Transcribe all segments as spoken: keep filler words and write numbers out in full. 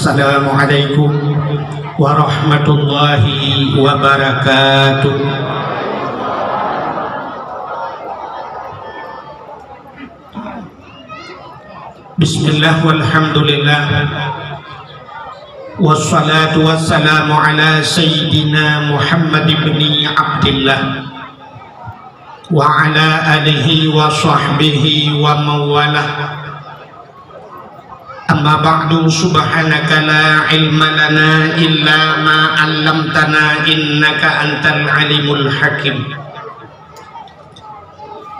Assalamualaikum warahmatullahi wabarakatuh. Bismillah, walhamdulillah, wassalatu wassalamu ala sayyidina Muhammad ibni Abdillah wa ala alihi wa sahbihi wa mawalah. Amma ba'du, subhanaka la ilma lana illa ma 'allamtana innaka antal alimul hakim.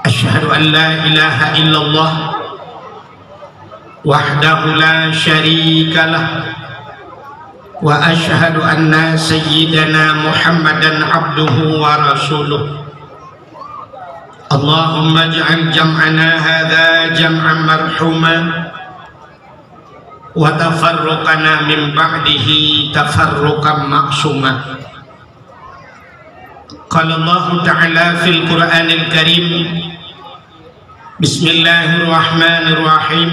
Asyhadu an la ilaha illallah wahdahu la syarikalah, wa asyhadu anna sayyidana Muhammadan abduhu wa rasuluh. Allahumma ij'al jam'ana hadza jam'an marhuma, wa tafarruqana min ba'dihi tafarruqan ma'suma. Qala Allahu ta'ala fil Qur'anil Karim, bismillahirrahmanirrahim.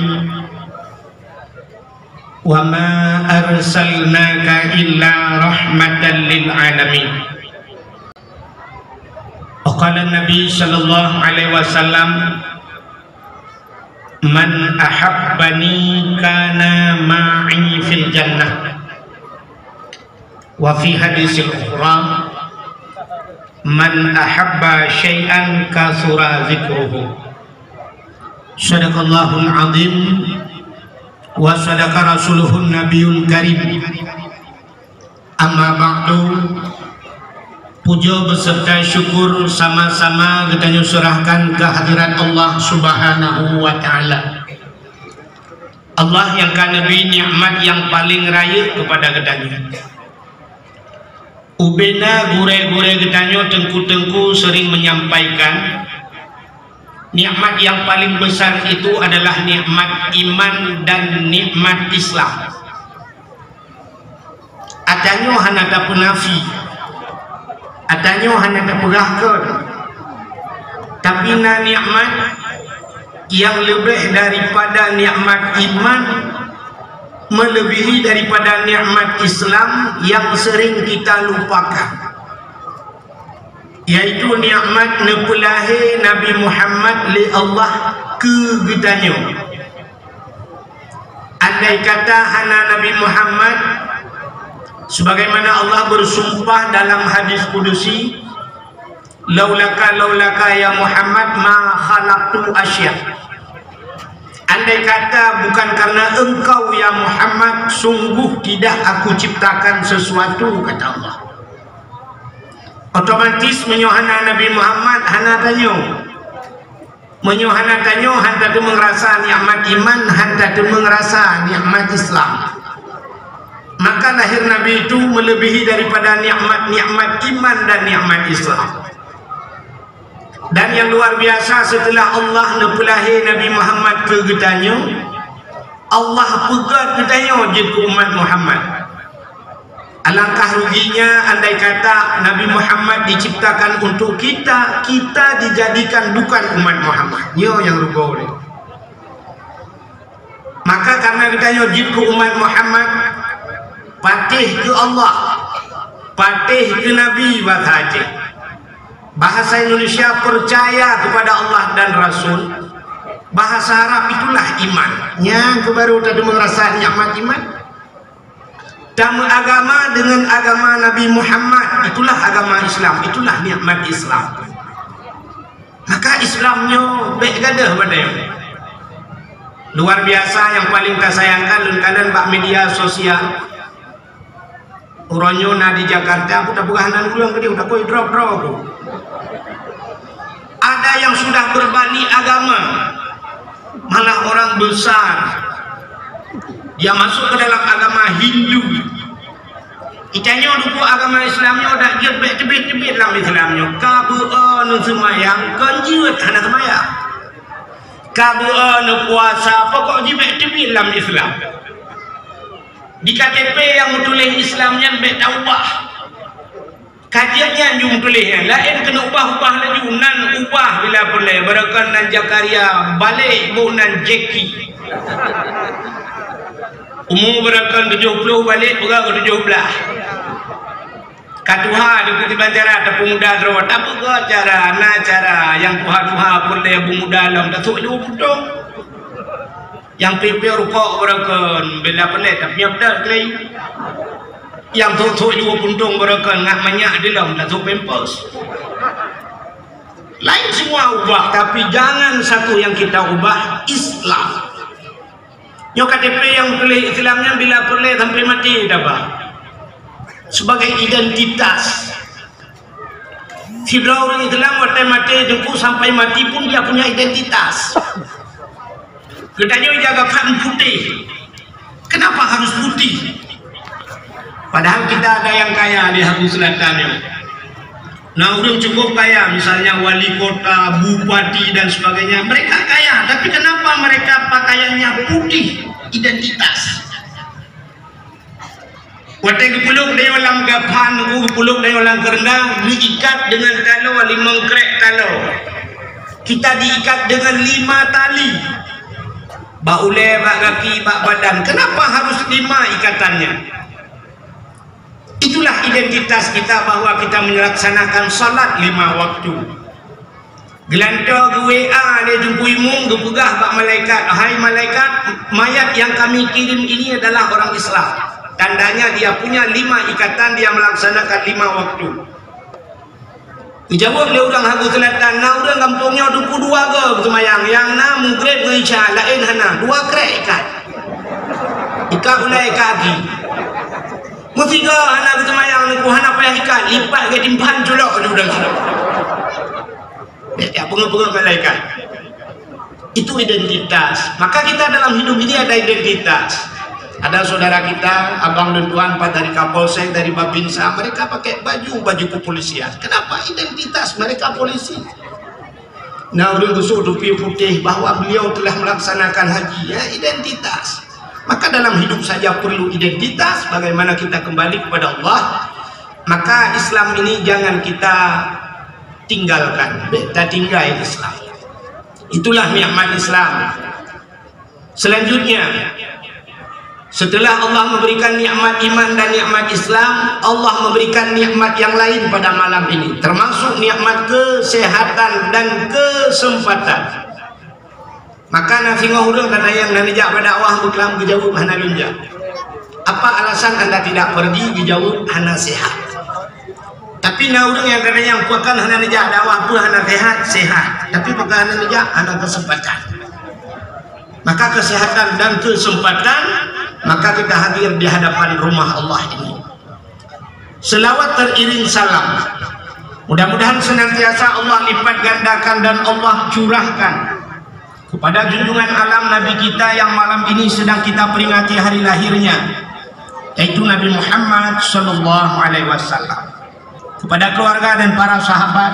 Wa ma arsalnaka illa rahmatan lil alamin. Wa qala Nabi sallallahu alaihi wasallam, "Man ahabbani kana ma'i fil jannah." Wa fi hadisil ukhra, "Man ahabba syai'an kasura zikruhu." Sadaqallahul azim wa sadaqa rasuluhun nabiyul karim. Amma ba'du, puja beserta syukur sama-sama geutanyoe serahkan kehadirat Allah Subhanahu wa Ta'ala. Allah nyang ka neubri nikmat nyang paleng rayeuk keupada geutanyoe. Ubena gurée-gurée geutanyoe, teungku-teungku sering menyampaikan, nikmat nyang paleng besar itu adalah nikmat iman dan nikmat Islam. Ata nyoe hana tapeunafi, ata nyoe hana tapeugah kon. Tapi na nikmat nyang leubeh daripada nikmat iman, meuleubèhi daripada nikmat Islam nyang sering kita lupakan, yaitu nikmat neupeulahé Nabi Muhammad lé Allah keu geutanyoe. Andai kata hana Nabi Muhammad, sebagaimana Allah bersumpah dalam hadis kudusi, "Laulaka, laulaka ya Muhammad ma khalaqtu asya." Andai kata bukan karena engkau ya Muhammad, sungguh tidak aku ciptakan sesuatu, kata Allah. Otomatis meunyoe hana Nabi Muhammad, hana tanyoe. Meunyoe hana tanyoe, han tateumeung rasa nikmat iman, han tateumeung rasa nikmat Islam. Maka lahir Nabi itu melebihi daripada nikmat-nikmat iman dan nikmat Islam. Dan yang luar biasa, setelah Allah neupeulahé Nabi Muhammad keu geutanyoe, Allah peugöt geutanyoe jeuet keu umat Muhammad. Alangkah ruginya andai kata Nabi Muhammad diciptakan untuk kita, kita dijadikan bukan umat Muhammad. Nyoe nyang rugoe. Maka karena geutanyoe jeuet keu umat Muhammad, patéh keu Allah, patéh keu Nabi, bahasa Aceh. Bahasa Indonesia, percaya kepada Allah dan Rasul. Bahasa Arab, itulah iman. Nyang keuh baru tateumeung rasa nikmat iman. Tameuagama dengan agama Nabi Muhammad, itulah agama Islam, itulah nikmat Islam. Maka Islam nyoe bèk gadôh bandèe. Luar biasa, nyang paling tasayangkan lôn kalon bak media sosial. Uroe nyoe na di Jakarta, aku tapeugah nan ureueng keudéh, takoi drop-drop tu. Ada yang sudah berbalik agama, malah orang besar. Dia masuk ke dalam agama Hindu. Itanyoe dukuk agama Islam nyoe dak jeuet bèk teubiet-teubiet lam Islam nyoe. Ka beu-o neuseumayang, kon jeuet hana seumayang. Ka beu-o neupuasa, pokok jih bèk teubiet lam Islam. Di K T P nyang meutuléh Islam nyan bèk taubah. Ka jeuet nyan jeuet meutuléh nyan, laén keuneuk ubah-ubah laju, nan ubah bila peureulèe, barokon nan Zakaria, balek boh nan Jeki. Umu beureukan tujoh ploh, balek peugah keu tujoh blaih. Ka tuha di Kutiban Cara, tapi muda droe, tapi ke cara, na cara nyang tuha-tuha peureulée bu muda lom, tasok ju puntông. Nyang piep-piep rukok beureukan, bila peulét, tapi nyan peugah klei. Nyang sok-sok ju puntông beureukan, ngat manyak di lom, tasok pampers. Lain semua ubah, tapi jangan satu yang kita ubah, Islam. Nyoe K T P nyang tuléh Islam nyan bila peureulée sampai maté tabah. Sebagai identitas. Sidroe ureuëng Islam watée maté teungku sampai mati pun dia punya identitas. Geutanyoe jaga pan putih. Kenapa harus putih? Padahal kita ada yang kaya di Habu Selatan nyoe. Nah, ureuëng cukup kaya, misalnya wali kota, bupati, dan sebagainya. Mereka kaya, tapi kenapa mereka pakaiannya putih? Identitas. Watée geupulok dayong lam gapan, geupulok dayong lam keureueng, diikat dengan taloe, limong krek taloe. Kita diikat dengan lima tali. Bak ulée, bak gaki, bak badan. Kenapa harus lima ikatannya? Itulah identitas kita, bahwa kita melaksanakan salat lima waktu. Geulantoe geu-W A lé Teungku Imum, geupeugah bak malaikat, "Hai malaikat, mayat yang kami kirim ini adalah orang Islam. Tandanya dia punya lima ikatan, dia melaksanakan lima waktu." Geujaweueb lé ureuëng Habu Selatan, "Na ureuëng gampông nyoe dua puluh dua goe beuseumayang, nyang na Maghrib ngon Isya, laén hana, dua krek ikat. Ikat ulée, ikat gaki. Meusigoe hana beuseumayang, Teungku, hana payah ikat, lipat geutimpan culok di udang." Bék jak peungeuh-peungeuh malaikat. Itu identitas. Maka kita dalam hidup ini ada identitas. Ada saudara kita, abang dan tuan, Pak, dari Kapolsek, dari Babinsa, mereka pakai baju, baju kepolisian. Kenapa? Identitas mereka polisi. Nah, ureuëng geusu topi putih bahwa beliau telah melaksanakan haji, ya, identitas. Maka dalam hidup saja perlu identitas, bagaimana kita kembali kepada Allah. Maka Islam ini jangan kita tinggalkan, bék tatinggai Islam. Itulah nikmat Islam. Selanjutnya, setelah Allah memberikan nikmat iman dan nikmat Islam, Allah memberikan nikmat yang lain pada malam ini, termasuk nikmat kesehatan dan kesempatan. Maka na singoh ureuëng ka tanyong, "Na neujak bak dakwah?" Beuklam geujaweueb, "Hana lôn jak." "Apa alasan Anda tidak pergi?" Geujaweueb, "Hana sehat." Tapi na ureuëng nyang ka tanyong, "Pakon hana neujak dakwah, peue hana sehat?" "Sehat, tapi pakon hana neujak?" "Hana kesempatan." Maka kesehatan dan kesempatan, maka kita hadir di hadapan rumah Allah ini. Selawat teriring salam. Mudah-mudahan senantiasa Allah lipat gandakan dan Allah curahkan kepada junjungan alam Nabi kita yang malam ini sedang kita peringati hari lahirnya, yaitu Nabi Muhammad sallallahu alaihi wasallam. Kepada keluarga dan para sahabat,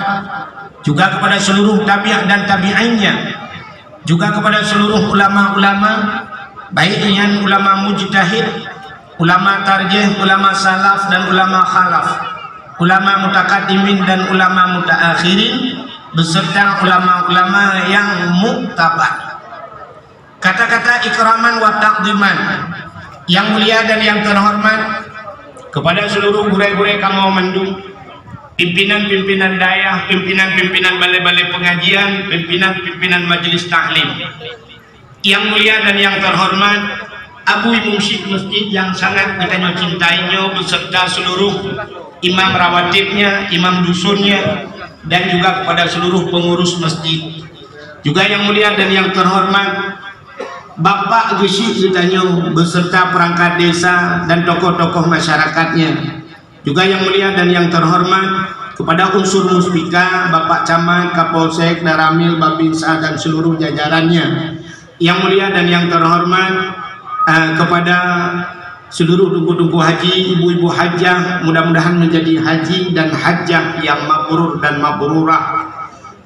juga kepada seluruh tabi'ah dan tabi'innya, juga kepada seluruh ulama-ulama, baik nyan ulama mujtahid, ulama tarjih, ulama salaf dan ulama khalaf, ulama mutakaddimin dan ulama mutaakhirin, beserta ulama-ulama yang muktabar. Kata-kata ikraman wa takdiman, yang mulia dan yang terhormat, kepada seluruh gurée-gurée kamoe mandum, pimpinan-pimpinan dayah, pimpinan-pimpinan balai-balai pengajian, pimpinan-pimpinan majelis taklim. Yang mulia dan yang terhormat Abu Imum Syik Masjid yang sangat geutanyoe cintai nyoe beserta seluruh imam rawatibnya, imam dusunnya, dan juga kepada seluruh pengurus masjid. Juga yang mulia dan yang terhormat Bapak Geuchik geutanyoe beserta perangkat desa dan tokoh-tokoh masyarakatnya. Juga yang mulia dan yang terhormat kepada unsur Muspika, Bapak Camat, Kapolsek, Danramil, Babinsa dan seluruh jajarannya. Yang mulia dan yang terhormat, eh, kepada seluruh teungku-teungku haji, ibu-ibu hajah, mudah-mudahan menjadi haji dan hajah yang mabrur dan mabrurah.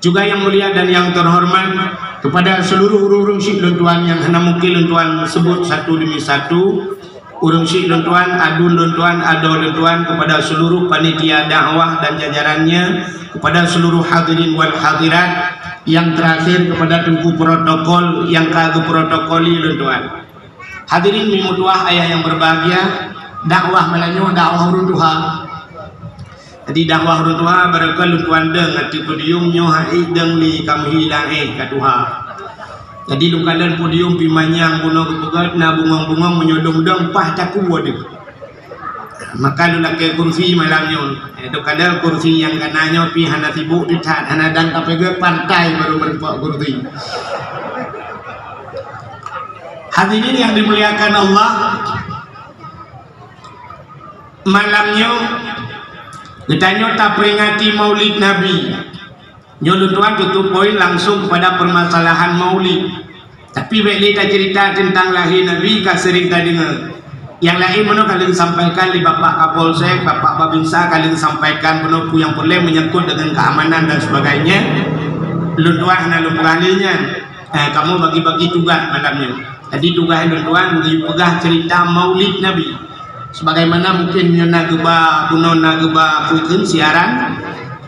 Juga yang mulia dan yang terhormat kepada seluruh ureuëng-ureuëng syik lôn tuan nyang hana mungkin lôn tuan sebut satu demi satu, ureuëng syik lôn tuan, aduen lôn tuan, adoe lôn tuan, kepada seluruh panitia dakwah dan jajarannya, kepada seluruh hadirin wal hadirat, yang terakhir kepada teungku protokol yang ka geuprotokoli lôn tuan. Hadirin meutuah ayah yang berbahagia, dakwah malam nyoe dakwah ureuëng tuha. Jadi dakwah ureuëng tuha barokon lôn tuan deueng ateueh podium nyoe hai deueng lé kamoe hilang éh ka tuha. Jadi lôn kalon podium pih manyang bunoe geupeugét na bungong-bungong meunyoe dong-dong paih takue deuh. Maka lôn lakée kursi malam nyoe. Eh, dok ada kursi nyang kana nyoe pih hana sibuk teuh that, hana dang kapeugét pantai baru meurumpok kursi. Hadirin yang dimuliakan Allah, malam nyoe geutanyoe taperingati Maulid Nabi. Nyoe lôn tuan tutup poin langsung kepada permasalahan Maulid. Tapi bék lé tacerita teuntang lahé Nabi ka sering tadeungoe. Nyang laén meunoe ka lheueh sampaikan lé Bapak Kapolsek, Bapak Babinsa ka lheueh sampaikan meunoe peue nyang peureulée menyangkut dengan keamanan dan sebagainya. Lôn tuan hana lôn peugah lé nyan. Eh, kamoe bagi-bagi tugaih malam nyoe. Jadi tugaih lôn tuan geupeugah cerita Maulid Nabi. Sebagaimana mungkin nyoe na geuba, bunoe na geuba peue kheun siaran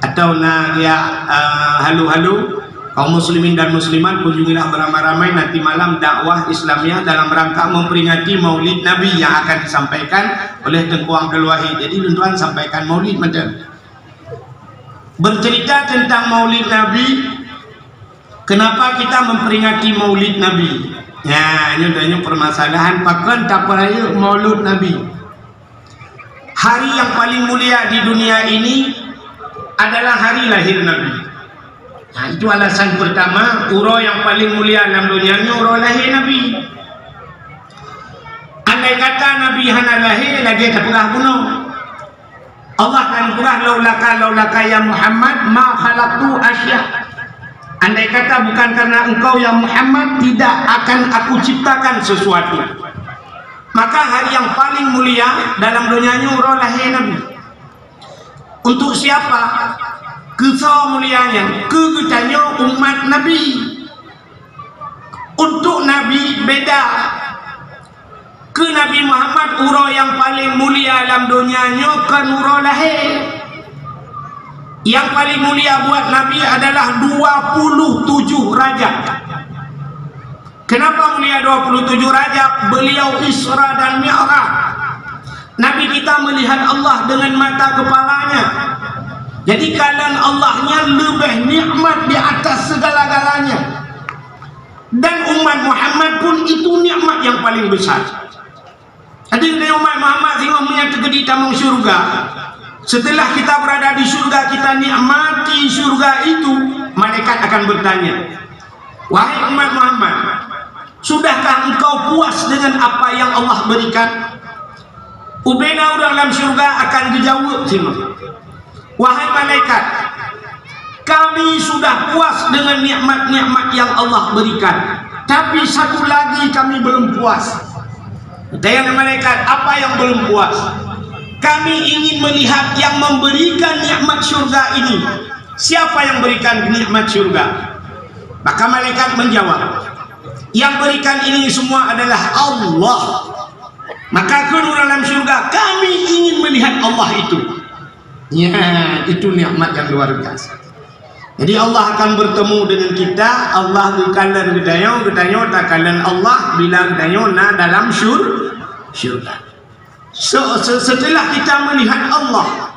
atau na geuyak, eh, halo-halo, kaum muslimin dan muslimat, kunjungilah beramai-ramai nanti malam dakwah Islamiyah dalam rangka memperingati Maulid Nabi yang akan disampaikan oleh Teungku Abdul Wahid. Jadi lôn tuan sampaikan Maulid mantong. Bercerita tentang Maulid Nabi, kenapa kita memperingati Maulid Nabi? Ya, nyoe, nyoe permasalahan pakon tapeurayeuk Maulud Nabi. Hari yang paling mulia di dunia ini adalah hari lahir Nabi. Nah, itu alasan pertama, uroe yang paling mulia lam dunia nyoe uroe lahir Nabi. Andai kata Nabi hana lahir, lagée tapeugah bunoe. Allah kan peugah, "Laulaka, laulaka ya Muhammad, ma khalaqtu asya." Andai kata bukan karena engkau ya Muhammad, tidak akan aku ciptakan sesuatu. Maka hari yang paling mulia dalam dunia nyoe uroe lahé Nabi. Untuk siapa? Keu soe mulianya? Keu geutanyoe umat Nabi. Untuk Nabi beda. Keu Nabi Muhammad uroe nyang paleng mulia lam donya nyoe kon uroe lahé. Nyang paleng mulia buat Nabi adalah dua puluh tujuh Rajab. Kenapa mulia dua puluh tujuh Rajab? Beliau Isra dan Mi'raj. Nabi kita melihat Allah dengan mata kepalanya. Jadi, kalon Allah nyan leubeh nikmat di atas segala-galanya. Dan umat Muhammad pun itu nikmat yang paling besar. Jadi, umat Muhammad singoh meunyo teukeudi tamong syurga, setelah kita berada di syurga, kita nikmati syurga itu, malaikat akan bertanya, "Wahai umat Muhammad, sudahkah engkau puas dengan apa yang Allah berikan?" Ubena ureuëng lam syurga akan geujaweueb singoh, "Wahai malaikat, kami sudah puas dengan nikmat-nikmat yang Allah berikan, tapi satu lagi kami belum puas." Tanya malaikat, "Apa yang belum puas?" "Kami ingin melihat yang memberikan nikmat syurga ini. Siapa yang berikan nikmat syurga?" Maka malaikat menjawab, "Yang berikan ini semua adalah Allah." Maka kheun ureuëng lam syurga, "Kami ingin melihat Allah itu." Ya, itu nikmat yang luar biasa. Jadi, Allah akan bertemu dengan kita, Allah geukalon geutanyoe, geutanyoe takalon Allah bila geutanyoe na dalam syur-, syurga. Se-, se-, setelah kita melihat Allah,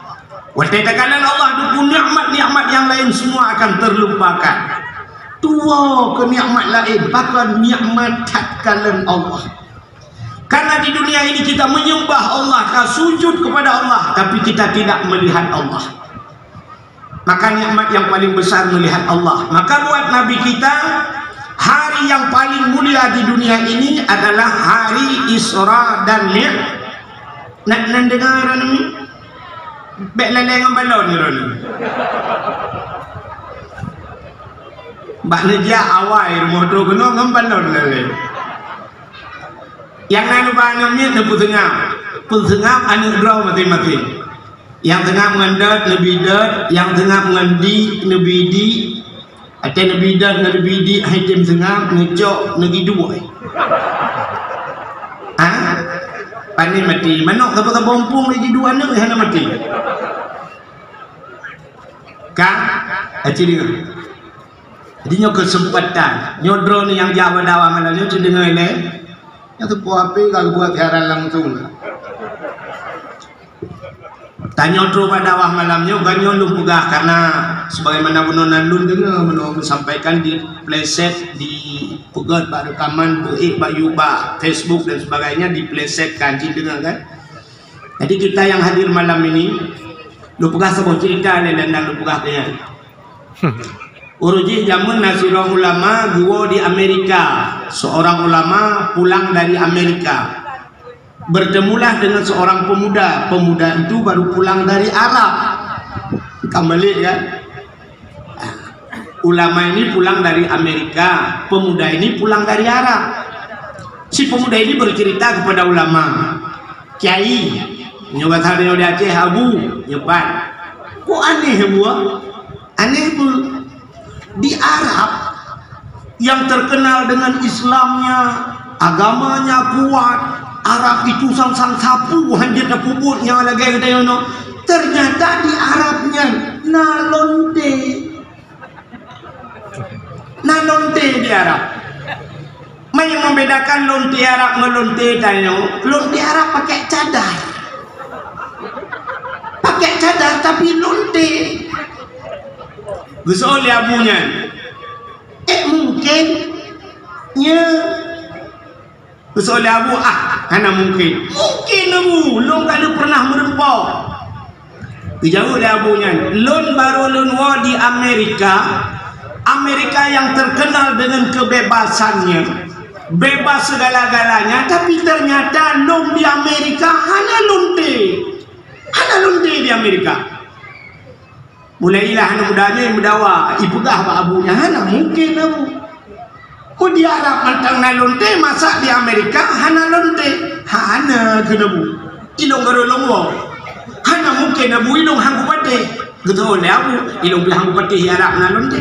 watée takalon Allah, dukun nikmat-nikmat yang lain semua akan terlupakan. Tuwoe keu nikmat lain, pakon nikmat takalon Allah. Karena di dunia ini kita menyembah Allah, ka sujud kepada Allah, tapi kita tidak melihat Allah. Maka nikmat yang paling besar melihat Allah. Maka buat Nabi kita, hari yang paling mulia di dunia ini adalah hari Isra dan Mi'raj. Nak nan dengar ni? Bék lalée ngon balon ni. Bak neujak awai rumoh tu keunoe ngon balon lalée. Nyang na luba aneuk miet neupeuseungab. Peuseungab aneuk droe maséng-maséng. Nyang seungab ngon dot neubi dot, nyang seungab ngon di neubi di. Watée neubi dot ngon neubi di, hai tem seungab, neucok, neugi duek. Ha? Pane maté. Manok saboh-saboh muphom lé jiduek aneuk hana maté. Ka? Aci deungoe. Jadi nyoe keuseumpatan. Nyoe droeneuh nyang jak bak dakwah malam nyoe, ci deungoe lé. Nyang teupeue H P ka geubuat siaran langsung. Tanyoe trok bak dakwah malam nyoe, geutanyoe lôn peugah, karena sebagaimana bunoe na lôn deungoe, bunoe geusampaikan dipleset, dipeugét bak rekaman, beuék bak you, bak Facebook dan sebagainya, diplesetkan, cit deungoe kan. Jadi kita yang hadir malam ini, lôn peugah saboh cerita lé dan lôn peugah keu nyan. Uroe jih jameun na sidroe ulama geuwoe di Amerika. Seorang ulama pulang dari Amerika. Bertemulah dengan seorang pemuda. Pemuda itu baru pulang dari Arab. Ka meulik kan? Ulama ini pulang dari Amerika, pemuda ini pulang dari Arab. Si pemuda ini bercerita kepada ulama, "Kiai, nyoe bahasa nyoe di Aceh, Abu, nyepat. Kok aneh, Abu, ah? Aneh, Bu. Di Arab yang terkenal dengan Islamnya, agamanya kuat, Arab itu sang-sang sapu, hanjeuet tapeubuet nyang lagèe geutanyoe nyoe. Ternyata di Arab nyan na lonte." Na lonte di Arab. Meunyoe membedakan lonte Arab ngon lonte tanyoe, lonte Arab pakai cadar. Pakai cadar tapi lonte. Geuseuôt lé Abu nyan. Eh, mungkin. Nya. Geuseuôt lé Abu, "Ah, hana mungkin." "Mungkin, Abu, lôn ka lheueh pernah meureumpok." Geujaweueb lé Abu nyan, "Lôn barô lôn woe di Amerika. Amerika yang terkenal dengan kebebasannya. Bebas segala-galanya, tapi ternyata lôn di Amerika hana lonte. Hana lonte di Amerika." Mulai ilah aneuk muda nyoe meudawa, ipeugah bak Abu nyan, "Hana mungken, Abu. Peue di Arab mantong na lonte, masa di Amerika hana lonte?" "Hana," kheun Abu. "Ilôn baru lôn woe. Hana mungken, Abu, ilôn han kupatéh." Geuteupeue lé Abu, "Ilôn pih han kupatéh di Arab na lonte."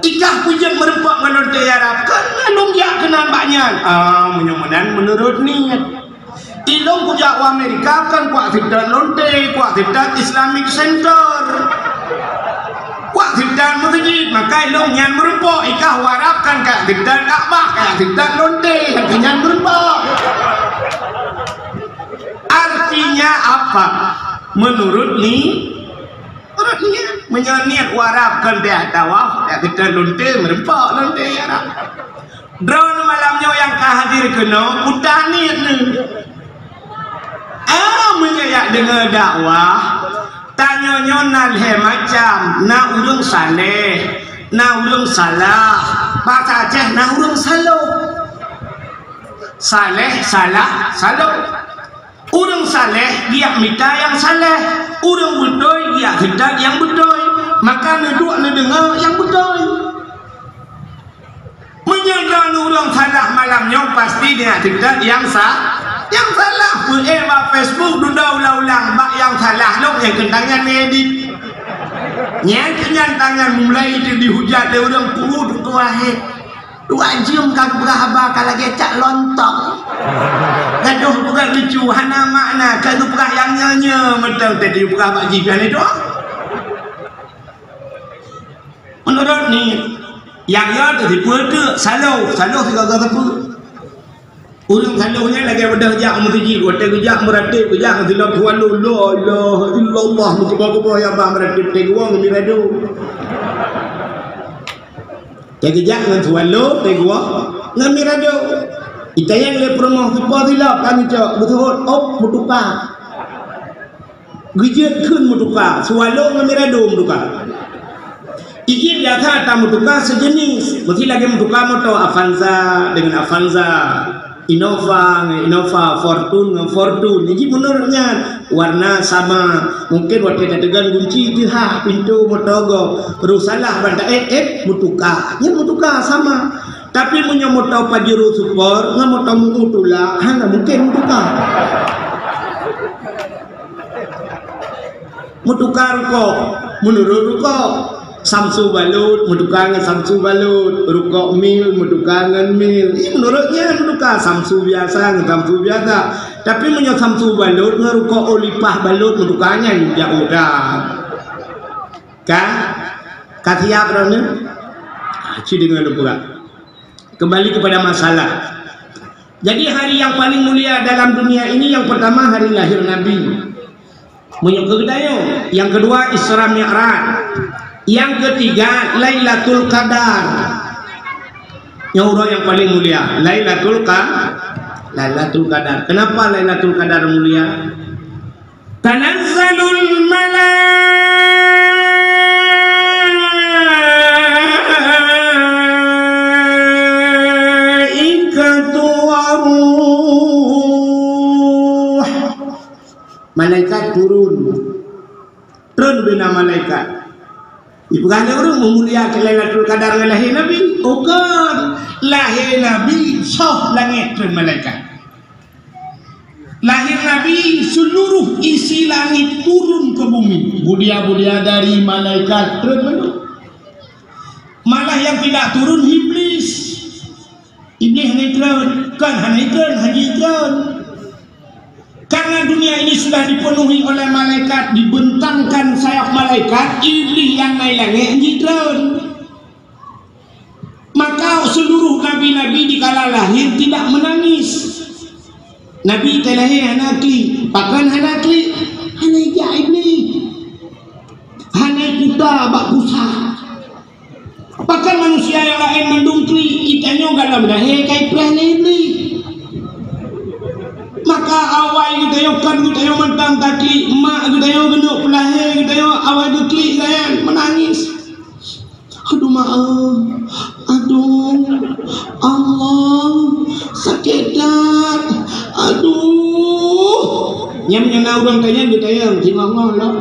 "Ikah peue jeuet meureumpok ngon lonte Arab?" "Kan lôn jak keunan bak nyan." "Ah, meunyoe meunan meunurot niet. Ilôn kujak u Amerika kan kuat sitat lonte, kuat sitat Islamic Center. Kuat sitat meuseujid, maka ilôn nyan meureumpok, ikah u Arab kan kuat sitat Ka'bah, kuat sitat lonte, nyan meureumpok." Artinya apa? Meunurot ni Ureueng niet, meunyoe niet u Arab kon bèk tawaf, bèk geutanyoe lonte, meureumpok lonte Arab. Droeneuh malam nyoe nyang ka hadir keunoe, peue niet neuh. Ah, meunyoe jak deungoe dakwah, tanyoe nyoe na lhèe macam, na ureueng saleh, na ureueng salah, basa Aceh na ureueng saloh. Saleh, salah, saloh. Ureueng saleh geujak mita nyang saleh, ureueng beutôi geujak mita nyang beutôi. Maka neuduek neudeungoe nyang beutôi. Meunyoe droeneuh ureueng salah malam nyoe, pasti geujak mita nyang sa-, nyang salah. Peuék bak Facebook dudoe ulang-ulang bak nyang salah lom, nyang keuh tangan meuedit. Nyang keuh nyan tangan mulai dihujat lé ureueng, "Peue tutoe hé." Dua jeuem ka geupeugah haba ka lagèe cak lontong. Gadoh peugah lucu, hana makna, ka geupeugah nyang nyoe-nyoe mantong, tadi peugah bak jihnyan itu. Meunurot niet, nyang nyoe teuh sipeue teuk, saloh, saloh sigoe-goe sapeue. Ureueng saloh nyan lagèe beudôh jak u meuseujid, watèe geujak meurateb, geujak ngon silop swallow, "La ilaha illallah," meukeubah-keubah nyang bah meurateb, teuguong ngon mirado. Teugeujak ngon swallow, teuguong ngon mirado. Itanyong lé peurumoh, "Soe po silop?" Ka neucok, beuseuôt, "Op, meutuka." Geujeuet kheun meutuka, swallow ngon mirado meutuka. Ijih biasa tameutuka sejenis, meusti lagèe meutuka moto Avanza dengan Avanza. Innova ngon Innova, Fortuner ngon Fortuner. Jadi meunurot nyan, warna sama. Mungkin watèe tateugon gunci teuhah pintoe moto gob. Roh salah ban taék-ék, meutuka. Nyan meutuka sama. Tapi meunyoe moto Pajero Sport ngon moto Mu'u tulak, hana mungken meutuka. Meutuka rukok, meunurot rukok. Samsu balot meutuka ngon Samsu balot, rukok mil meutuka ngon mil. Ih, meunurot nyan meutuka, Samsu biasa ngon Samsu biasa. Tapi meunyoe Samsu balot ngon rukok Olipah balot meutuka, nyan jak udah. Ka? Ka siap droeneuh? Ah, ci deungoe lôn peugah. Kembali kepada masalah. Jadi, hari yang paling mulia dalam dunia ini, yang pertama hari lahir Nabi. Meunyoe keu geutanyoe, yang kedua Isra Mi'raj. Yang ketiga Lailatul Qadar. Nyoe uroe yang paling mulia, Lailatul Qa-, Lailatul Qadar. Kenapa Lailatul Qadar mulia? Tanazzalul malaikatu waruh. Malaikat turun. Turun bina malaikat. Ipeugah lé ureueng meumuliakan Lailatul Qadar ngon lahé Nabi. Bukon. Lahé Nabi, soh langét turun malaikat. Lahé Nabi, seluruh isi langit turun ke bumi. Budia-budia dari malaikat turun mandum. Malah yang tidak turun, Iblis. Iblis hana jitreun. Kon hana jitreun, hana jitreun. Karena dunia ini sudah dipenuhi oleh malaikat, dibentangkan sayap malaikat, Iblis nyang na i langét jitreun. Maka seluruh nabi-nabi dikala lahir tidak menangis. Nabi teulahé hana klik. Pakon hana klik? Hana ijak Iblis. Hana ikuta bak pusat. Pakon manusia nyang laén mandum klik, geutanyoe goh lom lahé ka ipreh lé Iblis. Maka awai geutanyoe kon geutanyoe mantong taklik, mak geutanyoe keuneuk peulahé geutanyoe awai geuklik laén meunangis. Aduh, maaf. Aduh, Allah, sakét that. Aduh. Nyang meunyoe na ureueng tanyong, geutanyong, "Singoh-ngoh lom?"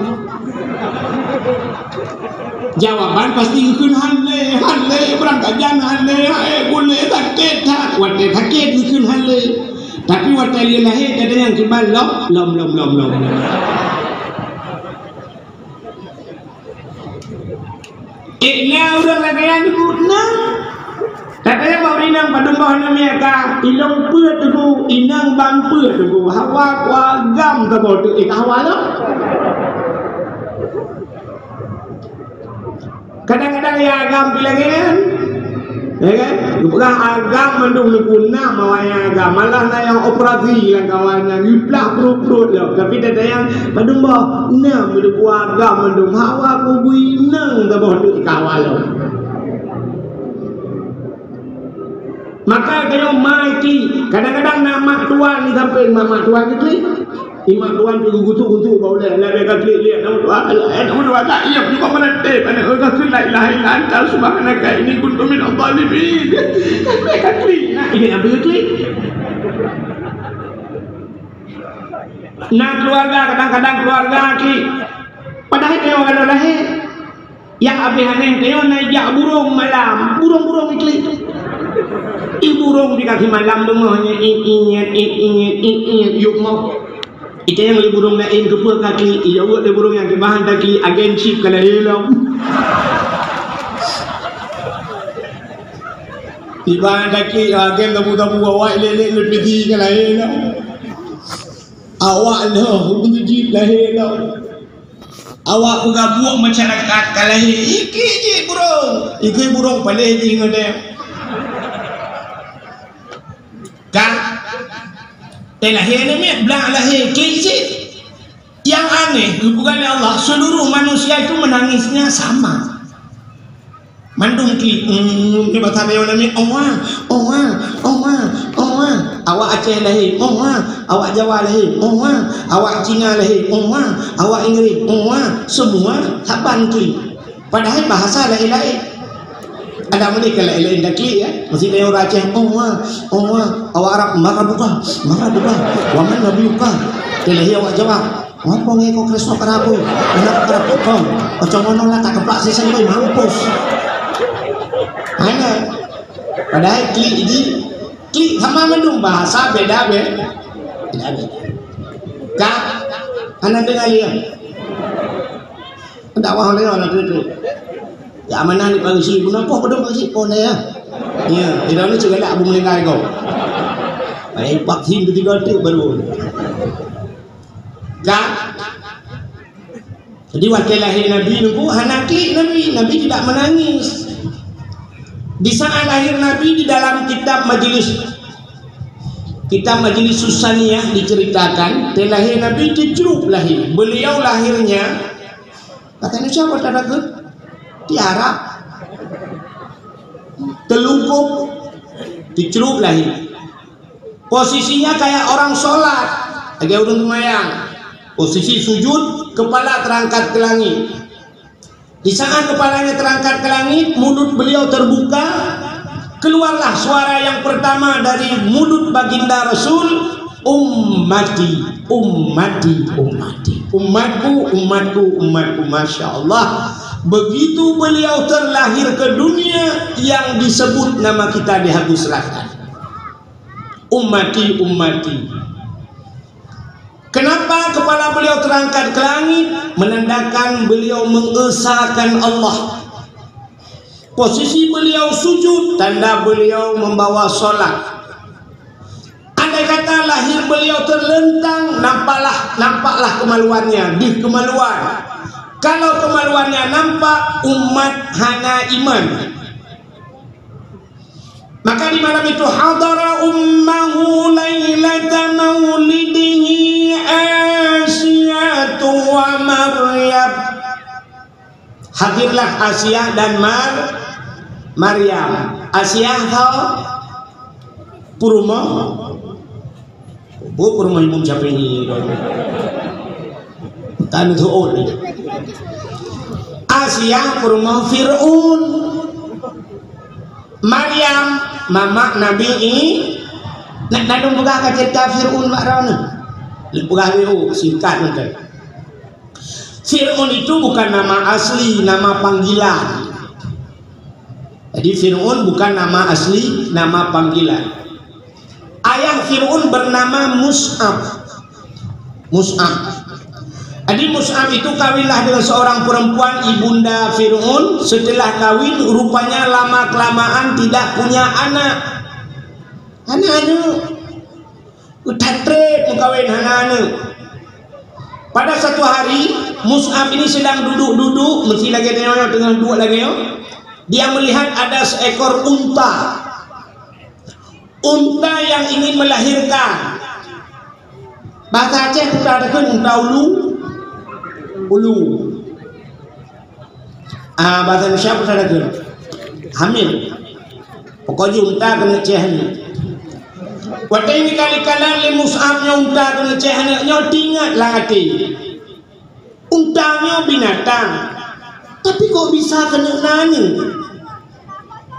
Jawaban pasti geukheun, "Hán lé, hán lé, beurangkajan hán lé, hai, buleuen sakét that." Watèe sakét geukheun, "Hán lé." Tapi watèe lheueh lahé, geutanyong kiban, "Lom?" "Lom, lom, lom, lom." Ék na ureueng lagèe nyan teungku? Na. Tapi bak ureueng inong padum boh aneuk miet ka, ilôn peue teungku, inong ban peue teungku, hawa ku agam saboh teuk, ék hawa lom. Kadang-kadang nyang agam pih lagèe nyan. Ya kan? Geupeugah agam mandum teungku, na awak nyang agam. Malah na nyang operasi lam kawan nyan, geuplah pruet-pruet lom. Tapi teuntèe nyang padum boh, na meunteuk agam mandum. Hawa kubui inong saboh teuk ka hawa lom. Maka geutanyoe mai klik. Kadang-kadang na mak tuan di sampéng, mak, mak tuan geuklik. Imak tuan pih geugutuk-gutuk bak ulèe, lagèe ka klik-klik, "Nama tuan, nama tuan, ka ié, buka meureuté, ka klik la ilaha illa anta subhanaka inni kuntu minadh dhalimin." Ka klik, ka klik. Nah, ini ambil klik. Na keuluwarga, kadang-kadang keuluwarga klik. Padahai tanyoe ka lheueh lahé. Nyang abéh aneh, tanyoe na jak burông malam, burông-burông iklik. Ih, burông di kaki malam beungoh nyan, ih, ih, nyan, ih, ih, nyan, ih, ih, nyan, yôk moh. Itanyong lé burông laén keupeue ka klik, ijaweueb lé burông nyan, "Kiban han taklik, agen chip ka lahé lom." Kiban han taklik, agen tabu-tabu awai lé-lé lé piti ka lahé lom. Awak lheueh beuneujeut lahé lom. Awak peugah buet masyarakat ka lahé, iklik jih burông. Iklik burông paléh jih ngon dem. Kan? Eh, lahé namiet, blang lahé, klik jih. Yang aneh, geupeugah lé Allah, seluruh manusia itu menangisnya sama. Mandum klik, hmm, nyoe basa Melayu namiet, "Owa, owa, owa, owa." Awak Aceh lahé, "Owa." Awak Jawa lahé, "Owa." Awak Cina lahé, "Owa." Awak Inggris, "Owa." Semua saban klik. Padahai bahasa laén-laén. Ada meunan ka laén-laén dah klik, ya. Mesti ada orang Aceh, "Owa, owa." Awak Arab, "Marabuka, marabuka. Wa man nabiyuka." Dia lahé awak Jawa. Ngapo ngai kau Kristo kerabu? Anak kerabu kau. Ocong ono lah tak keplak sisen kau mampus. Hana. Padahai klik ini, klik sama mandum bahasa beda be-, beda beda. Kak, hana dengar dia. Dakwah lewat lah tu. Ya mana ni pagi si, kenapa kau dong pagi si pun ya? Ya, tidak ada segala abu meninggal kau. Ai vaksin ketiga tu baru. Kak, Jadi watèe lahé Nabi nunggu hana klik Nabi, Nabi tidak menangis. Di saat lahir Nabi, di dalam kitab Majelis, kitab Majelis Susaniyah diceritakan, lahir Nabi teucrup lahir. Beliau lahirnya, kata Indonesia apa tanda ke? Tiara. Telungkup, teucrup lahir. Posisinya kayak orang sholat, lagèe ureueng seumayang. Posisi sujud, kepala terangkat ke langit. Di saat kepalanya terangkat ke langit, mulut beliau terbuka, keluarlah suara yang pertama dari mulut baginda Rasul, "Ummati, ummati, ummati. Umatku, umatku, umatku." Masya Allah. Begitu beliau terlahir ke dunia yang disebut nama kita di Hagu Selatan. "Ummati, ummati." Kenapa kepala beliau terangkat ke langit? Menandakan beliau mengesahkan Allah. Posisi beliau sujud, tanda beliau membawa sholat. Andai kata lahir beliau terlentang, nampaklah, nampaklah kemaluannya, deuh kemaluan. Kalau kemaluannya nampak, umat hana iman. Maka di malam itu, "Hadara ummahu lailata maulidihi Asiyatu wa Maryam." Hadirlah Asiah dan Mar-, Maryam. Asiah tho peurumoh, bu peurumoh Imam Syafi'i. Kan Fir'aun. Asiah peurumoh Fir'aun. Maryam, mamak Nabi I-, nak, nak lôn peugah ka cerita Fir'aun bak droeneuh. Lôn peugah dulu, singkat mungkin. Fir'aun itu bukan nama asli, nama panggilan. Jadi Fir'aun bukan nama asli, nama panggilan. Ayah Fir'aun bernama Mus'ab. Mus'ab. Jadi Mus'ab itu kawinlah dengan seorang perempuan ibunda Fir'aun. Setelah kawin, rupanya lama-kelamaan tidak punya anak. Hana aneuk. That treb meukawen hana aneuk. Pada satu hari, Mus'ab ini sedang duduk-duduk, meusti lagèe nyoe, teungoh duek lagèe nyoe. Dia melihat ada seekor unta. Unta yang ingin melahirkan. Bahasa Aceh unta takheun unta ulu. Ulu. Ah, bahasa Indonesia apa salah tu? Hamil. Pokok jih unta keuneuk céh aneuk. Watèe jikalon-kalon lé Mus'ab nyoe unta keuneuk céh aneuk nyoe, teuingat lam até. Unta nyoe binatang. Tapi kok bisa keuneuk na aneuk?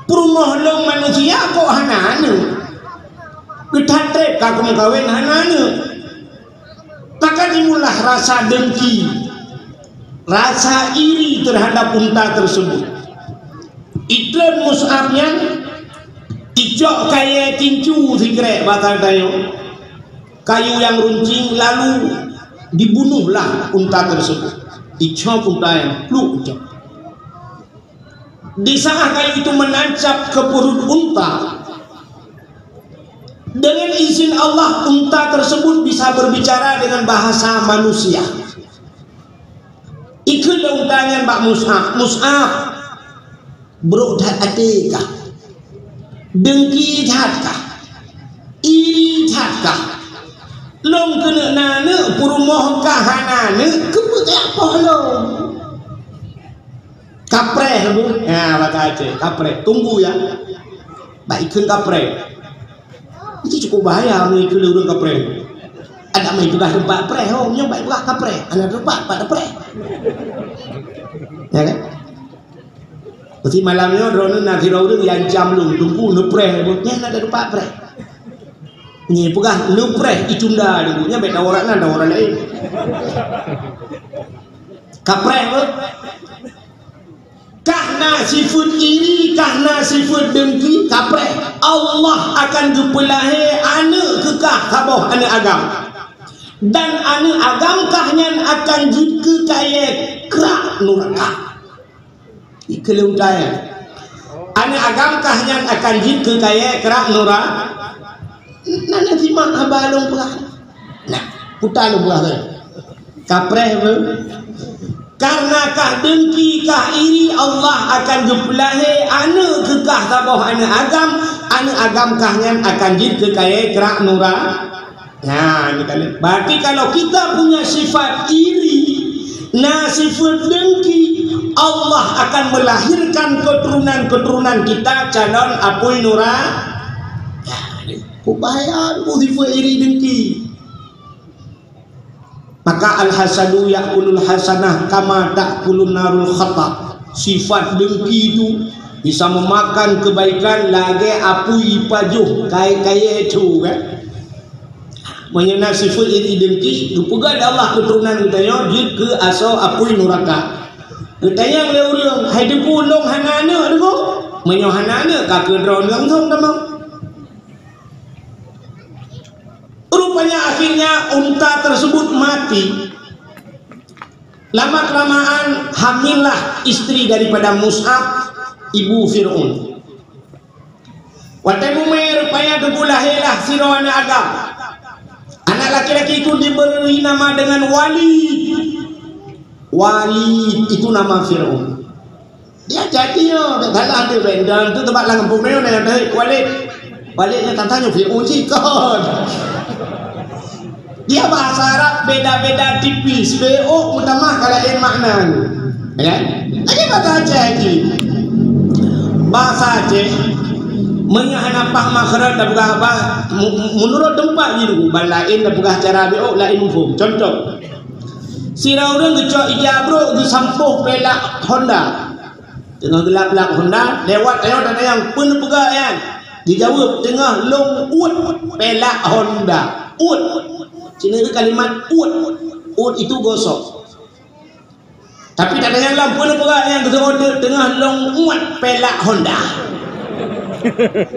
Peurumoh lôn manusia kok hana aneuk? Geuthat treb ka keumeukawen hana aneuk. Maka timbullah rasa dengki, rasa iri terhadap unta tersebut. Itreun Mus'ab nyan, icok kayèe tincu sikrek bak tanyoe, kayu yang runcing, lalu dibunuhlah unta tersebut. Icok unta nyan, pluk icok. Di saat kayu itu menancap ke perut unta, dengan izin Allah, unta tersebut bisa berbicara dengan bahasa manusia. Ikheun lé unta nyan bak Mus'ab, "Mus'ab, brok that até kah? Dengki that kah? Iri that kah? Lôn keuneuk na aneuk, peurumoh kah hana aneuk, keupeue kah poh lôn?" Kapreh bu. Ya, bahasa Aceh. Kapreh. Tunggu ya. Bak ikheun kapreh. Itu cukup bahaya, meunyoe ikheun lé ureueng kapreh. Adak meupeugah teumpat preh, oh, nyoe bak peugah kapreh. Hana teumpat, pat kapreh. Ya kan? Pasti malam nyoe droeneuh na sidroe ureueng nyang ancam lôn, "Teungku, neupreh." Nyan hana teumpat preh. Nyan peugah, "Neupreh, itunda." Nyan bèk tawoe rot nan, tawoe rot laén. Kapreh bu. Kah na sifeuet iri, kah na sifeuet dengki, kapreh. Allah akan geupeulahé aneuk keu kah saboh aneuk agam. Dan aneuk agam kah nyan akan jeuet keu kayèe krak nuraka. Ikheun lé unta nyan. Aneuk agam kah nyan akan jeuet keu kayèe krak nura-, na, na simak haba lôn peugah. Nah, puta lôn peugah tadi. Kapreh bu. Karena kah dengki, kah iri, Allah akan geupeulahé aneuk keu kah saboh aneuk agam, aneuk agam kah nyan akan jeuet keu kayée krak nura-, Nah, ini kali. Berarti kalau kita punya sifat iri, na sifat dengki, Allah akan melahirkan keturunan-keturunan kita calon apui nura-, Ya, ini. Kok bahaya tu sifat iri dengki. Maka al-hasadu ya'kulul hasanah kama ta'kulun narul khatab. Sifat dengki itu bisa memakan kebaikan lagée apui pajoh kai-, kayée tu, kan? Meunyoe na sifat iri dengki, geupeugah lé Allah keuturonan geutanyoe jeuet keu asoe apui nuraka. Geutanyong lé ureuëng, "Hai Teungku, lôn hana aneuëk, Teungku?" Meunyoe hana aneuëk, ka keudroe langsong tamong. Rupanya akhirnya unta tersebut mati. Lama-kelamaan hamillah istri daripada Mus'ab, ibu Fir'aun. Watée mumé rupanya Teungku lahé lah sidroe aneuk agam. Anak laki-laki itu diberi nama dengan Walid. Walid itu nama Fir'aun. Dia jadi ya, tak salah dia, dan tu tempat lam kampung dia, dia kata, "Walid." Walid ni tantang nyoe Fir'aun sih, kon. Dia bahasa Arab beda-beda tipis, P O meutamah ka laén makna. Ya kan? Lagi bahasa Aceh lagi. Bahasa Aceh, meunyoe hana pah makhraj dan peugah apa, mu-, menurut tempat gitu, ban laén dan peugah cara B O laén muphom. Contoh, sira ureuëng geucok ija brok geusampôh pelak Honda. Teungoh geulap-lap Honda, lewat tanyoe tatanyong, "Peue neupeugah nyan?" Dijaweueb, "Teungoh lôn uet pelak Honda." Uet. Sinoe kalimat uet. Uet itu gosok. Tapi tatanyong lom, "Peue neupeugah nyan?" Geuseuôt, "Teungoh lôn uet pelak Honda."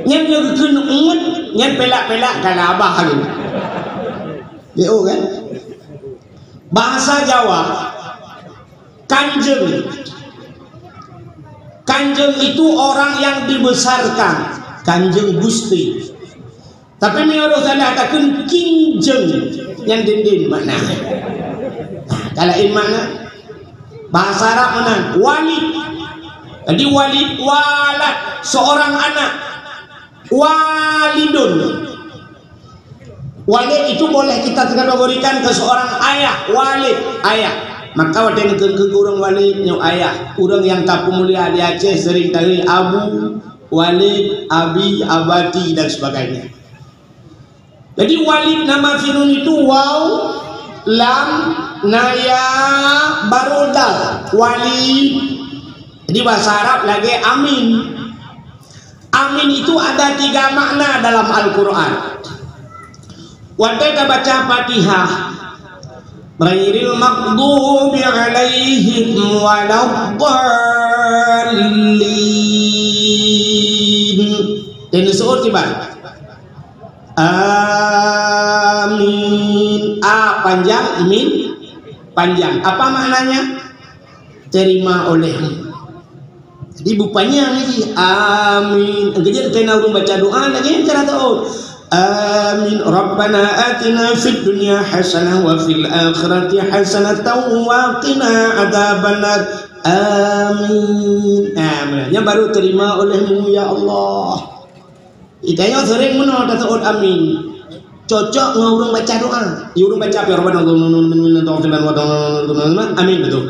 Nyan nyoe geukheun uet, nyan pelak-pelak ka labah lom. B O kan? Bahasa Jawa, kanjeng. Kanjeng itu orang yang dibesarkan, kanjeng gusti. Tapi meunyoe salah takheun kinjeng, nyan dindin makna. Ka laén makna. Bahasa Arab meunan, walid. Jadi walid, walad, seorang anak. Walidun. Walid itu boleh kita kategorikan ke seorang ayah, walid, ayah. Maka watée neukeun keu ureuëng walid nyoe ayah, ureuëng nyang tapeumulia di Aceh sering tadi abu, walid, abi, abati dan sebagainya. Jadi walid nama Fir'aun itu waw, lam, naya, baru dal, walid. Jadi bahasa Arab lagi amin. Amin itu ada tiga makna dalam Al-Quran. Watée tabaca Fatihah, ghairil maghdubi alaihim waladdallin. Dan disebut tiba. Amin. A panjang, min panjang. Apa maknanya? Terima olehmu. Jadi bupanyang lagi. Amin. Keujeuet kena ureuëng baca doa lagi cara tahu. Amin. Rabbana atina fid dunya hasanah wa fil akhirati hasanah wa qina adzabannar. Amin. Nah, yang baru terima olehmu ya Allah. Itanyoe sering meunoe taseuôt amin. Cocok ngon ureuëng baca doa. Di ureuëng baca pih, "Rabbana," amin, betul.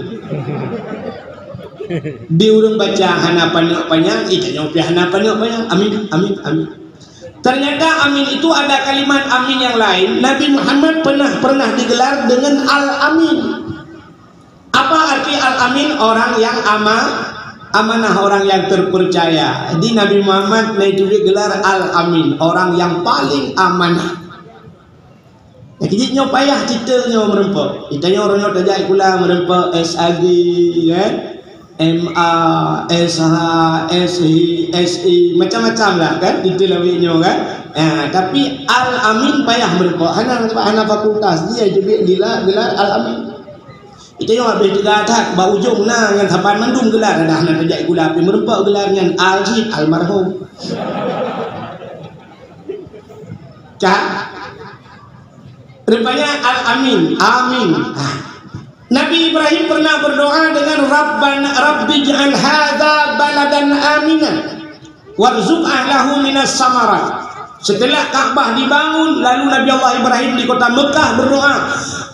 Di ureuëng baca hana paneuk panyang, itanyoe pih hana paneuk panyang. Amin, amin, amin. Ternyata amin itu ada kalimat amin yang lain. Nabi Muhammad pernah, pernah digelar dengan Al-Amin. Apa arti Al-Amin? Orang yang ama-, amanah, orang yang terpercaya. Jadi Nabi Muhammad na itu gelar Al-Amin, orang yang paling amanah. Jadi nyoe payah cita nyoe meureumpok. Kita nyoe uroe nyoe tajak sikula meureumpok S A G, kan? M A, S H, S H, S E, macam-macam lah, kan? Itu lawét nyoe, kan? Ya, tapi Al-Amin payah meureumpok. Hana, hana fakultas, dia je gelar, gelar Al-Amin. Itu nyang habéh teuga that, bak ujong na ngon saban mandum gelar, dah na tajak gula api meureumpok gelar nyan Al Jid, almarhum. Cak. Rupanya Al Amin, Amin. Ah. Nabi Ibrahim pernah berdoa dengan Rabban, "Rabbi ij'al hadza baladan amina warzuq ahlahu minas samarat." Setelah Ka'bah dibangun, lalu Nabi Allah Ibrahim di kota Mekah berdoa,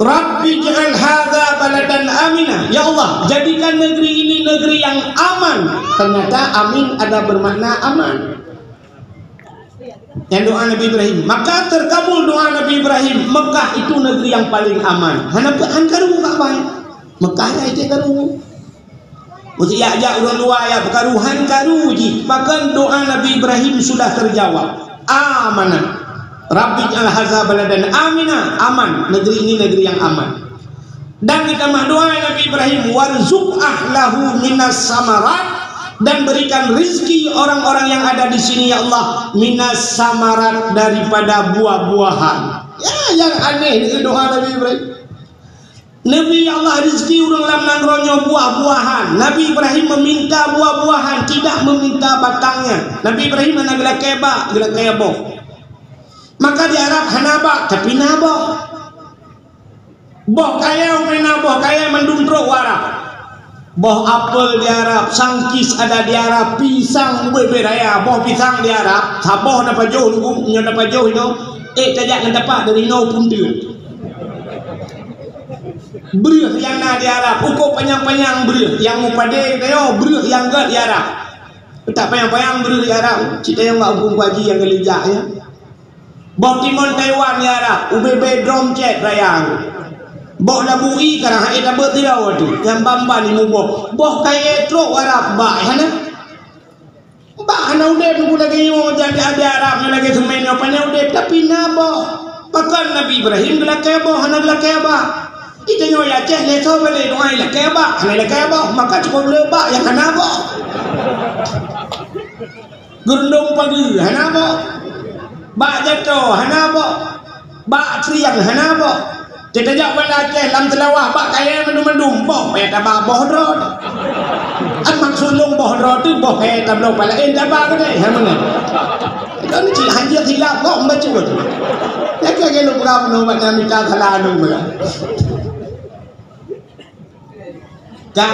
"Rabbi ij'al hadza baladan amina." "Ya Allah, jadikan negeri ini negeri yang aman." Ternyata amin ada bermakna aman. Yang doa Nabi Ibrahim. Maka terkabul doa Nabi Ibrahim. Mekah itu negeri yang paling aman. Hana pe-, han karu Ka'bah. Mekah ya itu karu. Mesti jak-jak ureuëng luwa ya peukaru, han karu jih. Bahkan doa Nabi Ibrahim sudah terjawab. Amanah. Rabbi ij'al hadza baladan amina. Aman. Negeri ini negeri yang aman. Dan ditamah doa Nabi Ibrahim, "Warzuq ahlahu minas samarat," dan berikan rizki orang-orang yang ada di sini, ya Allah, minas samarat, daripada buah-buahan. Ya, yang aneh itu doa Nabi Ibrahim. Nabi, "Ya Allah, rizki ureuëng lam nanggroe nyoe buah-buahan." Nabi Ibrahim meminta buah-buahan, tidak meminta batangnya. Nabi Ibrahim hana geulakée bak, geulakée boh. Maka di Arab hana bak, tapi na boh. Boh kayée, meunan boh kayée mandum trok u Arab. Boh apel di Arab, sangkis ada di Arab, pisang ubé-bé raya, boh pisang di Arab, saboh na pajoh lugu, nyoe na pajoh inoe, ék tajak ngon tapak dari inoe pun teuk. Breueh nyang na di Arab, ukoe panyang-panyang breueh, nyang mupadé geutanyoe breueh nyang gét di Arab. Peutak panyang-panyang breueh di Arab, cit tayong bak umpung kuaji nyang geulijak, ya. Boh timon Taiwan ya Arab, ubé-bé drom cét raya. Boh labu i karang hai tabeuet sidroe tu, nyang ban-ban imuboh. Boh kayée trok Arab bak hana. Bak hana udeb nunggu lagée nyoe jadi abée Arab nyoe lagée seumén nyoe panyang udeb, tapi na boh. Pakon Nabi Ibrahim geulakée boh hana geulakée bak. Ita nyoe Aceh lé soe balée doa ilakée bak, hana ilakée boh, maka cukup le bak nyang hana boh. Geurundong pageue hana boh. Bak jato hana boh. Bak triang hana boh. Teutajak banda Aceh lam Seulawah bak kayée mandum-mandum boh, payah taba boh droe. An maksud lôn boh droe tu boh kayée tabloe palaén taba keudeh, ha meunan. Kan cit hanjeuet silap boh bacut. Nyang keu lôn peugah bunoe bak nyang mita salah lôn peugah. Kan?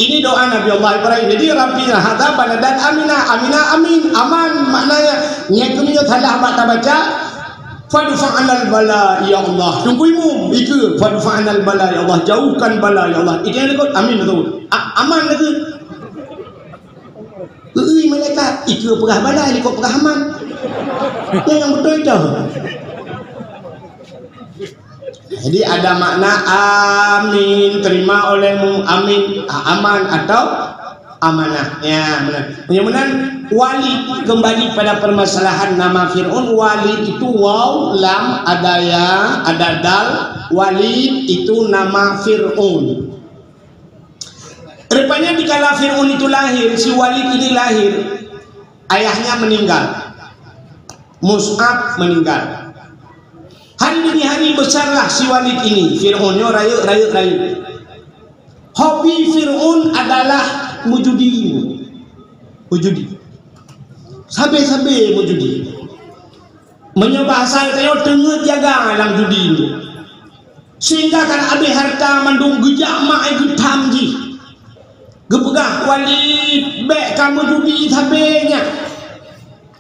Ini doa Nabi Allah Ibrahim. Jadi, "Rabbi hadza baladan amina." Amina, amin. Aman maknanya, nyang keumeunyoe salah bak tabaca, "Fadfa 'anal bala, ya Allah." Teungku Imum, itu, "Fadfa 'anal bala, ya Allah." Jauhkan bala, ya Allah. Itu yang ikut, amin betul. A-, aman itu. Ui, malaikat, itu peugah bala, ini kok peugah aman. Yang, yang betul itu. Jadi ada makna amin, terima olehmu, amin, a-, aman atau amanah. Ya, benar. Yang benar, walid, kembali pada permasalahan nama Fir'aun, walid itu waw, lam, ada ya, ada dal, walid itu nama Fir'aun. Rupanya dikala Fir'aun itu lahir, si Walid ini lahir, ayahnya meninggal. Mus'ab meninggal. Hari demi hari besarlah si Walid ini, Fir'aun nyoe rayeuk, rayeuk, rayeuk. Hobi Fir'aun adalah meujudi. Meujudi. Sabe-sabe meujudi. Meunyoe bahasa tanyoe teungeut jaga lam judi nyoe. Sehingga kan abéh hareuta mandum geujak mak ai geutham jih. Geupeugah Walid, "Bék kamoe judi sabe nyan."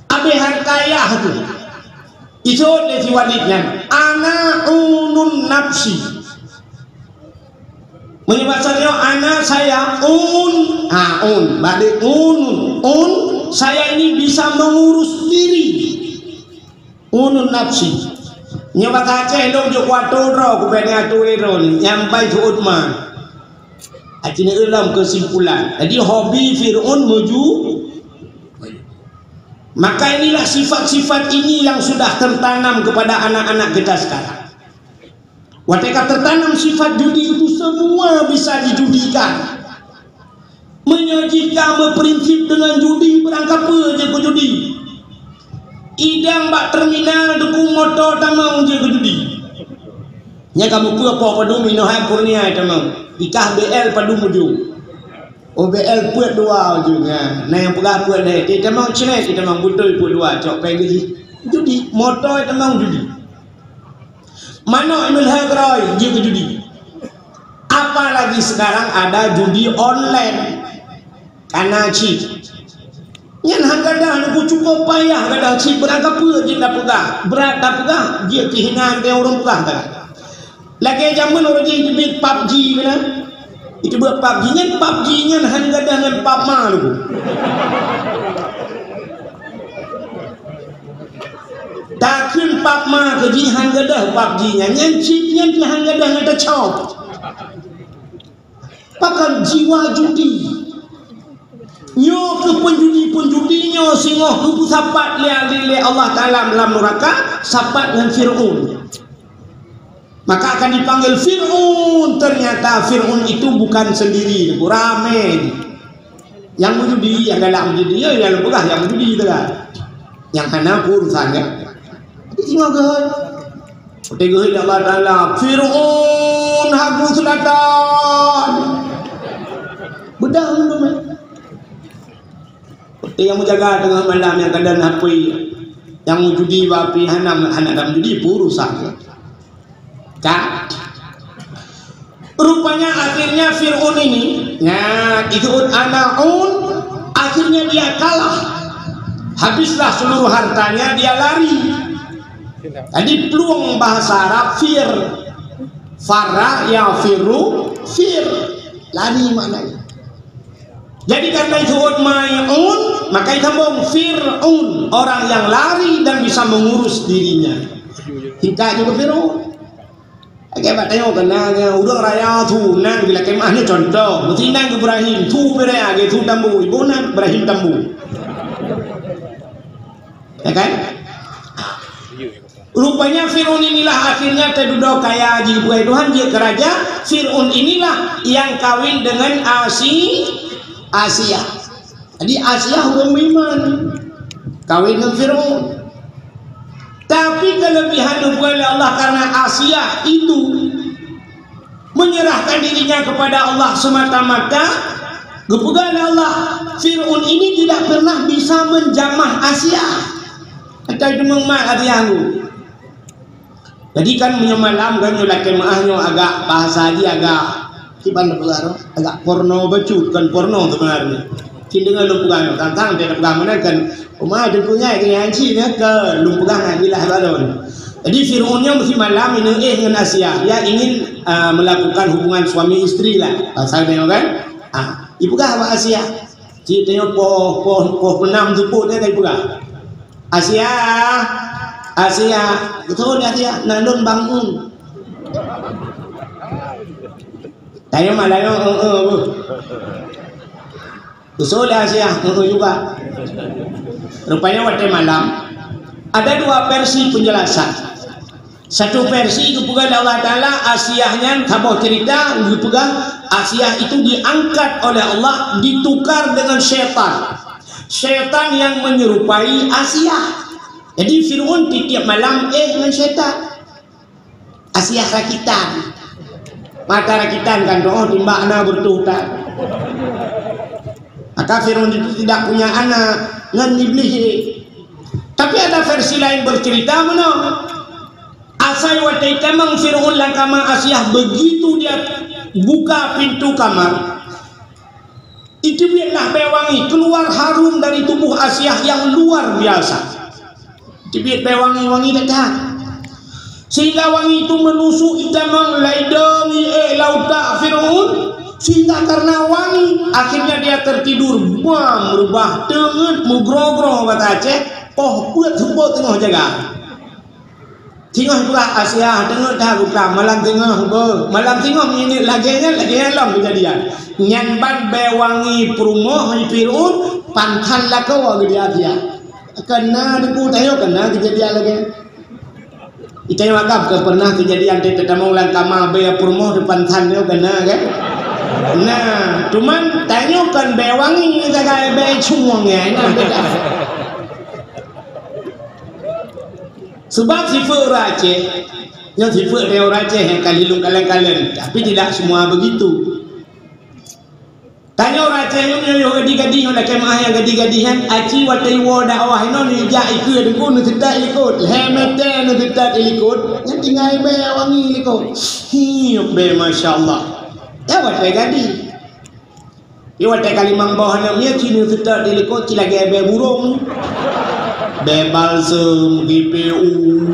Abéh hareuta yah tu. Isot lé si Walid nyan, "Ana unun nafsi." Meunyoe bahasa nyoe, ana saya un, ha, un, balik un, un, saya ini bisa mengurus diri. Unun nafsi. Nyoe bahasa Aceh lôn jok kuatu droe kubéh nyan atu lé droe nyan, nyang bai seuôt ma. Aci neueu lom keusimpulan. Jadi hobi Fir'aun meujudi. Maka inilah sifat-sifat ini yang sudah tertanam kepada anak-anak kita sekarang. Watée ka teutanam sifat judi itu, semua bisa dijudikan. Meunyoe jih ka meuprinsip deungon judi, barangkapeue jeuet keu judi. Idang bak terminal dukung moto tamong jeuet keu judi. Nyan ka meupeue poh padum inoe hai Kurnia tamong. Dikah B L padum ujong. Oh, B L peuet dua ujong. Ha, na nyang peugah peuet lhée. Di tamong cret, di tamong beutôi peuet dua, cok péng geuh jih. Judi, moto tamong judi. Manok imeulheueh keurôi jeuet keu judi. Apalagi sekarang ada judi online. Kana cit. Nyan han gadah, Teungku, cukup payah gadah cit, brat kapeue jeuet tapeugah. Brat tapeugah, jeuet keuhinan teuh ureueng peugah gadah. Lagèe jameun ureueng jih teubiet PUBG keunan. Iteubiet PUBG nyan, PUBG nyan han gadah ngon pap ma, Teungku. Takheun pap ma keu jih han gadah PUBG nyan, nyan cit nyan pih han gadah ngon tacok. Pakon jiwa judi. Nyoe keuh peunjudi-peunjudi nyoe singoh geupeusapat lé, lé Allah Taala lam nuraka, sapat ngon Fir'aun. Maka akan dipanggil Fir'aun. Ternyata Fir'aun itu bukan sendiri, ramé. Nyang meujudi, nyang galak meujudi, ya, nyang peugah nyang meujudi tu kan. Nyang hana pun urusan, kan? Tapi singoh geuhôi. Watèe geuhôi lé Allah Taala, "Fir'aun, hagu seulatan." Beudôh dulu, man. Watèe nyang meujaga teungoh malam nyang kadang hapui, nyang meujudi bak api hana, hana dam judi, pun urusan. Kan? Rupanya akhirnya Fir'aun ini, nah, itu ana'un, akhirnya dia kalah. Habislah seluruh hartanya, dia lari. Jadi, plueng bahasa Arab fir. Farra yafirru fir. Lari maknanya. Jadi, karena disebut mai'un, maka disambung Fir'aun, orang yang lari dan bisa mengurus dirinya. Singkat juga Fir'aun. Oke, bak tengok kena, ureueng raya tu, nan bila kemah ni contoh. Mesti nan Ibrahim, tu bere age tu tambu, ibu nan Ibrahim tambu. Ya kan? Rupanya Fir'aun inilah akhirnya teududoe kaya jih, bukai Tuhan jeuet keu raja. Fir'aun inilah yang kawin dengan Asi-, Asia. Jadi Asia ureueng beriman. Kawin dengan Fir'aun. Tapi kelebihan bukai lé Allah karena Asia itu menyerahkan dirinya kepada Allah semata-mata, geupeugah lé Allah, Fir'aun ini tidak pernah bisa menjamah Asia. Atau itu memang Asia tu. Jadi kan meunyoe malam kan nyoe lakèe meu'ah nyoe agak bahasa jih agak kiban peugah tu, agak porno bacut, kan porno sebenarnya. Cit deungon lôn peugah nyoe, tang-tang dia peugah meunan kan, uma Teungku nyan keu nyan cit nyan kan lôn peugah nyan jeulaih balon. Jadi Fir'aun nyoe meusi malam ini eh ngon Asia, dia ingin, ah, melakukan hubungan suami istri lah. Pasal tengok kan? Ah, ipeugah bak Asia. Cit tanyoe poh, poh, poh peunam teupot nyan ka ipeugah. "Asia, Asia, beutôi ni Asia, na lôn bangun." Tanyoe malam nyoe, "Heeh, heeh, beuh." Usul Asia, "Heeh juga." Rupanya watèe malam, ada dua versi penjelasan. Satu versi geupeugah lé Allah Taala, Asiah nyan saboh cerita geupeugah Asiah itu diangkat oleh Allah, ditukar dengan syaitan. Syaitan yang menyerupai Asiah. Jadi Fir'aun tiep-tiep malam eh ngon syaitan. Asiah rakitan. Mata rakitan kan doh timbak na beureutoh tan. Maka Fir'aun itu tidak punya anak ngon Iblih. Tapi ada versi lain bercerita meunoe. Asai watèe itamong Fir'aun lam kama Asiah, begitu dia buka pintu kamar, iteubiet lah bèe wangi, keluar harum dari tubuh Asiah yang luar biasa. Iteubiet bèe wangi, wangi that-that. Sehingga wangi itu menusuk itamong lam idong iék lam utak Fir'aun, sehingga karena wangi, akhirnya dia tertidur. Bam, reubah, teungeut, meugroe-groe bak até, poh peuet seupôt teungoh jaga. Singoh peugah Asiah, teungeut that buka, malam singoh beuh. Malam singoh meunyoe lagèe nyan, lagèe nyan lom keujadian. Nyan ban bèe wangi peurumoh Fir'aun, panthan lakoe geuh di Asiah. Keuna Teungku tanyoe keuna keujadian lagèe nyan. Di tanyoe agam ka pernah keujadian teutamong lam kama bèe peurumoh di panthan nyoe keuna kan? Nah, cuman tanyoe kon bèe wangi sagai bèe cueng nyan. Nah, beda. Sebab sifeuet ureueng Aceh, nyan sifeuet ureueng Aceh nyang ka lheueh lôn kalon-kalon, tapi tidak semua begitu. Tanyoe ureueng Aceh nyoe, nyoe yoh gadih-gadih nyoe, lakée meu'ah nyang gadih-gadih nyan, aci watée iwoe dakwah inoe neujak ikeue teungku, neuseutôt ilikot, lhée meuté neuseutôt ilikot, nyan tinggai bée wangi likot. Hiep bée, masya Allah. Ya watée gadih. Ya watée ka limong boh aneuk miet, ci neuseutôt ilikot, ci lagée bée burông. Bée balsem, G P U.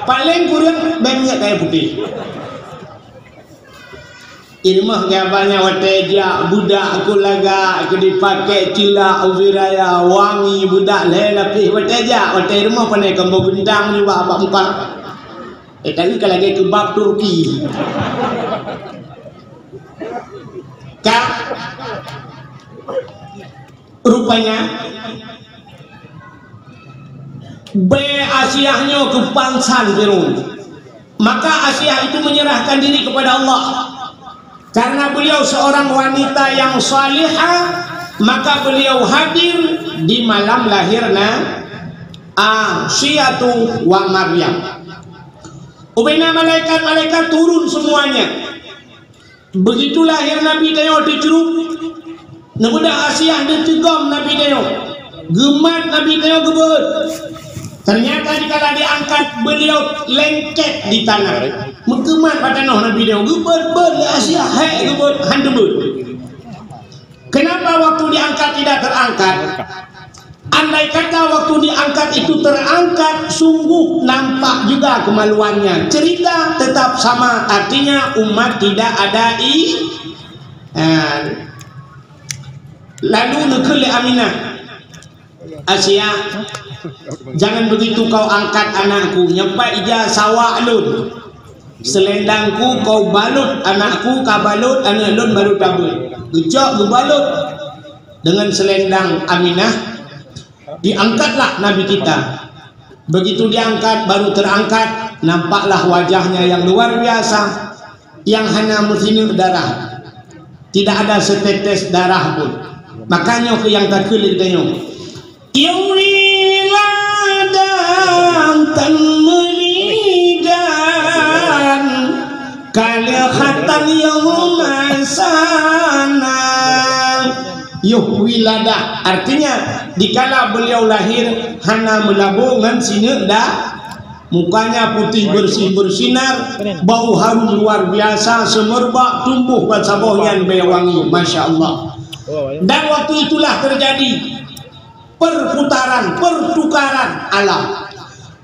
Paléng kureueng bée miet kayée putéh. Ilmu gabanya watée jak, beudak keu lagak, keu dipaké cilak ubé raya, wangi beudak lhée lapéh watée jak, watée rumoh pané keumbô bintang nibak bak muka. Eh, tapi ka lagée keubab Turki. Ka Rupanya, bée Asiah nyoe keu pansan Firaun. Maka Asiah itu menyerahkan diri kepada Allah. Karena beliau seorang wanita yang salihah, maka beliau hadir di malam lahirnya Asiatu wa Maryam. Ubena malaikat-malaikat turun semuanya. Begitu lahé Nabi tanyoe teucruek, neubeudôh Asiah deuh teugom Nabi tanyoe. Geumat Nabi tanyoe geubeuet. Ternyata dikala diangkat, beliau lengket di tanah. Meukeumat bak tanoh Nabi tanyoe. Geubeuet-beuet lé Asiah, hék geubeuet, han teubeuet. Kenapa waktu diangkat tidak terangkat? Andai kata waktu diangkat itu terangkat, sungguh nampak juga kemaluannya. Cerita tetap sama, artinya umat tidak ada i-, eh, lalu neukheun lé Aminah, "Asiah, jangan begitu kau angkat anakku, nyoe pat ija sawak lôn. Selendangku kau balut anakku, ka balut aneuk lôn baru tabeuet." Geucok geubalut dengan selendang Aminah, diangkatlah Nabi kita. Begitu diangkat, baru terangkat, nampaklah wajahnya yang luar biasa, yang hana meusineuk darah. Tidak ada setetes darah pun. Makanya ke yang takheun lé geutanyoe. Nyang wiladang tan meuligan, kaleuhatan nyang masana. Yoh wiladah, artinya dikala beliau lahir hana meulabô ngon sineuk da-, mukanya putih bersih bersinar, bau harum luar biasa, seumeubak tumbuh ban saboh nyan bée wangi, masya Allah. Dan waktu itulah terjadi perputaran, pertukaran alam.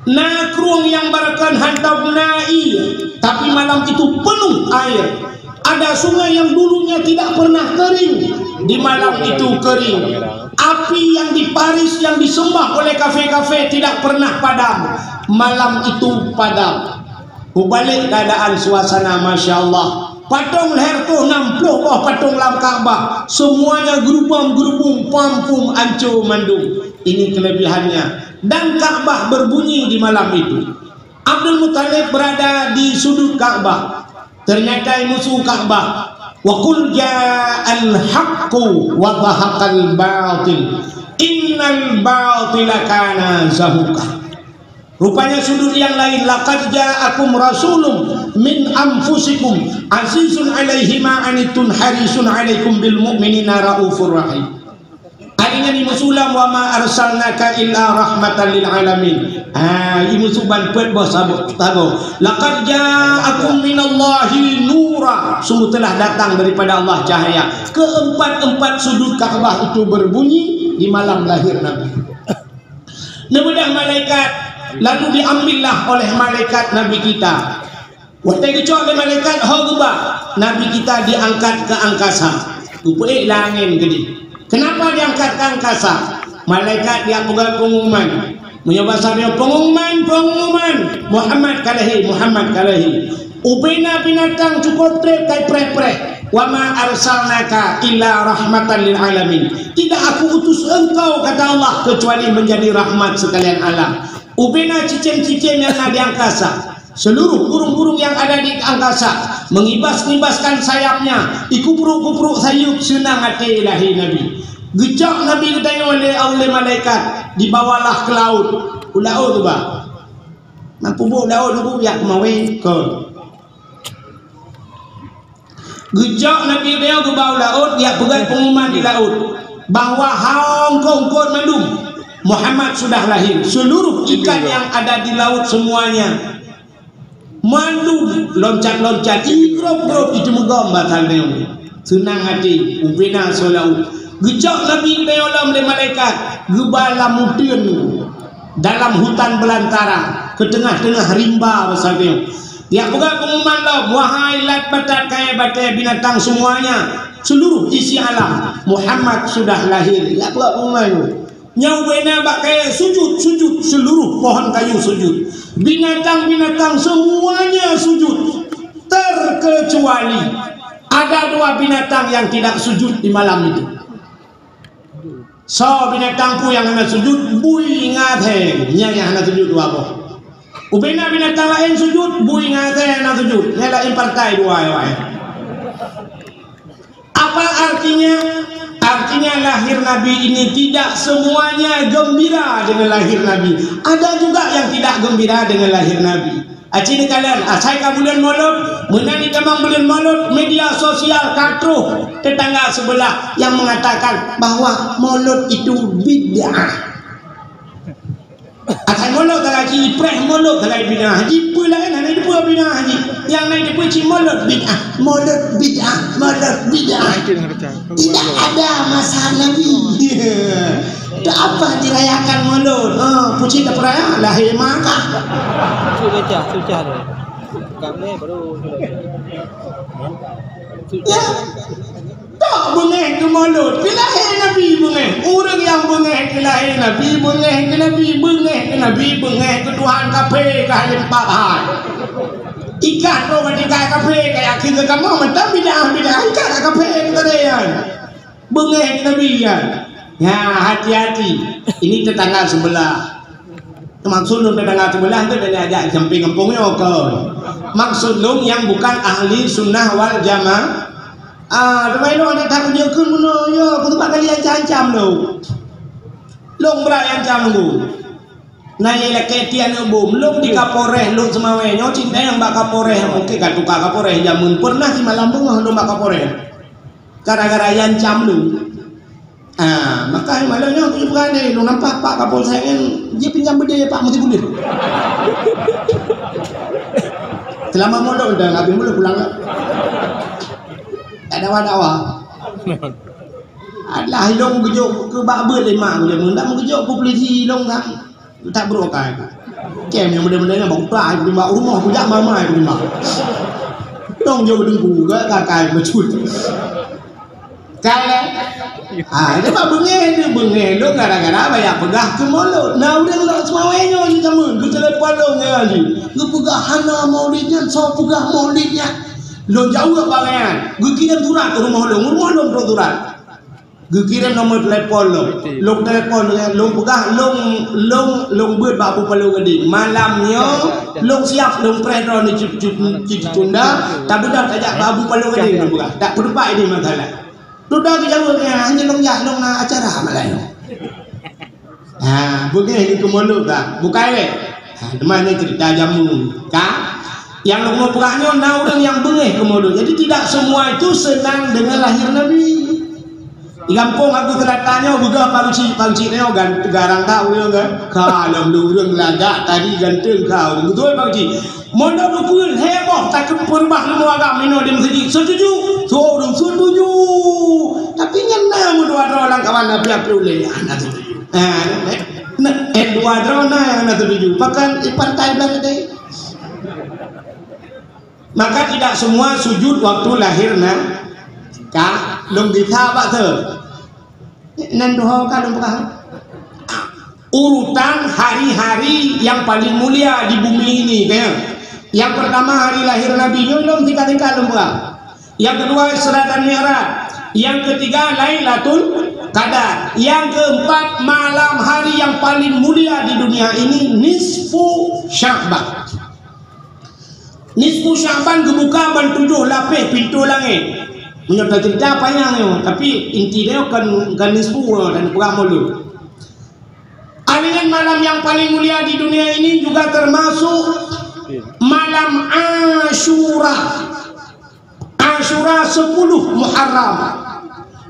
Na krueng nyang barokon hantom na ié, tapi malam itu penuh air. Ada sungai yang dulunya tidak pernah kering, di malam itu kering. Api yang diparis, yang disembah oleh kafé-kafé tidak pernah padam, malam itu padam. Mubalek keadaan suasana, masya Allah. Patong lhèe reutôh nam ploh boh patong lam Ka'bah, semuanya geurubom-geurubong, pom-pom, ancô mandum. Ini kelebihannya. Dan Ka'bah berbunyi di malam itu. Abdul Muthalib berada di sudut Ka'bah. Ternyata musuh Ka'bah. Wa qul ja'al haqqu wa zahaqal batil. Innal batila kana zahuqa. Rupanya sudut yang lain, laqad ja'akum rasulun min anfusikum azizun alaihi ma anittum harisun alaikum bil mu'minina raufur rahim. Akhirnya di musulam, wa ma arsalnaka illa rahmatan lil alamin. Ah, di musuh ban peuet boh sabuk tago. Laqad ja'akum minallahi nura. Sungguh telah datang daripada Allah cahaya. Keempat-empat sudut Ka'bah itu berbunyi di malam lahir Nabi. Neubeudôh malaikat, lalu diambillah oleh malaikat Nabi kita. Watèe geucok lé malaikat, ho geuba, Nabi kita diangkat ke angkasa. Geupeuék lam angén keudéh. Kenapa diangkat ke angkasa? Malaikat jipeugah pengumuman. Meunyoe basa nyoe, pengumuman, pengumuman, Muhammad ka lahé, Muhammad ka lahé. Ubena binatang cukôp trép ka jipreh-preh. Wa ma arsalnaka illa rahmatan lil alamin. Tidak aku utus engkau, kata Allah, kecuali menjadi rahmat sekalian alam. Ubena cicém-cicém nyang na di angkasa, seluruh burung-burung yang ada di angkasa mengibas-ngibaskan sayapnya, ikupruk-kupruk sayeup, seunang até lahé Nabi. Geucok Nabi geutanyoe lé, lé malaikat, dibawalah ke laut. U laôt geuba. Nan peubuet laôt nunggu jak keumawé kon. Geujok Nabi beliau geuba u laôt, geujak peugah pengumuman di laôt bahwa hai eungkôt-eungkôt mandum, Muhammad sudah lahir. Seluruh ikan yang ada di laut semuanya mandum loncat-loncat, igrop-grop, itu meugom batal nyoe. Seunang até, ubena soe laôt. Geujok Nabi beliau lom lé malaikat, geuba lam uteuen, dalam hutan belantara, ke tengah-tengah rimba basa nyoe. Geujak peugah pengumuman lom, "Wahai lat batat kayèe batèe binatang semuanya, seluruh isi alam, Muhammad sudah lahir." Geujak peugah pengumuman nyoe. Nyang ubena bak kayèe sujud, sujud, seluruh pohon kayu sujud. Binatang-binatang semuanya sujud, terkecuali ada dua binatang yang tidak sujud di malam itu. Soe binatang peue nyang hana sujud? Bui ngon asèe, nyan nyang hana sujud dua boh. Ubena binatang laén sujud, bui ngon asèe hana sujud. Nyan laén partai dua nyan. Apa artinya? Artinya lahir Nabi ini tidak semuanya gembira dengan lahir Nabi. Ada juga yang tidak gembira dengan lahir Nabi. Aci neukalon, asai ka buleuen Molot, meunan jitamong buleuen Molot, media sosial ka troh tetangga sebelah yang mengatakan bahwa Molot itu bid'ah. Asai Molot ka lagèe ipreh, Molot ka lagèe bid'ah. Jipeue laén, hana jipeue bid'ah jih. Nyang na jipeue cit Molot bid'ah. Molot bid'ah, Molot bid'ah. Tidak ada masa Nabi. Untuk apa dirayakan Molot? Ha, pucit tak peraya, lahir maka. Sudah cah, sudah tu. Kami baru sudah cah. Ya. Tok beungéh keu Molot, keu lahé Nabi beungéh. Ureueng nyang beungéh keu lahé Nabi, beungéh keu Nabi, beungéh keu Nabi, beungéh keu Tuhan, kafé ka lheuh pat hai. Ikah droe ngon tinggai kafé ka yakin keu kamoe mantong bid'ah, bid'ah ikah ka kafé keu teurimong. Beungéh keu Nabi nyan. Ya, hati-hati. Ini tetangga sebelah. Maksud lôn, tetangga sebelah tu dari ajak samping gampông nyoe kon. Maksud lôn nyang bukan ahli sunnah wal jamaah. Ah, teuma lôn ada tak tunjukkan bunoe nyoe, aku tempat kali ancam-ancam lôn. Lôn brat ancam lôn. Na ye lakée tian bom, lôn di Kapolres, lôn Seumawé nyoe cit nyang bak Kapolres, mungkin ka tuka Kapolres jameun. Pernah di malam beungoh lôn bak Kapolres. Gara-gara ancam lôn. Ah, maka malam nyoe aku peureulée, lôn nampak Pak Kapolsek nyan, jipinjam beudé Pak Mesti Bulir. Selama mondok dah habis mula pulang lah. Tak dawa-dawa. Alah, lôn geujok keu bak beuet lé mak, geujok meunan, geujok keu polisi lôn kan. Tak beurôh kai. Kem nyang benda-benda nyan bak utai, bak rumoh kujak mama, bak rumoh. Dong jok deungku, gak kakai becut. Kai lé. Ah, itu mah beungéh tu, beungéh lôn gara-gara banyak peugah keu Molot. Nah, ureueng lôn Seumawé nyoe jih jameun, geuteulepon lôn ngon jih. Geupeugah hana Maulid nyan, soe peugah Maulid nyan. Lôn jaweueb bak nyan. Geukirém surat keu rumoh lôn, rumoh lôn trok surat. Geukirém nomor telepon lôn. Lôn telepon, lôn peugah, lôn, lôn, lôn beuet bak Abu Palo Gadeng. Malam nyoe, lôn siap, lôn preh droeneuh cit, cit, cit tunda, tabeudôh tajak bak Abu Palo Gadeng, lôn peugah. Tak peurupak ini masalah. Dudoe geujaweueb, "Ya, hana lôn jak, lôn na acara malam nyoe." Ha, beungéh keu Molot dah. Bukai lé. Ha, teuma nyoe cerita jameun. Ka? Nyang lôn peugah nyoe na ureueng nyang beungéh keu Molot. Jadi, tidak semua itu senang dengan lahir Nabi. Di gampông Agus Selatan nyoe beugah Pak Cik, Pak Cik nyoe gan-, garang ka ureueng kan. Ka lom ureueng lagak tadi ganteng ka ureueng. Beutôi Pak Cik. Mon na bukon heboh takheun peureubah leumo agam inoe di meuseujid, setuju? Soe ureueng setuju. Tapi nyan na meudua droe lam kawan api-api ulée, hana setuju. Ha, na, eh, dua droe na nyang hana setuju. Bahkan di pantai Bangladesh. Maka tidak semua sujud waktu lahir na, ka lôn gisa bak tu. Nan tuho ka lôn peugah. Urutan hari-hari yang paling mulia di bumi ini, kan? Yang pertama hari lahir Nabi, nyoe lom singkat-singkat lôn peugah. Yang kedua Isra dan Mi'raj. Yang ketiga Lailatul Qadar. Yang keempat malam hari yang paling mulia di dunia ini, nisfu Sya'ban. Nisfu Sya'ban geubuka ban tujoh lapéh pintoe langét. Meunyoe taceurita panyang nyoe, tapi inti nyoe kon, kon nisfu, dan peugah Maulud. Dengan malam yang paling mulia di dunia ini juga termasuk malam Asyura. Asyura sepuluh Muharram.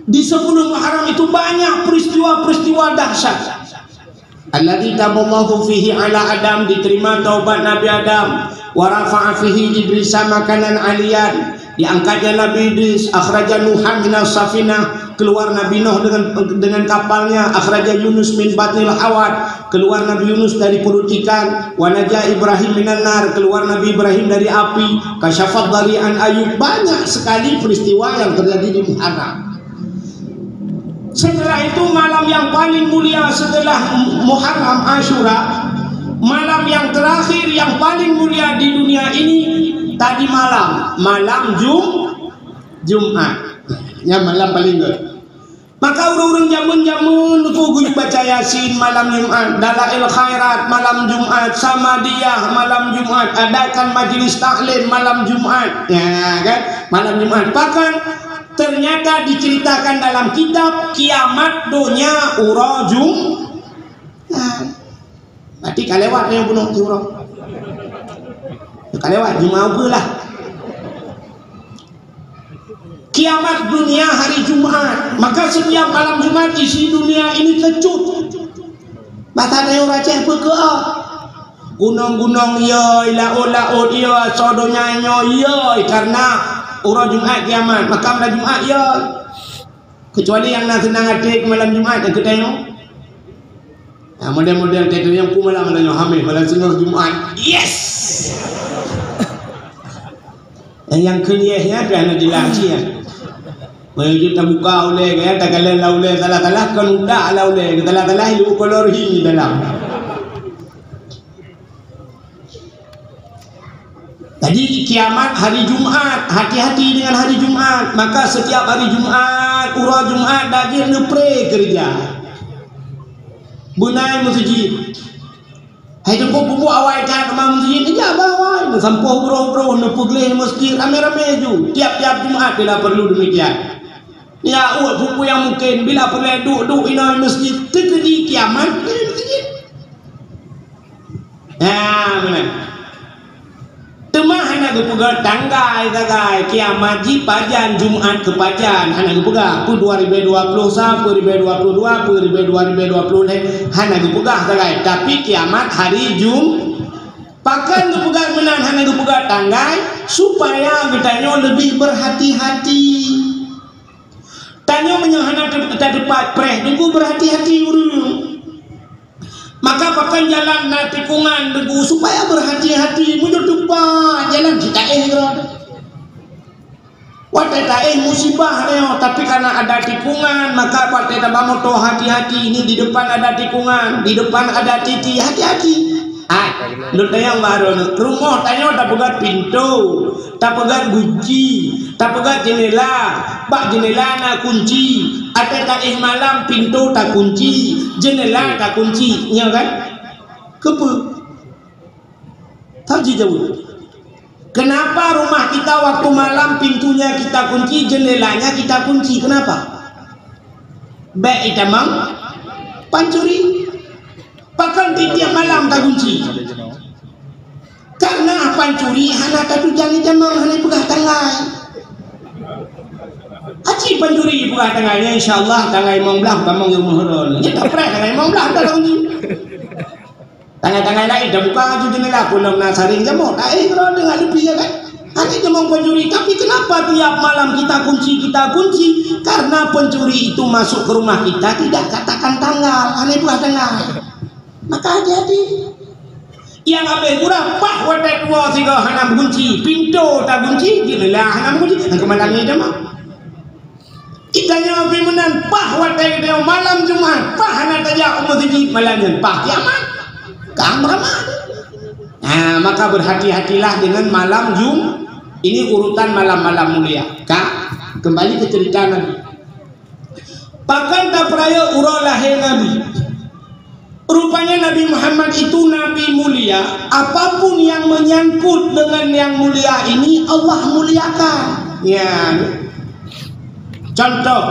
Di sepuluh Muharram itu banyak peristiwa-peristiwa dahsyat. Alladzi taballahu fihi ala Adam, diterima taubat Nabi Adam. Wa rafa'a fihi Idrisa makanan aliyan, diangkatnya Nabi Idris. Akhraja Nuhan minas safinah, keluar Nabi Nuh dengan, dengan kapalnya. Akhraja Yunus min batnil hawat, keluar Nabi Yunus dari perut ikan. Wa naja Ibrahim minan nar, keluar Nabi Ibrahim dari api. Kasyafad dhari an Ayub, banyak sekali peristiwa yang terjadi di Muharram. Setelah itu, malam yang paling mulia setelah Muharram, Asyura, malam yang terakhir yang paling mulia di dunia ini, tadi malam, malam Jum-, Jumat. Nyan malam paling good. Maka ureuëng-ureuëng jameun-jameun, nyoe geuyue baca Yasin malam Jumat, Dalail Khairat malam Jumat, Samadiyah malam Jumat, adakan majlis taklim malam Jumat. Ya kan? Malam Jumat. Bahkan ternyata diceritakan dalam kitab kiamat donya uroe Jum-, nah, berarti ka lewat nyang bunoe uroe. Ka lewat, Jumat ukeue lah. Kiamat dunia hari Jumat. Maka setiap malam Jumat isi dunia ini kecut. Bahasa tanyoe ureuëng Aceh peue keu ah? Gunong-gunong yoi, laôt-laôt yoi, asoe donya nyoe yoi, karena uroe Jumat kiamat, maka malam Jumat yoi. Kecuali nyang na seunang até keu malam Jumat, nyang keu tanyoe. Nah, model-model tanyoe nyang peue malam, malam nyoe Hameh, malam singoh Jumat. Yes! Nyang, nyang keu yes nyan pih hana jeulaih cit nyan. Meunyoe jeuet tabuka ulée nyan, takalon lam ulée salah-salah, kon utak lam ulée, salah-salah ilmu kolor hi dalam. Jadi kiamat hari Jumat, hati-hati dengan hari Jumat. Maka setiap hari Jumat, uroe Jumat, daging neupré keureuja. Beunai meuseujid. Hai teungku pupuk awai that teuma meuseujid, ija bah awai, neusampôh uroe-uroe, neupeugleh meuseujid ramé-ramé ju. Tiap-tiap Jumat bila perlu demikian. Ya, uet pupuk nyang mungken, bila peureulée duek-duek inoe meuseujid, teukeudi kiamat, di meuseujid. Nah, meunan. Teuma hana geupeugah tanggai sagai, kiamat jih pajan, Jumat keu pajan, hana geupeugah. Peue dua ribée dua ploh sa, peue ribée dua ploh dua, peue ribée dua ribée dua ploh lhée, hana geupeugah sagai. Tapi kiamat hari Jum-, pakon geupeugah meunan hana geupeugah tanggai, supaya geutanyoe leubeh berhati-hati. Tanyoe meunyoe hana te-, tateupat preh, teungku berhati-hati ureuëng. Maka pakon jalan na tikungan, teungku, supaya berhati-hati, meunyoe teupat jalan cit taéh keudroe. Watée taéh musibah nyoe, tapi karena ada tikungan, maka watée tabamoto hati-hati, ini di depan ada tikungan, di depan ada titi, hati-hati. Ah, lôn tanyong bak droeneuh, rumoh tanyoe tapeugét pintoe, tapeugét gunci, tapeugét jeunela, bak jeunela na kunci, watée taéh malam pintoe takunci, jeunela takunci, nyo kan? Keupeue? Ka jijaweueb. Kenapa rumah kita waktu malam pintunya kita kunci, jendelanya kita kunci? Kenapa? Bék itamong pancuri. Pakon tiep-tiep malam takunci? Karena pancuri hana tatujan itamong, hana ipeugah tanggai. Aci pancuri ipeugah tanggai, ya, insya Allah tanggai limong blah tamong nyang meuhorong. Nyan tapreh tanggai limong blah takunci. Tanggai-tanggai laén tabuka laju jeunela, peue lom na saréng jamoe. Taéh keudroe deungon leupie, ya kan? Hana jamoe pancuri. Tapi kenapa tiap malam kita kunci, kita kunci? Karena pencuri itu masuk ke rumah kita, tidak katakan tanggal. Hana ipeugah tanggai. Maka hati-hati. Nyang habéh gura, paih watée tuwoe sigoe hana meugunci, pintoe tagunci, jeunela hana meugunci, nyang keumalam nyan jamoe. Geutanyoe pih meunan, paih watée geutanyoe malam Jumat, paih hana tajak u meuseujid malam nyan, paih kiamat. Ka meuramat. Nah, maka berhati-hatilah dengan malam Jum-, ini urutan malam-malam mulia. Ka, kembali ke cerita Nabi. Pakon tapeurayeuk uroe lahé Nabi? Rupanya Nabi Muhammad itu nabi mulia, apapun yang menyangkut dengan yang mulia ini Allah muliakan. Ya. Contoh,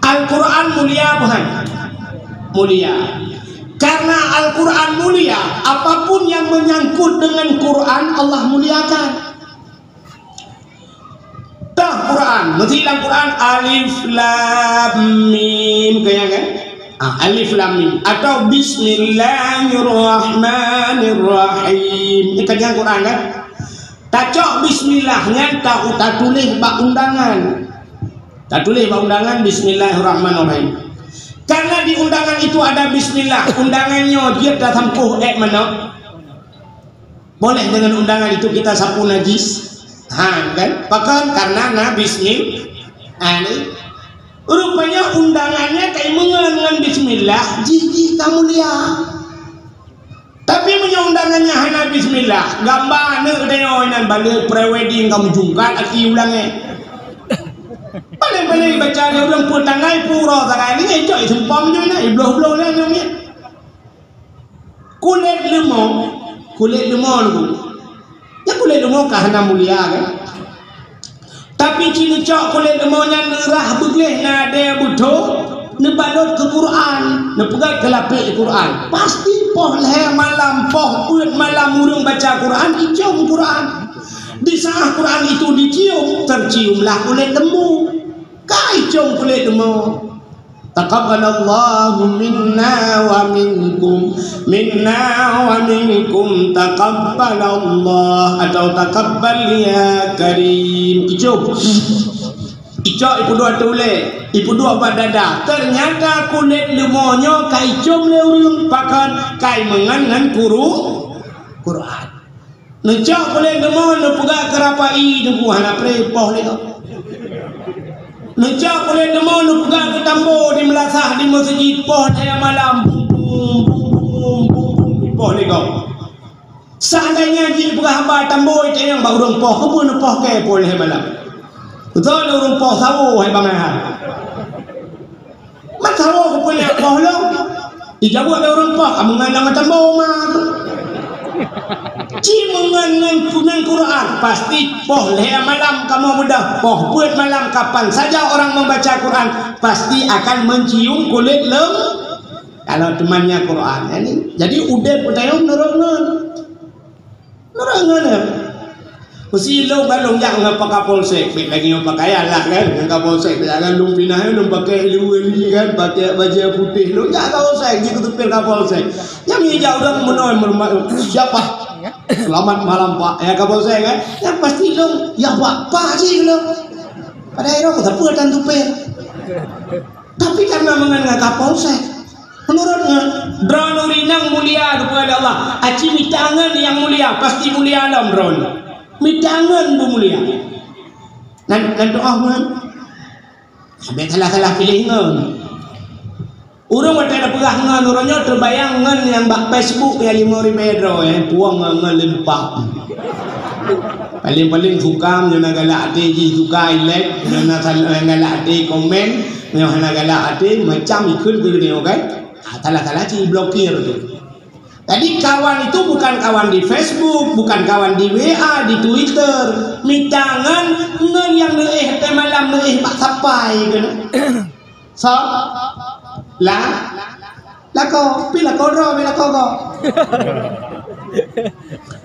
Al-Quran mulia bukan? Mulia. Karena Al-Quran mulia, apapun yang menyangkut dengan Quran Allah muliakan. Quran, mesti lam Quran alif lam mim, kaya kan? Ah, alif lam mim atau bismillahirrahmanirrahim. Ini kajian Quran kan? Tacok bismillah nyan ta tatuléh bak undangan. Tatuléh bak undangan bismillahirrahmanirrahim. Karena di undangan itu ada bismillah, undangan nyoe jeuet tasampôh ék manok. Boleh dengan undangan itu kita sapu najis? Ha, kan? Pakon? Karena na bismillah. Ha, ni. Rupanya undangannya kai meungon ngon bismillah, jih-jih ka mulia. Tapi meunyoe undangannya hana bismillah, gamba aneuk tanyoe nan balik pre-wedding ka meujungkat aki ulang eh. Paling-paling baca dia ureueng peue tanggai pura sagai ni, eh, cok seumpam je na, ibloh-bloh lah nyoe. Kulét leumô, kulét leumô nyoe. Ya kulét leumô ka hana mulia kan? Tapi ci neucok kulét leumô nyan neurah beugleh nadée beutho, neubalot keu Quran, neupeugét keu lapék Quran. Pasti poh lhée malam, poh peuet malam ureuëng baca Quran, icom Quran. Di saat Quran itu dicium, terciumlah kulét leumô. Ka icom kulét leumô. Taqabbalallahu minna wa minkum, minna wa minkum, taqabbalallah atau taqabbal ya karim. Icom. Icok ipeuduek ateueh ulée, ipeuduek bak dada. Ternyata kulét leumô nyoe ka icom lé ureuëng pakon kai meungon ngon kuru Quran. Neucok kulét leumô neupeugah keu rapai teungku hana pré poh lé gob. Neucok kulét leumô neupeugah keu tambo di meulasah di meuseujid poh lhée malam bum bum bum bum bum poh lé gob. Seandainya jih peugah haba tambo itanyong bak ureuëng poh, keupeue neupoh kée poh lhée malam? Beutôi ureuëng poh sawo hai bangai hai. Masa woe kupeunyak poh lom. Ijaweueb lé ureuëng poh, "Kamu ngan nama tambo ma tu." Ci meungan ngon kunan Quran, pasti poh lhée malam kamoe beudôh, poh peuet malam kapan saja orang membaca Quran, pasti akan mencium kulit lem. Kalau temannya Quran, ya ni. Jadi udeb beutayong nurut ngon. Nurut ngon ya. Meusi lôn kan lôn jak ngon Pak Kapolsek, bèk lagèe ngon pakaian lah kan. Ngon Kapolsek, jangan lôn pinah lôn pakai luweue li kan, pakai bajèe putéh. Lôn jak Kapolsek, jikeuteupél Kapolsek. Nyang meujak ureueng meunoe meureumat, "Siapa?" "Selamat malam, Pak." Ya Kapolsek kan. Yang pasti lôn, "Ya Pak, Pak cit lôn." Padahai lôn sapeue tan teupél. Tapi karena meungan ngon Kapolsek, menurut ngon droeneuh ureueng inong mulia keupada Allah. Aci mita ngon nyang mulia, pasti mulia lom droeneuh. Mita ngon beumulia. Nan, nan doa ngon. Sampai salah-salah pilih ngon. Ureueng watèe na peugah ngon uroe nyoe teubayang ngon nyang bak Facebook nyang limong ribèe droe, eh, puang ngon, ngon limpak. Paling-paling suka meunyoe na galak até jih suka ilek, meunyoe na sal-, galak até komen, meunyoe hana galak até macam ikheun keu geutanyoe kan. Ah, salah-salah cit blokir tu. Jadi kawan itu bukan kawan di Facebook, bukan kawan di W A, di Twitter. Mita ngon, ngon nyang neuéh teuh malam neuéh bak sapai keunoe. So, la, lakoe, pi lakoe droe, pi lakoe gob.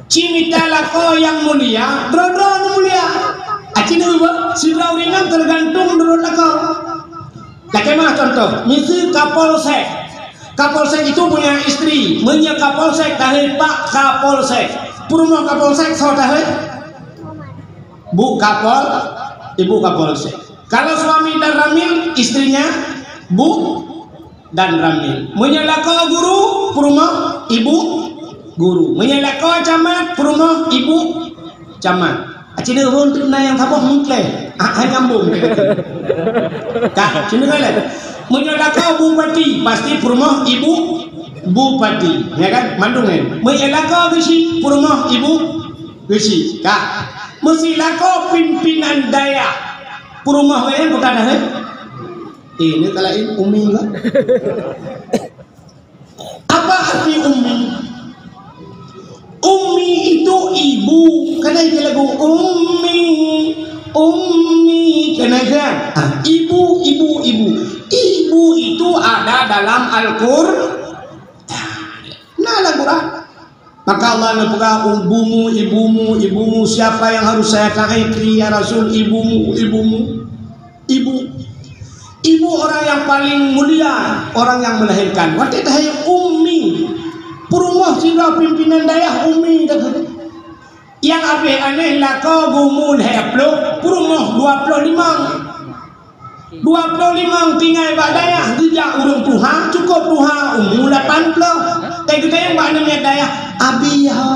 Ci mita lakoe nyang mulia, droe-droe nyang mulia. Aci nyoe beuh, sidroe ureueng inong teugantung nurot lakoe. Lakèe meu'ah contoh, miseue Kapolsek. Kapolsek itu punya istri. Meunyoe Kapolsek tahé Pak Kapolsek. Peurumoh Kapolsek soe tahé? Bu Kapol, Ibu Kapolsek. Kalau suami dan Ramil, istrinya Bu dan Ramil. Meunyoe lakoe guru, peurumoh Ibu Guru. Meunyoe lakoe camat, peurumoh Ibu Camat. Aci nyoe rhôn teuk na nyang saboh meuklèe. Ah, hai nyambung. Ka, sinoe ka lé. Meunyoe lakoe bupati, pasti peurumoh Ibu Bupati. Ya kan? Mandum kan? Meunyoe lakoe geuchik, peurumoh Ibu Geuchik. Ka. Meusi lakoe pimpinan dayah. Peurumoh geuh nyan bukan dah, eh? Eh, ni ka laén umi lah. Apa arti ummi? Ummi itu ibu. Kan ada lagu ummi, ummi. Kan ada? Ah, ibu, ibu, ibu. Ibu itu ada dalam Al-Qur'an. Nah, dalam Quran. Maka Allah neupeugah, "Ummuhu, ibumu, ibumu, siapa yang harus saya taati, ya Rasul? Ibumu, ibumu, ibu." Ibu orang yang paling mulia, orang yang melahirkan. Watèe tahayeu ummi, peurumoh sidroe pimpinan dayah ummi teuh. Nyang abéh aneuk lakoe geumu lhèe ploh, peurumoh dua ploh limong. Dua ploh limong tinggai bak dayah, geujak ureueng tuha, cukôp tuha, umu lapan ploh. Teugeutanyong bak aneuk miet dayah, "Abi ho?"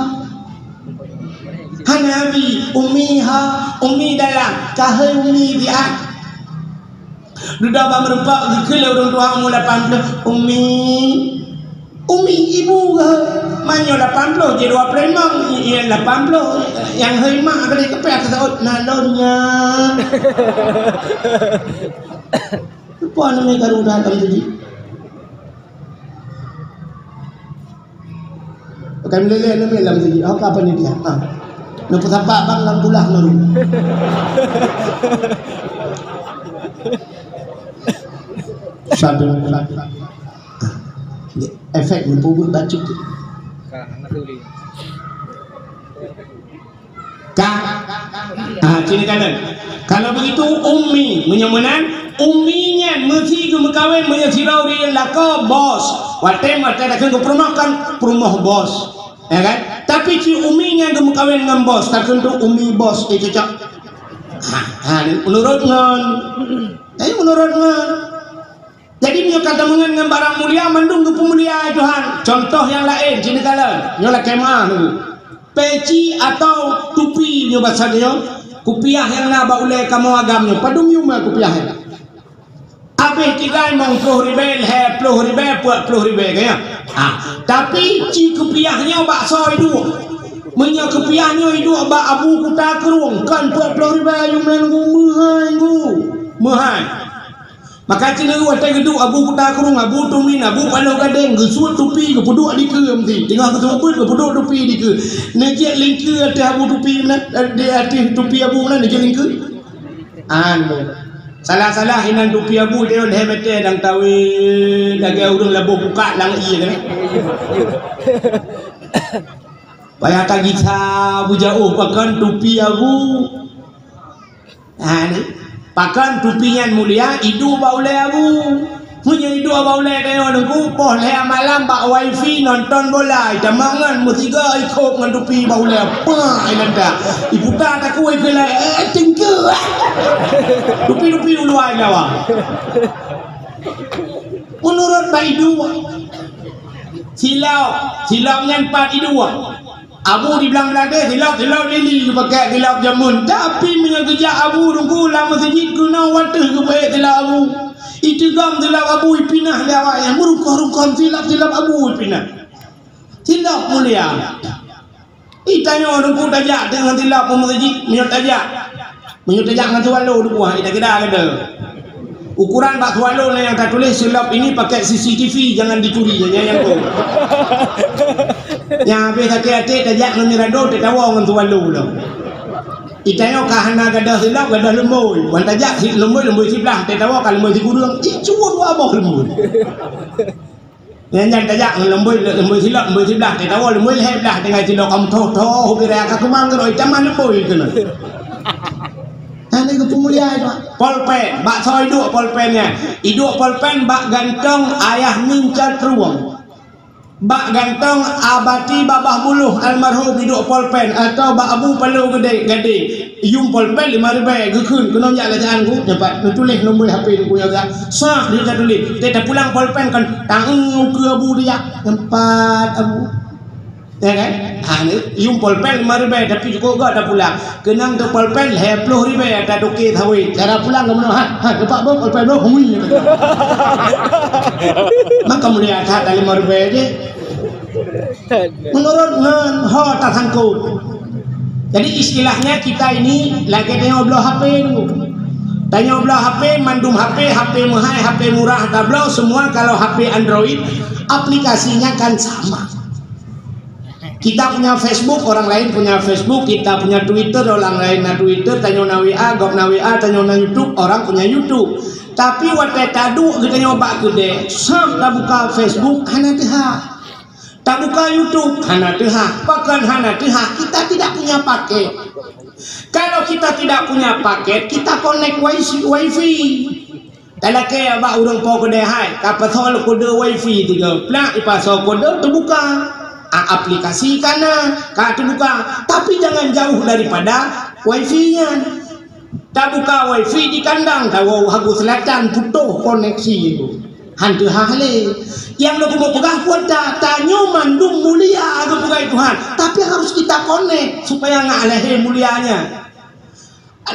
"Hana abi, ummi ho." "Ummi dalam, kah hai ummi biat?" Dudoe bak meurumpok, geukheun lé ureueng tuha umu lapan ploh, "Ummi." "Ummi, ibu kah?" "Meunyoe lapan ploh, jeuet dua ploh limong, i-, i-, lapan ploh. Nyang hai mak, keupeue ata saut?" "Na lôn nyan." Rupa aneuk miet karu that lam teuji. Bukan meleleh aneuk miet lam teuji. Apa, apa ni dia? Ha. Neupeusapat bang lam tulah baru. Satu. Efek neupeubuet bacut tu. Ka. Ah, sini kanan. Kalau begitu, ummi, meunyoe meunan, ummi nyan meusi geumeukawen meunyoe sidroe ureueng lakoe bos. Watèe, watèe takheun geupeurumoh kan peurumoh bos. Ya kan? Tapi si ummi nyan geumeukawen ngon bos, takheun tu ummi bos, eh, cocok. Ha, ha, ni menurut ngon. Tapi menurut ngon. Jadi, meunyoe ka tameungon ngon barang mulia, mandum geupeumulia lé Tuhan. Contoh nyang laén, sini kalon. Nyoe lakèe meu'ah nunggu. Peci atau tupi nyoe basa nyoe, kupiah nyang na bak ulèe kamoe agam nyoe. Padum yum kupiah nyan. Abéh tinggai mong ploh ribèe, lhèe ploh ribèe, peuet ploh ribèe, kan, ya? Ah, tapi ci kupiah nyoe bak soe iduek. Meunyoe kupiah nyoe iduek bak Abu Kuta Krueng, kon peuet ploh ribèe yum nyan nunggu, meuhai nunggu. Meuhai. Maka ci nyoe watèe geuduek Abu Kuta Krueng, Abu Tumin, Abu Paloh Gadeng, geusuet tupi, geupeuduek dikeue meusi. Teungoh geusuet beuet, geupeuduek tupi dikeue. Neujak lingkeue ateueh Abu tupi meunan, eh, di ateueh tupi Abu meunan, neujak lingkeue. An, salah-salah inan tupi Abu, dia lhèe mètè dan tawi lagèe ureueng laboh bukak lam ié kan. Payah tagisa beujaoh pakon tupi Abu. Ha, ni. Pakon tupi nyan mulia, iduek bak ulèe Abu. Meunyoe iduek bak ulèe tanyoe Teungku, poh lhèe malam bak wifi nonton bola, itamong ngon meusigoe ikhop ngon tupi bak ulèe. Pah, inan dah. Iputa takue keu lhèe, eh, teungku, eh. Tupi-tupi uluwa nyawa. Menurut bak iduek. Silop, silop nyan pat iduek. Abu di Blang Meulaté, silop, silop lili geupakèk silop jameun. Tapi meunyoe geujak Abu Teungku lam meuseujid keunoe watèe geupeuék silop Abu. Iteugom silop Abu ipinah lé awak nyan, meurungkon-rungkon silop, silop Abu ipinah. Silop mulia. Itanyoe Teungku tajak deungon silop u meuseujid, meunyoe tajak. Meunyoe tajak ngon swallow dibuah, ita kira kata. Ukuran bak swallow na nyang tatuléh, "Silop ini pakai C C T V, jangan dicuri," nyan nyang tu. Nyang habéh sakét até tajak ngon mirado, tatawa ngon swallow lom. Itanyoe ka hana gadoh silop, gadoh lumbôi. Wan tajak si lumbôi, lumbôi siblah, tatawa ka lumbôi sikureueng, icuwa dua boh lumbôi. Nyan, nyan tajak ngon lumbôi, lumbôi silop, lumbôi siblah, tatawa lumbôi lhèe blah tinggai silop, kamoe thoh-thoh, ubé raya ka keumang keudroe, itamah lumbôi keunoe. Nyan lé geupeumulia itu. Polpen, bak soe iduek polpen nyan? Iduek polpen bak gantong Ayah Min Cot Rueng. Bak gantong Abati Babah Buluh almarhum iduek polpen, atau bak Abu Paloh Gede, Gade. Yum polpen lima ribèe geukheun keunoe jak lé Tuhan ku, dapat neutuléh nombor H P Teungku nyoe gak. Sah di tatuléh. Teuh tapulang polpen kan, tanggong keu Abu dia. Tempat Abu. Ya kan? Ha, ni, yum polpen lima ribèe, tapi cukôp gak tapulang. Keunong teuh polpen lhèe ploh ribèe, tatoke sawét. Cara pulang ke mana? Ha, ha, dapat boh polpen boh. Hui. Maka mulia that lima ribèe je. Menurut ngon ho tasangkut. Jadi istilahnya kita ini lagèe tanyoe bloe H P tu. Tanyoe bloe H P, mandum H P, H P meuhai, H P murah tabloe, semua kalau H P Android, aplikasinya kan sama. Kita punya Facebook, orang lain punya Facebook, kita punya Twitter, orang lain na Twitter, tanyoe na W A, gob na W A, tanyoe na YouTube, orang punya YouTube. Tapi watèe taduek geutanyoe bak keudè, sah tabuka Facebook, hana teuhah. Tabuka YouTube, hana teuhah. Pakon hana teuhah? Kita tidak punya paket. Kalau kita tidak punya paket, kita connect wifi. Talakée bak ureuëng po keudè hai, ka pasoe kode wifi tiga plak, ipasoe kode teubuka. A, aplikasi ka na, ka teubuka. Tapi jangan jauh daripada wifi nyan. Tabuka wifi di kandang, tawoe Hagu Selatan, putôh koneksi. Han teuhah lé. Nyang lôn keumeung peugah kuat ta, tanyoe mandum mulia geupeugah Tuhan. Tapi harus kita connect supaya ngak lahé mulianya.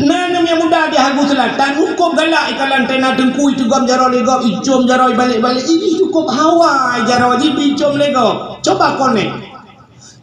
Na aneuk muda di Hagu Selatan, hukôm galak ikalon tena teungku, iteugom jaroe lé gob, icôm jaroe ibalek-balek. Ini cukup hawa jaroe jih icôm lé gob. Coba connect.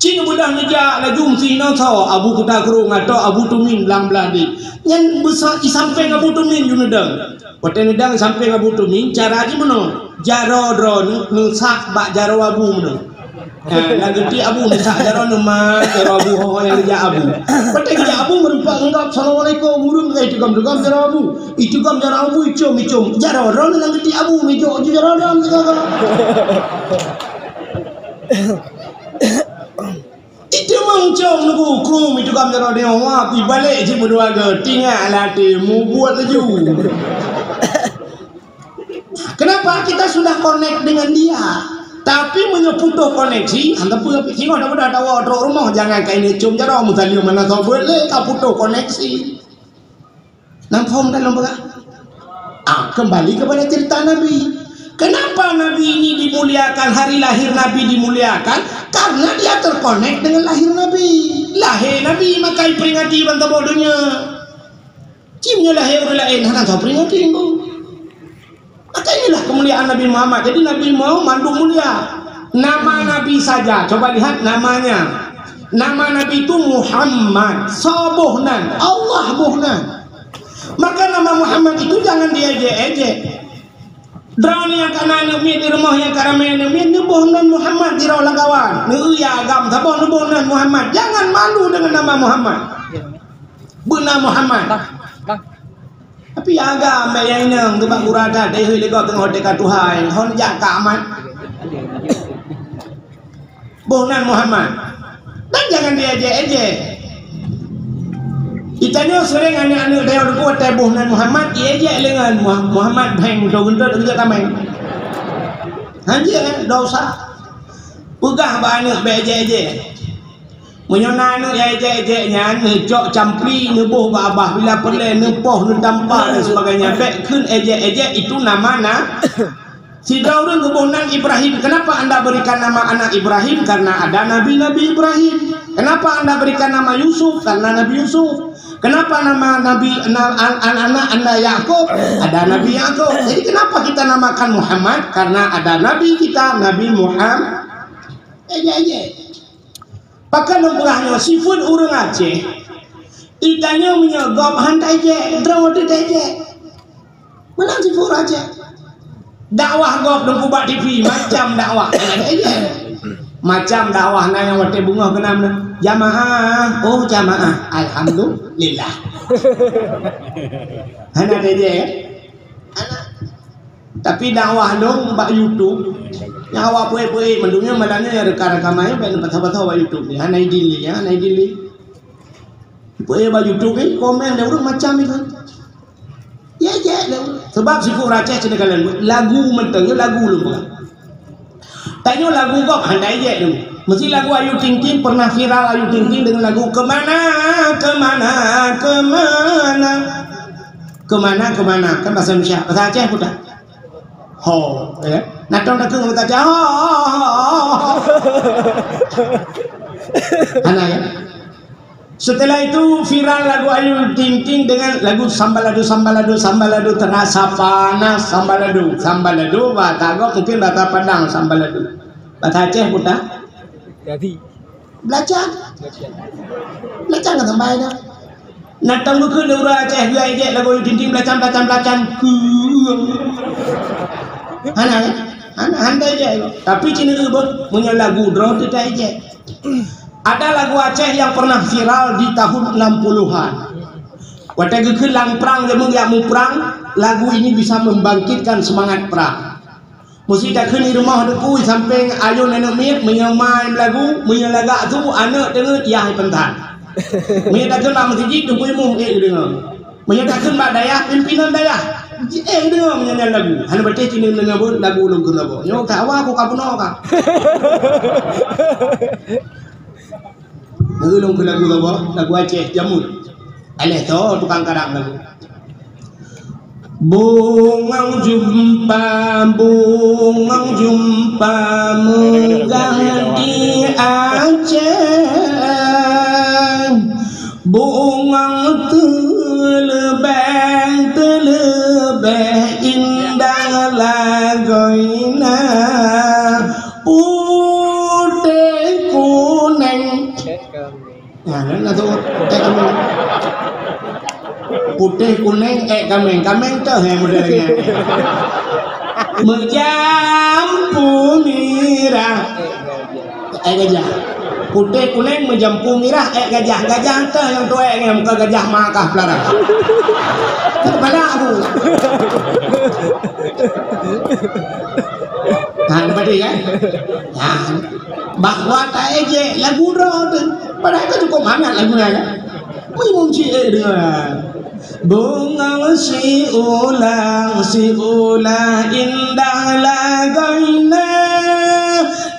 Cit beudôh neujak laju meusi inoe soe, Abu Kuta Krueng atau Abu Tumin lam blah deh. Nyan beusa-, isampéng Abu Tumin ju neudong. Watée neudong isampéng Abu Tumin, cara jih meunoe. Jaroe droeneuh neusak bak jaroe Abu meunoe. Ha, lam geuti Abu neusak jaroe neuh, ma, jaroe Abu, ho, ho nyang neujak Abu. Watée neujak Abu meurumpok ngon gob, "Assalamualaikum," ureuëng, eh, iteugom-teugom jaroe Abu. Iteugom jaroe Abu, icôm, icôm. Jaroe droeneuh lam geuti Abu, meujok ju jaroe droeneuh sigoe-goe. Itu meuncong nunggu krum itu kan jaroe nyoe, wah, pi balek cit meudua go, tingak latih, mubuet laju. Kenapa? Kita sudah connect dengan dia. Tapi meunyoe putôh koneksi, hana peue, singoh dah mudah tawa trok rumoh, jangan kai neucôm jaroe, meusalim mana soe buet lé, ka putôh koneksi. Nang phom dalam peugah. Ah, kembali kepada cerita Nabi. Kenapa Nabi ini dimuliakan, hari lahir Nabi dimuliakan? Karena dia terkonek dengan lahir Nabi. Lahé Nabi maka iperingati ban saboh donya. Cim nyoe lahé ureuëng laén hana taperingati, Bu. Maka inilah kemuliaan Nabi Muhammad. Jadi Nabi Muhammad mandum mulia. Nama Nabi saja, coba lihat namanya. Nama Nabi itu Muhammad. Soe boh nan? Allah boh nan. Maka nama Muhammad itu jangan diejek-ejek. Droeneuh nyang ka na aneuk miet di rumoh, nyang ka ramé aneuk miet, neuboh nan Muhammad di roh lam kawan. Neueu ya agam saboh neuboh nan Muhammad. Jangan malu dengan nama Muhammad. Beuna Muhammad. Bang, bang. Tapi agam bèk nyang inong, teuma gura that, dai hôi lé gob teungoh teuka tuha, hon jak ka amat. Boh nan Muhammad. Dan jangan diejek-ejek. Geutanyoe seuréng aneuk-aneuk dayah Teungku watèe boh nan Muhammad, diejek lé ngon Muha-, Muhammad Bank, beutôi-beutôi teujak tameng. Hanjeuet, dosa. Peugah bak aneuk bèk ejek-ejek. Meunyoe na aneuk nyang ejek-ejek nyan, neucok campli, neuboh bak babah, bila peureulèe neupoh, neutampa dan sebagainya, bèk kheun ejek-ejek, itu nama na. Sidroe ureueng geuboh nan Ibrahim. Kenapa anda berikan nama anak Ibrahim? Karena ada Nabi-Nabi Ibrahim. Kenapa anda berikan nama Yusuf? Karena Nabi Yusuf. Kenapa nama Nabi, na-, an-, anak-anak anda Yakub? Ada Nabi Yakub. Jadi kenapa kita namakan Muhammad? Karena ada Nabi kita, Nabi Muhammad. Ejek-ejek. Pakon lôn peugah nyoe, sifeuet ureueng Aceh, geutanyoe meunyoe gob han taejek, droe teuh taejek. Meunan sifeuet ureueng Aceh. Dakwah gob Teungku bak T V, macam dakwah. Hana taejek. Macam dakwah na nyang watèe beungoh keunan, "Jamaah, oh jamaah, alhamdulillah." Hana taejek, kan? Hana. Tapi dakwah lôn bak YouTube, nyang awak peuék-peuék mandum nyan, malam nyan nyang reka-reka main, bèk neupatah-patah bak YouTube nyan. Hana idin lé, hana idin lé. Peuék bak YouTube nyan, komen lé ureueng macam itu. Ya, ya, lé ureueng. Sebab sifeuet ureueng Aceh cit kalon lagu mantong, nyoe lagu lôn peugah. Tanyoe lagu gob hana ijek tu. Mesti lagu Ayu Ting Ting pernah viral, Ayu Ting Ting dengan lagu Kemana, Kemana, Kemana. Kemana, Kemana. Kan bahasa Indonesia. Bahasa Aceh pun dah. Ho, ya. Natong takut bahasa Aceh. Ho, ho, ho, ho, ho. Hana, ya. Setelah itu viral lagu Ayu Ting Ting dengan lagu Sambalado, Sambalado, Sambalado, terasa panas Sambalado. Sambalado, bahasa Agam mungkin bahasa Padang Sambalado. Bahasa Aceh pun dah. Jadi. Belacan. Belacan kan sampai dah. Nah, tang buku lé ureueng Aceh, dua ejek lagu Ayu Ting Ting, belacan, belacan, belacan. Hana, kan? Hana, hana ejek. Tapi cina beuh, meunyoe lagu droe teuh ejek. Ada lagu Aceh yang pernah viral di tahun enam puluhan. Watèe geukheun lam prang, lé meunyoe muprang, lagu ini bisa membangkitkan semangat perang. Meusi takheun di rumoh Teungku, sampéng ayôn aneuk miet, meunyoe ma meulagu, meunyoe lagak su aneuk teungeut yah ipeuntan. Meunyoe takheun bak meuseujid, Teungku Imum ék geudeungoe. Meunyoe takheun bak dayah, pimpinan dayah, ék geudeungoe meunyoe nyan lagu. Hana patéh ci neudeungoe beuet lagu lôn keunoe. Nyoe ka awak aku ka bunoe ka. Nyoe lôn keu lagu lawa, lagu Aceh jameun. Aléh tho tukang karang lagu. Bungong jeumpa, bungong jeumpa meugah di Aceh. Bungong teuleubeh, teuleubeh indah lagoina. Putéh kunéng. Nah, nah, nah, tu, ék kaméng. Putéh kunéng, ék kaméng. Kaméng teuh nyang model nyan. Meujampu mirah. Ék gajah. Putéh kunéng meujampu mirah, ék gajah. Gajah teuh nyang tuék nyan, bukan gajah ma kah pelara. Kepala aku. Nah, nampak tu kan? Nah. Bahwa taéjék lagu droe teuh. Padahai ka cukôp mangat lagu nyan, kan? Meuimum ciek deungon. Bungong siulah, siulah indah lagoina.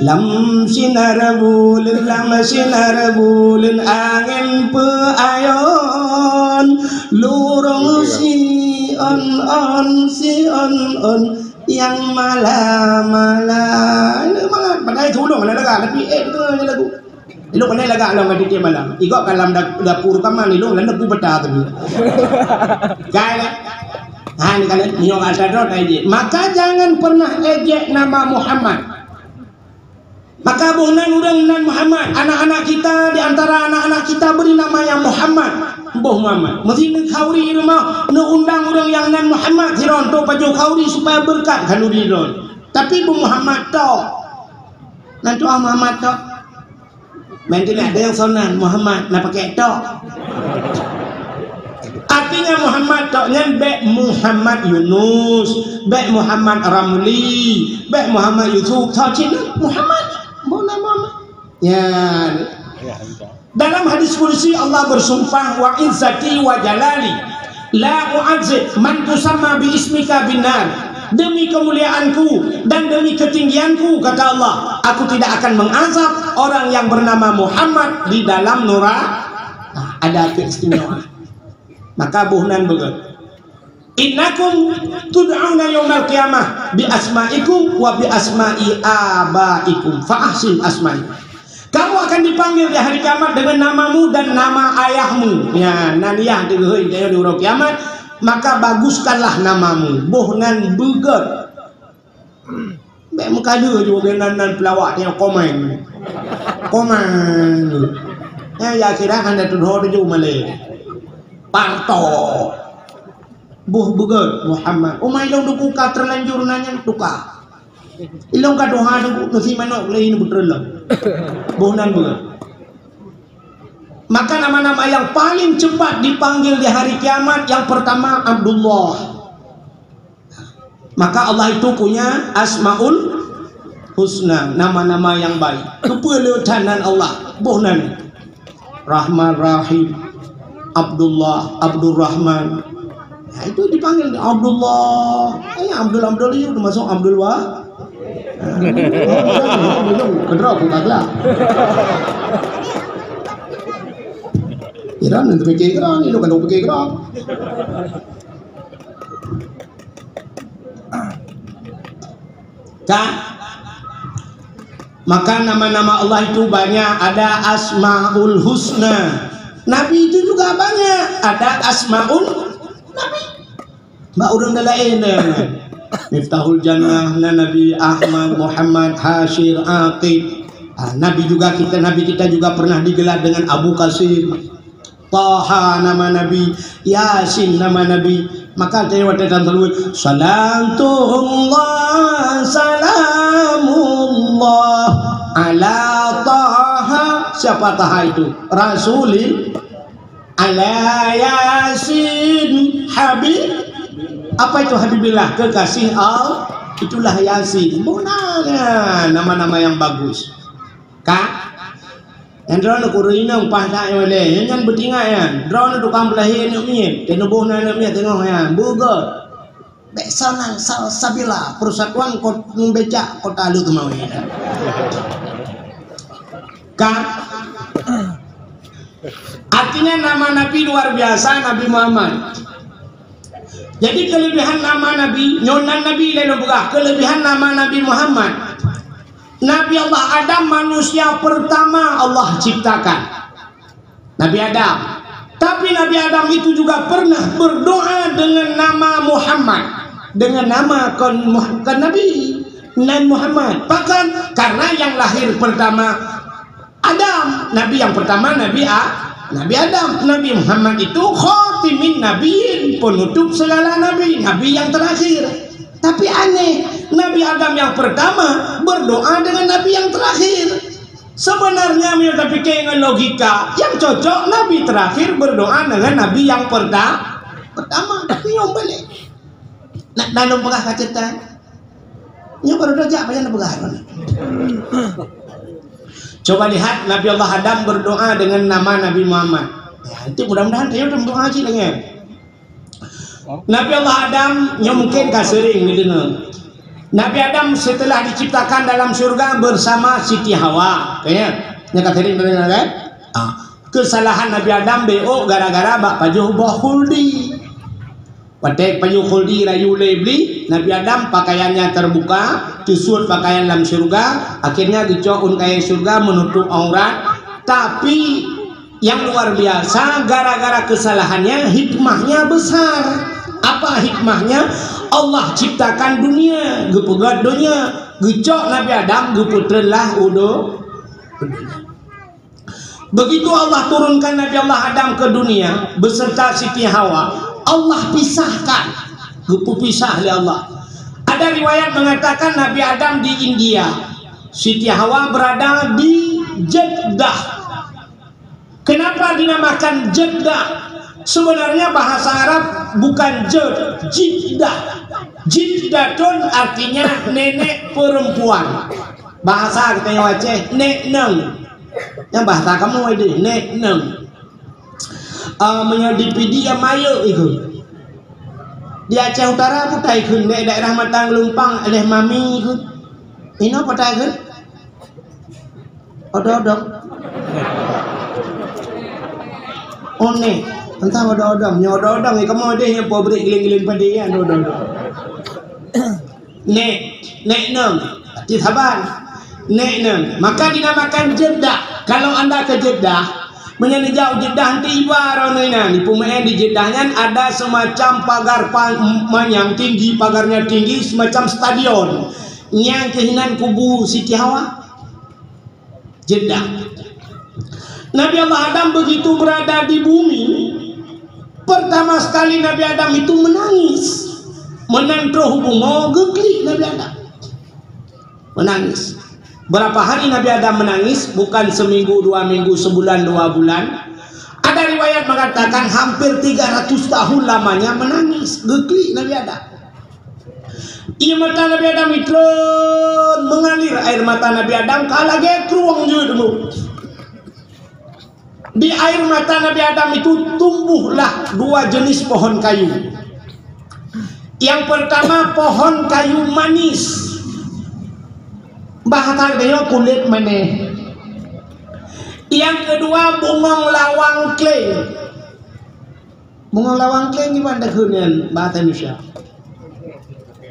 Lam sinar buleuen, lam sinar buleuen angén peuayon. Lurong sion-on, sion-on. Nyang mala-mala. Ini mangat, padahai tulông ada lagak, tapi ék beutôi nyan lagu. Ilông pandai lagak lom ka tiep malam. Igob ka lam da-, dapur ka man, ilông lam dapur beta tu. Kan? Ha, ni kan, nyoe ata droe ka ejek. Maka jangan pernah ejek nama Muhammad. Maka boh nan ureuëng nan Muhammad, anak-anak kita, di antara anak-anak kita beri nama yang Muhammad. Boh Muhammad. Meusi neukhauri di rumoh, neuundang ureuëng nyang nan Muhammad sidroe, untuk pajoh khauri supaya beureukat khanuri droe. Tapi boh Muhammad tok. Nan tuah Muhammad tok. Meuntri ada nyang sonan, Muhammad, na pakai tok. Artinya Muhammad tok nyan bék Muhammad Yunus, bék Muhammad Ramli, bék Muhammad Yusuf, tho cit Muhammad. Boh nan Muhammad. Ya. Dalam hadis qudsi Allah bersumpah, "Wa izzati wa jalali, la u'adzib man tusamma bi ismika binnar." Demi kemuliaanku dan demi ketinggianku, kata Allah, aku tidak akan mengazab orang yang bernama Muhammad di dalam nera-, nah, ada keistimewaan. Maka boh nan beugét. Innakum tud'auna yaumal qiyamah bi asma'ikum wa bi asma'i abaikum fa ahsin asma'i. Kamu akan dipanggil di hari kiamat dengan namamu dan nama ayahmu. Ya, nan yah digeuhôi di uroe kiamat, maka baguskanlah namamu. Boh nan beugét. Bék meukadeue ju geunan nan peulawak nyang komen. Komen. Eh, ya kira hana tudho tuju malée. Parto. Boh beugét Muhammad. Uma ilông duku ka terlanjur nanya tuka. Ilông ka doha duku nasi manok lé ini beutreulong. Boh nan beugét. Maka nama-nama yang paling cepat dipanggil di hari kiamat, yang pertama Abdullah. Maka Allah itu punya Asmaul Husna, nama-nama yang baik. Keupeue le that nan Allah, boh nan. Rahman Rahim, Abdullah, Abdurrahman. Nah, itu dipanggil Abdullah. Eh, Abdul, Abdul itu termasuk Abdul Wa-, nah, belum, belum, kedrop bukan lah. Iran nanti pikir keran, itu kan pikir keran. Kan? Maka nama-nama Allah itu banyak, ada Asmaul Husna. Nabi itu juga banyak, ada Asmaul Nabi. Bak ureuëng laén na Miftahul Jannah, na Nabi Ahmad, Muhammad, Hasyir, Aqib. Ah, Nabi juga kita, Nabi kita juga pernah digelar dengan Abu Qasim. Taha nama Nabi, Yasin nama Nabi. Maka teuh watée tan salawat, "Salatullah, salamullah ala Taha." Siapa Taha itu? Rasulil, ala Yasin, Habib. Apa itu Habibillah? Kekasih Allah. Itulah Yasin. Buna nama-nama yang bagus. Ka? Nyang droeneuh kureueng inong paih that nyoe lé. Nyan beutingat nyan. Droeneuh tukang peulahé aneuk miet. Teunuboh na aneuk miet teungoh nyan. Beugot. Bek sana salsabila persatuan kot becak kota Leuteumawé. Ka? Artinya nama Nabi luar biasa, Nabi Muhammad. Jadi kelebihan nama Nabi, nyoe nan Nabi lé lôn peugah, kelebihan nama Nabi Muhammad. Nabi Allah Adam manusia pertama Allah ciptakan. Nabi Adam. Tapi Nabi Adam itu juga pernah berdoa dengan nama Muhammad. Dengan nama kon Muh-, kon Nabi, nan Muhammad. Bahkan karena yang lahir pertama Adam, nabi yang pertama Nabi A-, Nabi Adam. Nabi Muhammad itu khatimin nabiyyin, penutup segala nabi, nabi yang terakhir. Tapi aneh, Nabi Adam yang pertama berdoa dengan nabi yang terakhir. Sebenarnya, bila tapikir dengan logika, yang cocok nabi terakhir berdoa dengan nabi yang perta-, pertama. Tapi nyoe balik. Nak dalam peugah kaceta. Nyoe baru dah jak, payah nak peugah. Coba lihat, Nabi Allah Adam berdoa dengan nama Nabi Muhammad. Ya, itu mudah-mudahan saya udah berdoa cik lagi. Nabi Allah Adam, nyoe mungkin ka sering didengar. Nabi Adam setelah diciptakan dalam syurga bersama Siti Hawa. Kayaknya, nyoe ka sering didengar, kan? Ah, kesalahan Nabi Adam beok gara-gara bak pajoh boh khuldi. Watée pajoh khuldi rayu lé Iblis, Nabi Adam pakaiannya terbuka, teusut pakaian lam syurga, akhirnya geucok ôn kayée syurga menutup aurat. Tapi yang luar biasa, gara-gara kesalahannya, hikmahnya besar. Apa hikmahnya? Allah ciptakan dunia, geupeugét dunia, geucok Nabi Adam, geupeutreun lah u do-, u donya. Begitu Allah turunkan Nabi Allah Adam ke dunia beserta Siti Hawa, Allah pisahkan, geupeupisah lé Allah. Ada riwayat mengatakan Nabi Adam di India, Siti Hawa berada di Jeddah. Kenapa dinamakan Jeddah? Sebenarnya bahasa Arab bukan Jed, Jiddah. Jiddatun artinya nenek perempuan. Bahasa kita yang Aceh, nek neng. Nyang bahasa kamoe deh, nek neng. Ah, meunyoe di Pidie ya mayek ikheun. Di Aceh Utara pun ta ikheun, di daerah Mata Geulumpang leh mami ikheun. Inoe pat ta ikheun? Odong-odong. Oh, nek. Entah odong-odong. Nyoe odong-odong, ya, kamoe deh nyang pabrik giling-giling padé, ya, odong-odong. Nek, nek neng, arti saban. Nek neng, maka dinamakan Jeddah. Kalau anda ke Jeddah, meunyoe neujak u Jeddah, nanti iba droeneuh inan, di Peumeuen di Jeddah nyan ada semacam pagar pa-, manyang tinggi, pagarnya tinggi, semacam stadion. Nyang keuh inan kubu Siti Hawa. Jeddah. Nabi Allah Adam begitu berada di bumi, pertama sekali Nabi Adam itu menangis. Meunan troh u bumoe geuklik Nabi Adam. Menangis. Berapa hari Nabi Adam menangis? Bukan seminggu, dua minggu, sebulan, dua bulan. Ada riwayat mengatakan hampir tiga ratus tahun lamanya menangis. Geuklik Nabi Adam. Ié mata Nabi Adam itreun, mengalir air mata Nabi Adam ka lagée krueng jeuet mu. Di air mata Nabi Adam itu tumbuhlah dua jenis pohon kayu. Yang pertama pohon kayu manis. Bahasa Indonesia kulit manis. Yang kedua bungong lawang kleng. Bunga lawang kleng gimana takheun nyan bahasa Indonesia?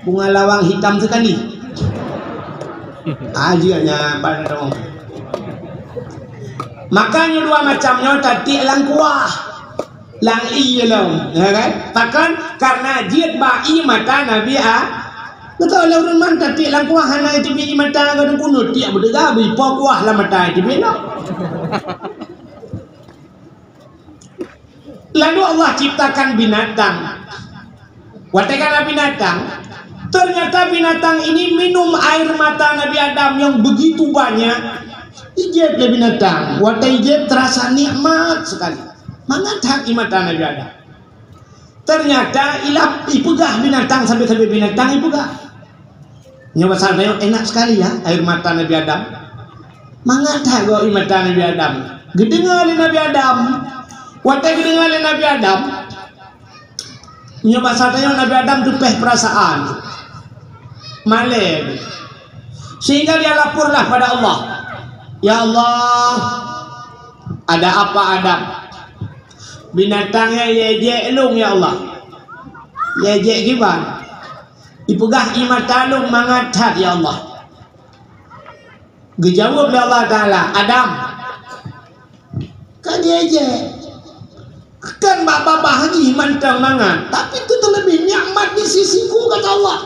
Bunga lawang hitam sekali. Aja nya bandong. Makanya dua macam nyoe tatiek lam kuah. Lam ié lom, ya kan? Takkan karena jeuet bak ié mata Nabi A. Betul lah ureueng man tatiek lam kuah hana itu biji mata ka dibunuh tiek beudega beri po kuah lam mata itu bela. Lalu Allah ciptakan binatang. Watée ka na binatang, ternyata binatang ini minum air mata Nabi Adam yang begitu banyak. Ijieb lé binatang, watée ijieb terasa nikmat sekali. Mangat that ié mata Nabi Adam. Ternyata ilah ipeugah binatang sampai-sampai binatang ipeugah. Nyoe pasal tanyoe enak sekali ya, air mata Nabi Adam. Mangat that goe air mata Nabi Adam. Geudeungoe lé Nabi Adam. Watée geudeungoe lé Nabi Adam, nyoe pasal tanyoe Nabi Adam teupeh perasaan. Malée. Sehingga dia laporlah pada Allah. Ya Allah, ada apa Adam? Binatang nyan ijek lôn ya Allah. Ijek kiban? Ipeugah ié mata lôn mangat that ya Allah. Geujaweueb lé Allah Taala, "Adam, ka jijek. Kan bak babah jih mantong mangat, tapi teuleubeh nikmat di sisiku," kata Allah.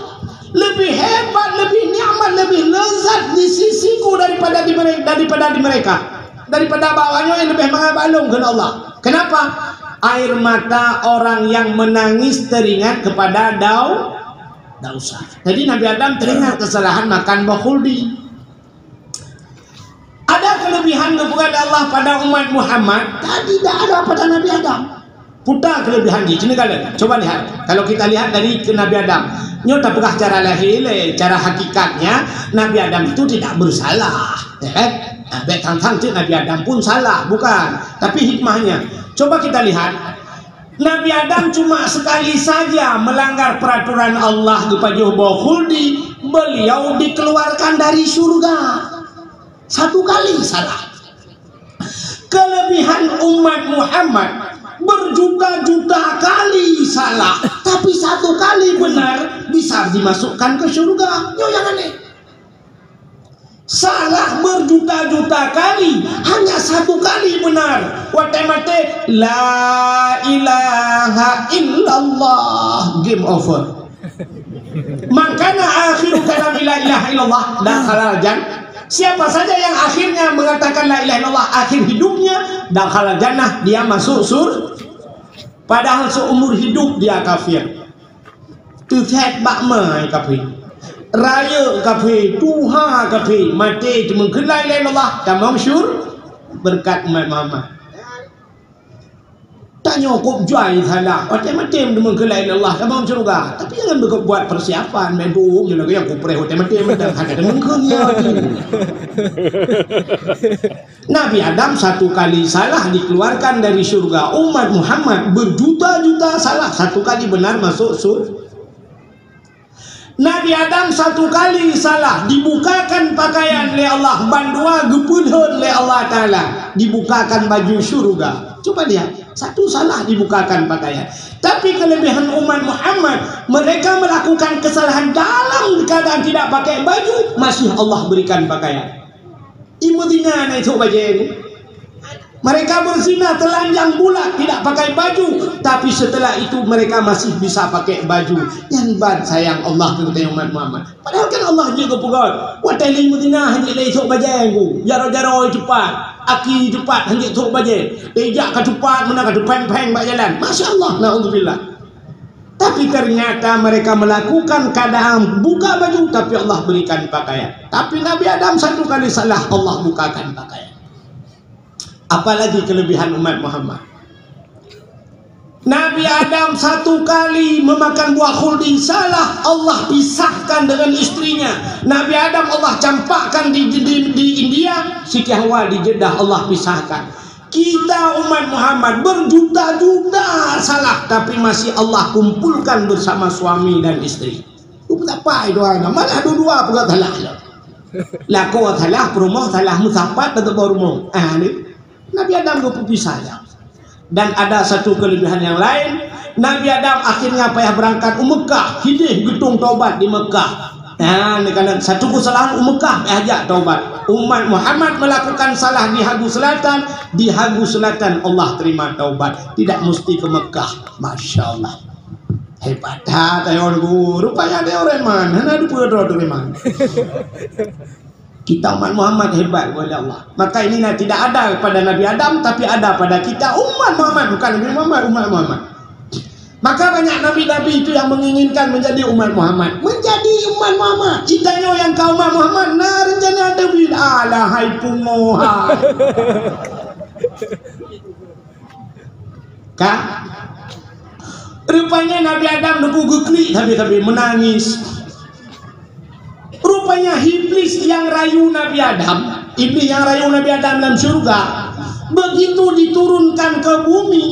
"Lebih hebat, lebih nikmat, lebih lezat di sisiku daripada di mere-, daripada di mereka, daripada bak awaknyoe nyang leubeh mangat bak lôn," kheun Allah. Kenapa? Air mata orang yang menangis teringat kepada dau-, dosa. Jadi Nabi Adam teringat kesalahan makan buah khuldi. Ada kelebihan geupeugah lé Allah pada umat Muhammad, tadi tidak ada pada Nabi Adam. Peue kelebihan jih? Sini kalian, coba lihat. Kalau kita lihat dari ke Nabi Adam, nyoe tapeugah cara lahé lé, cara hakikatnya Nabi Adam itu tidak bersalah, ya kan? Nah, bèk thang-thang cit Nabi Adam pun salah, bukan. Tapi hikmahnya, coba kita lihat. Nabi Adam cuma sekali saja melanggar peraturan Allah geupajoh boh khuldi, beliau dikeluarkan dari surga. Satu kali salah. Kelebihan umat Muhammad, berjuta-juta kali salah, tapi satu kali benar bisa dimasukkan ke surga. Nyoe nyang aneh. Salah berjuta-juta kali, hanya satu kali benar. Watèe maté, "La ilaha illallah." Game over. "Man kana akhiru kalami la ilaha illallah, dakhalal jan-" Siapa saja yang akhirnya mengatakan la ilaha illallah, akhir hidupnya, dakhalal jannah, dia masuk sur-, padahal seumur hidup dia kafir. Teusét bak ma kafé, rayeuk kafé, tuha kafé, maté teumeung kheun la ilaha illallah, tamong syur-, beureukat umat Muhammad. Tanyoe kôp jai salah, watèe maté teumeung kheun la ilaha illallah, tamong syeuruga. Tapi jangan berbuat persiapan, main bohong je lagèe nyang kupreh watèe maté mantong, hana teumeung kheun nyan. Nabi Adam satu kali salah dikeluarkan dari syurga. Umat Muhammad berjuta-juta salah, satu kali benar masuk sur-, Nabi Adam satu kali salah dibukakan pakaian lé Allah, bandua geupeulhon lé Allah Taala, dibukakan baju syurga. Coba lihat, satu salah dibukakan pakaian. Tapi kelebihan umat Muhammad, mereka melakukan kesalahan dalam keadaan tidak pakai baju, masih Allah berikan pakaian. Imeuzina na isôk bajèe nyoe. Mereka berzina telanjang bulat, tidak pakai baju, tapi setelah itu mereka masih bisa pakai baju. Nyan ban sayang Allah keu geutanyoe umat Muhammad. Padahal kan Allah jeuet geupeugah, "Watèe lé imeuzina hana lé isôk bajèe nyoe, jaroe-jaroe teupat, aki teupat hana isôk bajèe, ijak ka teupat, meunan ka teupéng-péng bak jalan." Masya Allah, naudzubillah. Tapi ternyata mereka melakukan keadaan buka baju, tapi Allah berikan pakaian. Tapi Nabi Adam satu kali salah, Allah bukakan pakaian. Apalagi kelebihan umat Muhammad. Nabi Adam satu kali memakan buah khuldi, salah, Allah pisahkan dengan istrinya. Nabi Adam Allah campakkan di, di, di India, Siti Hawa di Jeddah Allah pisahkan. Kita umat Muhammad berjuta-juta salah, tapi masih Allah kumpulkan bersama suami dan istri. Itu betapa itu hana. Malah dua-dua pun salah. Lakoe salah, peurumoh salah, meusapat dan teuboh rumoh. Ah, ni. Nabi Adam geupeupisah ya. Dan ada satu kelebihan yang lain, Nabi Adam akhirnya payah berangkat u Mekah, hideh geutong taubat di Mekah. Nah, ni kan satu kesalahan u Mekah, payah jak taubat. Umat Muhammad melakukan salah di Hagu Selatan, di Hagu Selatan Allah terima taubat. Tidak mesti ke Mekah. Masya Allah. Hebat that ayo guru. Rupanya ada orang man. Hana ada pun ada orang man. Kita umat Muhammad hebat oleh Allah. Maka inilah tidak ada pada Nabi Adam, tapi ada pada kita umat Muhammad, bukan Nabi Muhammad, umat Muhammad. Maka banyak nabi-nabi itu yang menginginkan menjadi umat Muhammad. Menjadi umat Muhammad. Citanya yang kau umat Muhammad, nah rencana Nabi, alah hai pungo hai. Ka? Rupanya Nabi Adam neupeugeuklik sabe-sabe, menangis. Rupanya Iblis nyang rayu Nabi Adam, Iblis nyang rayu Nabi Adam lam syurga, begitu diturunkan ke bumi,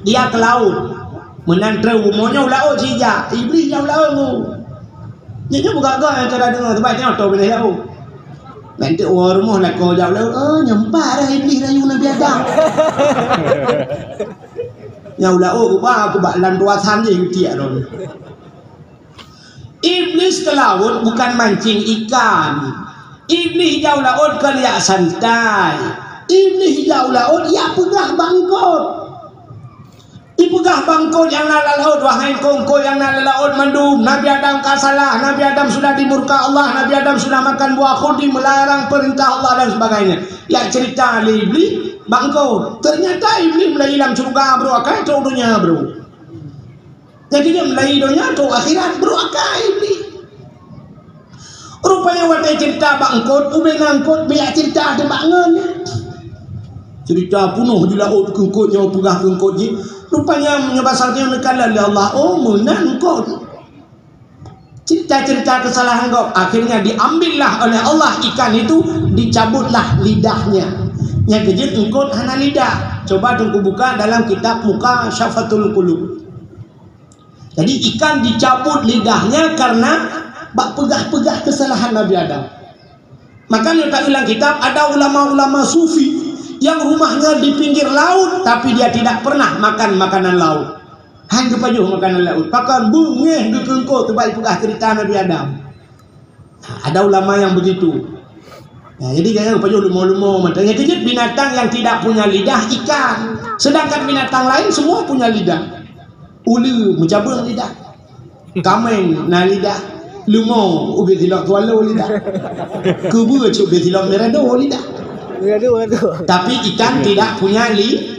dia ke laut. Meunan treu bumoe nyoe u laôt sijak, Iblis nyang u laôt nyoe. Nyoe buka-buka nyang cara deungoe, sebab nyoe toh binéh laôt. Nanti ureuëng rumoh lakoe jak u laôt, "Oh, nyoe pat dah Iblis rayu Nabi Adam." Nyang u laôt, ubak, ubak lam dua sam jih utiek lom. Iblis ke laut bukan mancing ikan. Iblis jak u laôt kon jak santai. Iblis jak u laôt jak peugah bak eungkôt. Ipeugah bak eungkôt nyang na lam laôt, "Wahai eungkôt-eungkôt nyang na lam laôt mandum, Nabi Adam ka salah, Nabi Adam sudah dimurka Allah, Nabi Adam sudah makan buah khuldi, melarang peurintah Allah dan sebagainya." Jak cerita lé Iblis bak eungkôt. Ternyata Iblis mulai lam syeuruga brôk akai trok donya brôk. Jadi nyan mulai donya trok akhirat brôk akai Iblis. Rupanya watée cerita bak eungkôt, ubena eungkôt bijak cerita teuh bak ngon. Cerita peunoh di laôt keu eungkôt nyoe peugah keu eungkôt jih. Rupanya meunyoe basa nyoe neukalon lé Allah, "Oh, meunan eungkôt." Cerita-cerita kesalahan gob, akhirnya diambillah oleh Allah ikan itu, dicabutlah lidahnya. Nyang keujeuet eungkôt hana lidah. Coba teungku buka dalam kitab Mukasyafatul Qulub. Jadi ikan dicabut lidahnya karena bak peugah-peugah kesalahan Nabi Adam. Maka nyoe taulang kitab, ada ulama-ulama sufi yang rumahnya di pinggir laut, tapi dia tidak pernah makan makanan laut. Han geupajoh makanan laut. Pakon beungéh geukeungkot, teuma ipeugah cerita Nabi Adam. Ada ulama yang begitu. Nah, jadi jangan pajoh lumo-lumo mata. Yang kejut binatang yang tidak punya lidah ikan. Sedangkan binatang lain semua punya lidah. Ulu mencabang lidah. Kameng na lidah. Lumo ubit silok tualo lidah. Kubu cuk ubit silok merado lidah. Merado, merado. Tapi ikan tidak punya li-,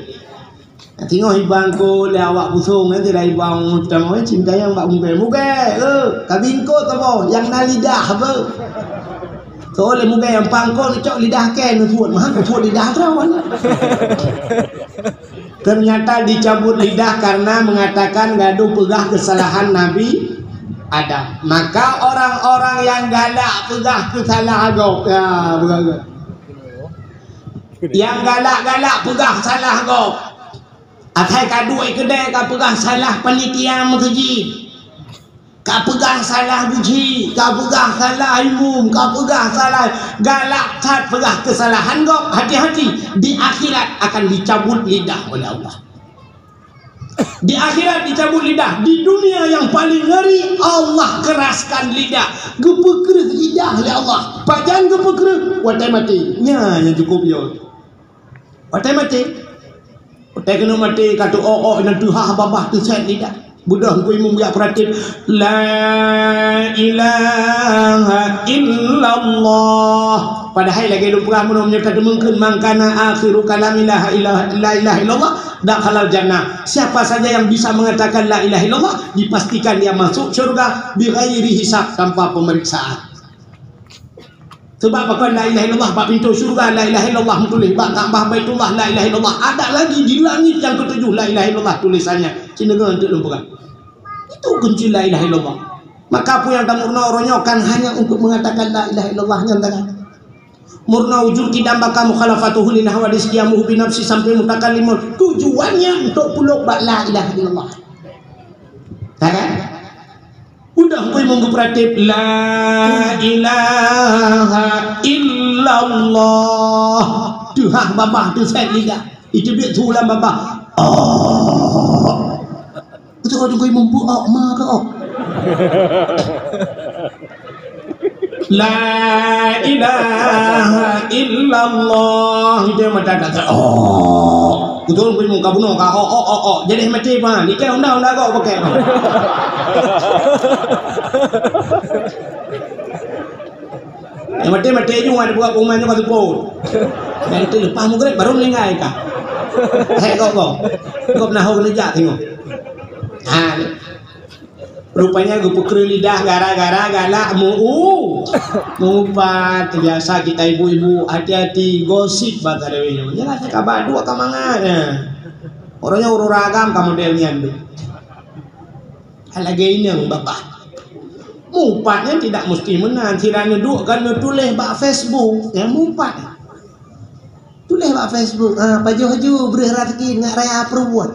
Teungoh iba eungkôt lé awak busong, eh, tidak iba ureueng utang, eh, cinta nyang bak mugée. Mugée, eh, ka bingkôt saboh, nyang na lidah, apa? Soe lé mugée nyang pangkot cok lidah kén, neusuet, mah, neusuet lidah droe. Ternyata dicabut lidah karena mengatakan gadoh peugah kesalahan Nabi Adam. Maka orang-orang yang galak peugah kesalahan gob, ya, begitu. Nyang galak-galak peugah salah gob. Asai ka duek keudée ka peugah salah panitia meuseujid. Ka peugah salah guci, ka peugah salah imum, ka peugah salah, galak that peugah kesalahan gob. Hati-hati, di akhirat akan dicabut lidah oleh Allah. Di akhirat dicabut lidah, di dunia yang paling ngeri Allah keraskan lidah, geupeukreuh lidah lé Allah. Pajan geupeukreuh? Watée maté. Nya nyang cukup yo. Watée maté. Watée keuneuk maté ka teu-ok-ok nyang teuhah babah teusét lidah. Beudôh Teungku Imum geujak peuratéb, "La ilaha illallah." Padahai lagée lôn peugah meunoe meunyoe ka teumeung kheun, "Man kana akhiru kalam ilaha illa, la ilaha illallah, dakhalal jannah." Siapa saja yang bisa mengatakan la ilaha illallah, dipastikan dia masuk syurga bighairi hisab, tanpa pemeriksaan. Sebab pakon la ilaha illallah, bak pintoe syurga la ilaha illallah meutuléh, bak Ka'bah Baitullah la ilaha illallah, ada lagi di langit yang ketujuh la ilaha illallah tulisannya. Cina enteuk lôn peugah. Itu kunci la ilaha illallah. Maka peue nyang tamurna uroe nyoe kan hanya untuk mengatakan la ilaha illallah nyan sagai. Murna ujur kidam baka mukhalafatuhu lil hawadis, qiyamuhu binafsi sampai mutakallimun. Tujuannya untuk pulok bak la ilaha illallah. Ya kan? Udah kui monggo peuratéb, "La ilaha illallah." Teuhah babah teusét lidah. Iteubiet su lam babah. Oh. Beutôi Teungku Imum, bu ok ma ka ok. "La ilaha illallah." Itu yang mata kata. Oh. Beutôi Teungku Imum ka bunoe ka ok, ok, ok, ok. Jadi maté pa. Ni kan undang-undang kok pakai. Nyang maté-maté ju ngon buka pengumuman nyoe ka seupôt. Dan itu leupah mugreb baru meuninggai ka. Hek kok kok. Kok pernah ho keuneuk jak tengok. Ha. Rupanya geupeukreuh lidah gara-gara galak meu-, meuupat. Biasa kita ibu-ibu hati-hati gosip bak lawét nyoe. Nyan ka ba duek ka mangat. Ureueng nyoe ureueng ragam ka model nyan tu. Lagée inong babah. Meupat nyan tidak mesti meunan. Sira neuduek kan neutuléh bak Facebook, nyan meupat. Tuléh bak Facebook, ah, pajoh-joh breueh raseuki ngat raya peurubuet.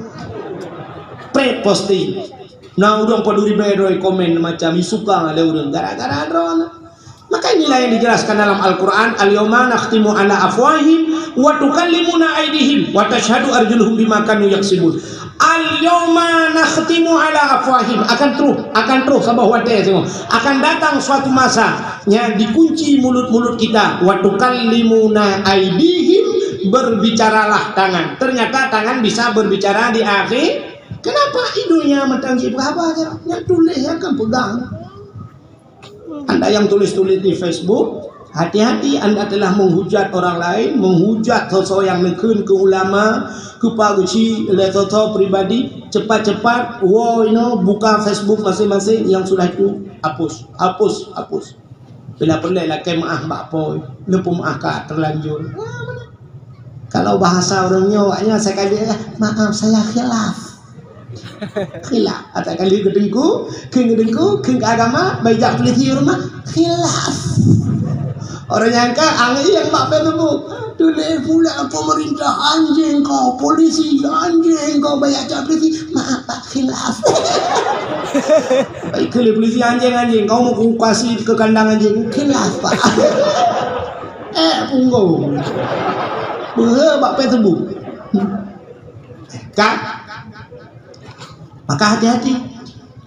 Pré posting. Na ureuëng paduri bèe droe komen macam isuka lé ureuëng gara-gara droe. Maka inilah yang dijelaskan dalam Al-Quran, "Al-yauma nakhtimu ala afwahim wa tukallimuna aidihim wa tashhadu arjuluhum bima kanu yaksibun." "Al-yauma nakhtimu ala afwahim." Akan troh, akan troh saboh watèe singoh. Akan datang suatu masa, nya dikunci mulut-mulut kita. "Wa tukallimuna aidihim," berbicaralah tangan. Ternyata tangan bisa berbicara di akhir. Kenapa? Idunya matang jipeugah haba, nya tuléh akan pegang. Anda yang tulis-tulis di Facebook, hati-hati anda telah menghujat orang lain, menghujat soe-soe nyang neukheun keu ulama, keu pak geuchik lé soe-soe pribadi. Cepat-cepat woe inoe buka Facebook masing-masing, yang sudah itu hapus, hapus, hapus. Bila peureulèe lakèe meu'ah bak po, neupeumeu'ah ka terlanjur. Kalau bahasa ureuëng nyoe, awaknyan sekali, "Maaf, saya khilaf." Khilaf. Ata kali keu teungku, keu teungku, keu agama, baik jak polisi rumah, khilaf. Orang nyangka anjing bak Facebook. Tuléh pula pemerintah anjing kau, polisi anjing kau, baik jak polisi. Maaf, Pak, khilaf. Baik kali polisi anjing-anjing, kau mau kukasi ke kandang anjing. Khilaf, Pak. Eh, punggong. Beuhe bak Facebook. Ka? Maka hati-hati.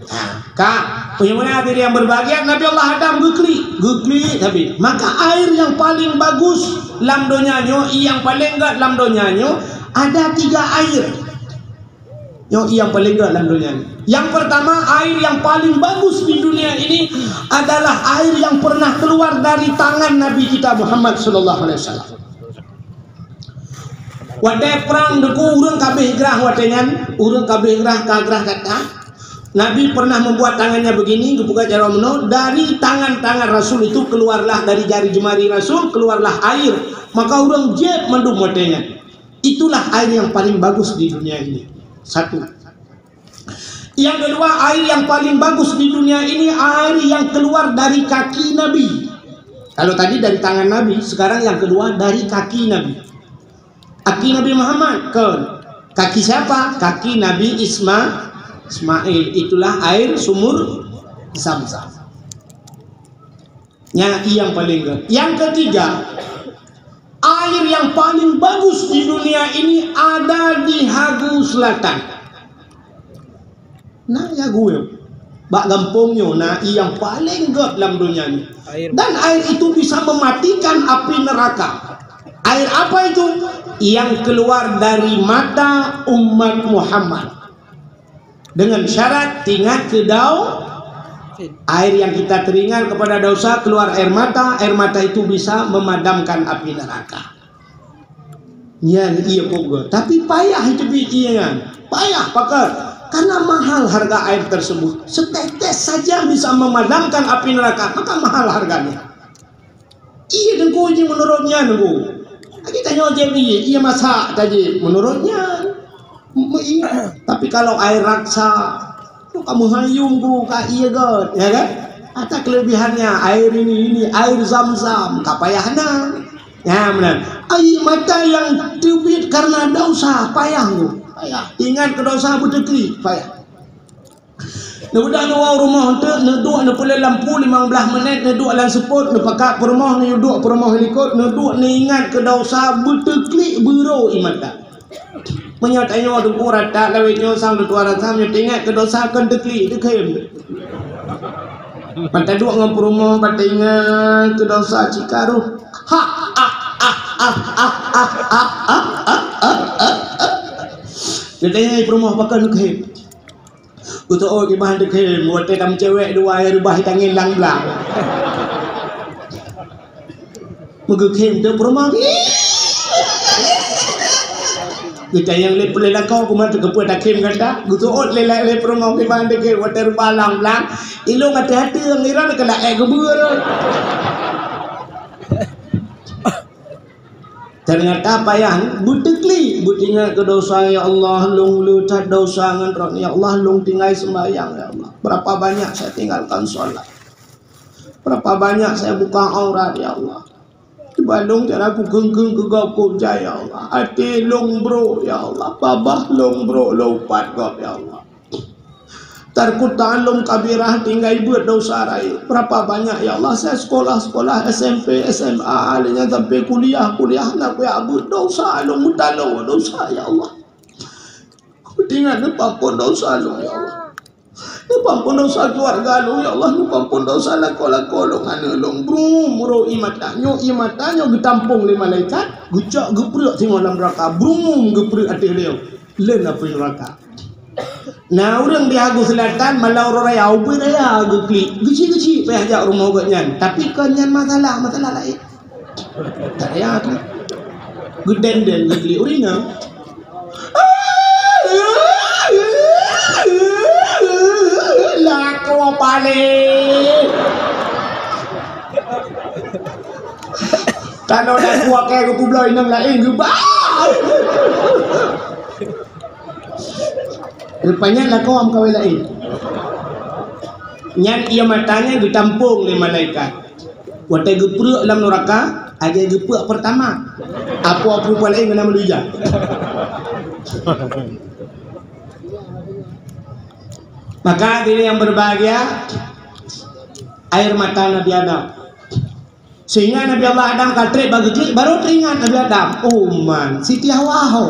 Nah, ka, penyempurna diri yang berbahagia, Nabi Allah Adam geuklik, geuklik tapi. Maka air yang paling bagus lam donya nyoe, yang paling gèt lam donya nyoe, ada tiga air. Nyoe yang paling gèt lam donya nyoe. Yang pertama, air yang paling bagus di dunia ini adalah air yang pernah keluar dari tangan Nabi kita Muhammad sallallahu alaihi wasallam. Watèe prang deungon ureuëng kabeh grah watèe nyan, ureuëng kabeh grah ka grah gata. Nabi pernah membuat tangannya begini, geupeugah jaroe meunoe, dari tangan-tangan Rasul itu keluarlah, dari jari jemari Rasul keluarlah air. Maka ureuëng jieb mandum watèe nyan. Itulah air yang paling bagus di dunia ini. Satu. Yang kedua, air yang paling bagus di dunia ini air yang keluar dari kaki Nabi. Kalau tadi dari tangan Nabi, sekarang yang kedua dari kaki Nabi. Kaki Nabi Muhammad, kon. Kaki siapa? Kaki Nabi Isma-, Ismail. Itulah air sumur Zam-Zam. Nyan nyang paling gèt. Yang ketiga, air yang paling bagus di dunia ini ada di Hagu Selatan. Nah, ya gue. Bak gampông nyoe na nyang paling gèt lam donya nyoe. Air. Dan air itu bisa mematikan api neraka. Air apa itu? Yang keluar dari mata umat Muhammad. Dengan syarat teuingat keu dau-, air yang kita teringat kepada dosa, keluar air mata, air mata itu bisa memadamkan api neraka. Nyan ié pokok. Tapi payah teubiet ié nyan. Payah pakon. Karena mahal harga air tersebut. Setetes saja bisa memadamkan api neraka, maka mahal harganya. Ié teungku jih meunurot nyan teungku. Lagi tanyoe jép ié, ié masak tajép meunurot nyan. Meuié. Tapi kalau air raksa, tu ka meuhayum bu ka ié gèt, ya kan? Ata kelebihannya air ini, ini air Zam-Zam, ka payah na. Ya, meunan. Air mata yang teubiet karena dosa, payah bu. Payah. Ingat keu dosa beuteukli, payah. Neubeudôh neuwoe u rumoh eunteuk, neuduek neupeuleueh lampu limong blaih menit, neuduek lam seupôt, neupakat peurumoh, neuduek peurumoh likot, neuduek neuingat keu dosa beuteuklik beurô ié mata. Meunyoe tanyoe teungku rata lawét nyoe sang teutuan rasa, meunyoe teuingat keu dosa kon teuklik, teukhem. Ban taduek ngon peurumoh, ban teuingat keu dosa cit ka roh. Ha, ah, ah. Neutanyoe peurumoh pakon teukhem. Beutôi kiban teukhém, watèe tameucewek dua, ya reubah tangén lam blang. Meugeukhém teuh peurumoh. Geutanyong lé peuleueh lakoe, "Kuman teukeupeu takhém gata?" Geuseuôt lé, lé peurumoh kiban teukhém, watèe reubah lam blang. Ilôn até-até ngira keuneuk ék geubeue. Ternyata payah, beuteuklik, beuingat keu dosa, "Ya Allah, lôn le that dosa ngon droe. Ya Allah, lôn tinggai seumbahyang, ya Allah. Berapa banyak saya tinggalkan sholat." Berapa banyak saya buka aurat, ya Allah. Cuba lôn cara kukeung-keung keu gob kujai, ya Allah. Até lôn brok, ya Allah. Babah lôn brok, lôn upat gob, ya Allah. Tarku ta'allum kabirah, tinggai beuet dosa rayeuk. Berapa banyak, ya Allah, saya sekolah-sekolah, S M P, S M A, lheuh nyan sampai kuliah, kuliah, hana kuyak beuet dosa, lôn meutalô dosa, ya Allah. Kuingat neupeuampôn dosa lôn, ya Allah. Neupeuampôn dosa keluarga lôn, ya Allah. Neupeuampôn dosa lakoe-lakoe lôn, aneuk lôn. Brum, ro ié mata. Nyoe ié mata nyoe geutampông lé malaikat, geucok geupreuek singoh lam neuraka. Brum, geupreuek ateueh lé. Lheuh na apui neuraka. Na ureuëng di Hagu Selatan, malam uroe raya, ubit raya geuklik. Geuchik-geuchik payah jak rumoh gobnyan. Tapi kon nyan masalah, masalah laén. Tak payah tu. Geuden-den geuklik ureuëng nyan. Lakoe paléng. Tanoh lakoe keu geupubloe inong laén geubah. Rupanya lakoe meukawen laén. Nyan ié mata nyan geutampông lé malaikat. Watée geupreuek lam neuraka, lagée geupreuek peurtama. Apo-apo laén keunan meului jak. Maka hadirin yang berbahagia, air mata Nabi Adam. Sehingga Nabi Allah Adam ka treb bak geuklik, baru teuingat Nabi Adam, "Oh man, Siti Hawa ho."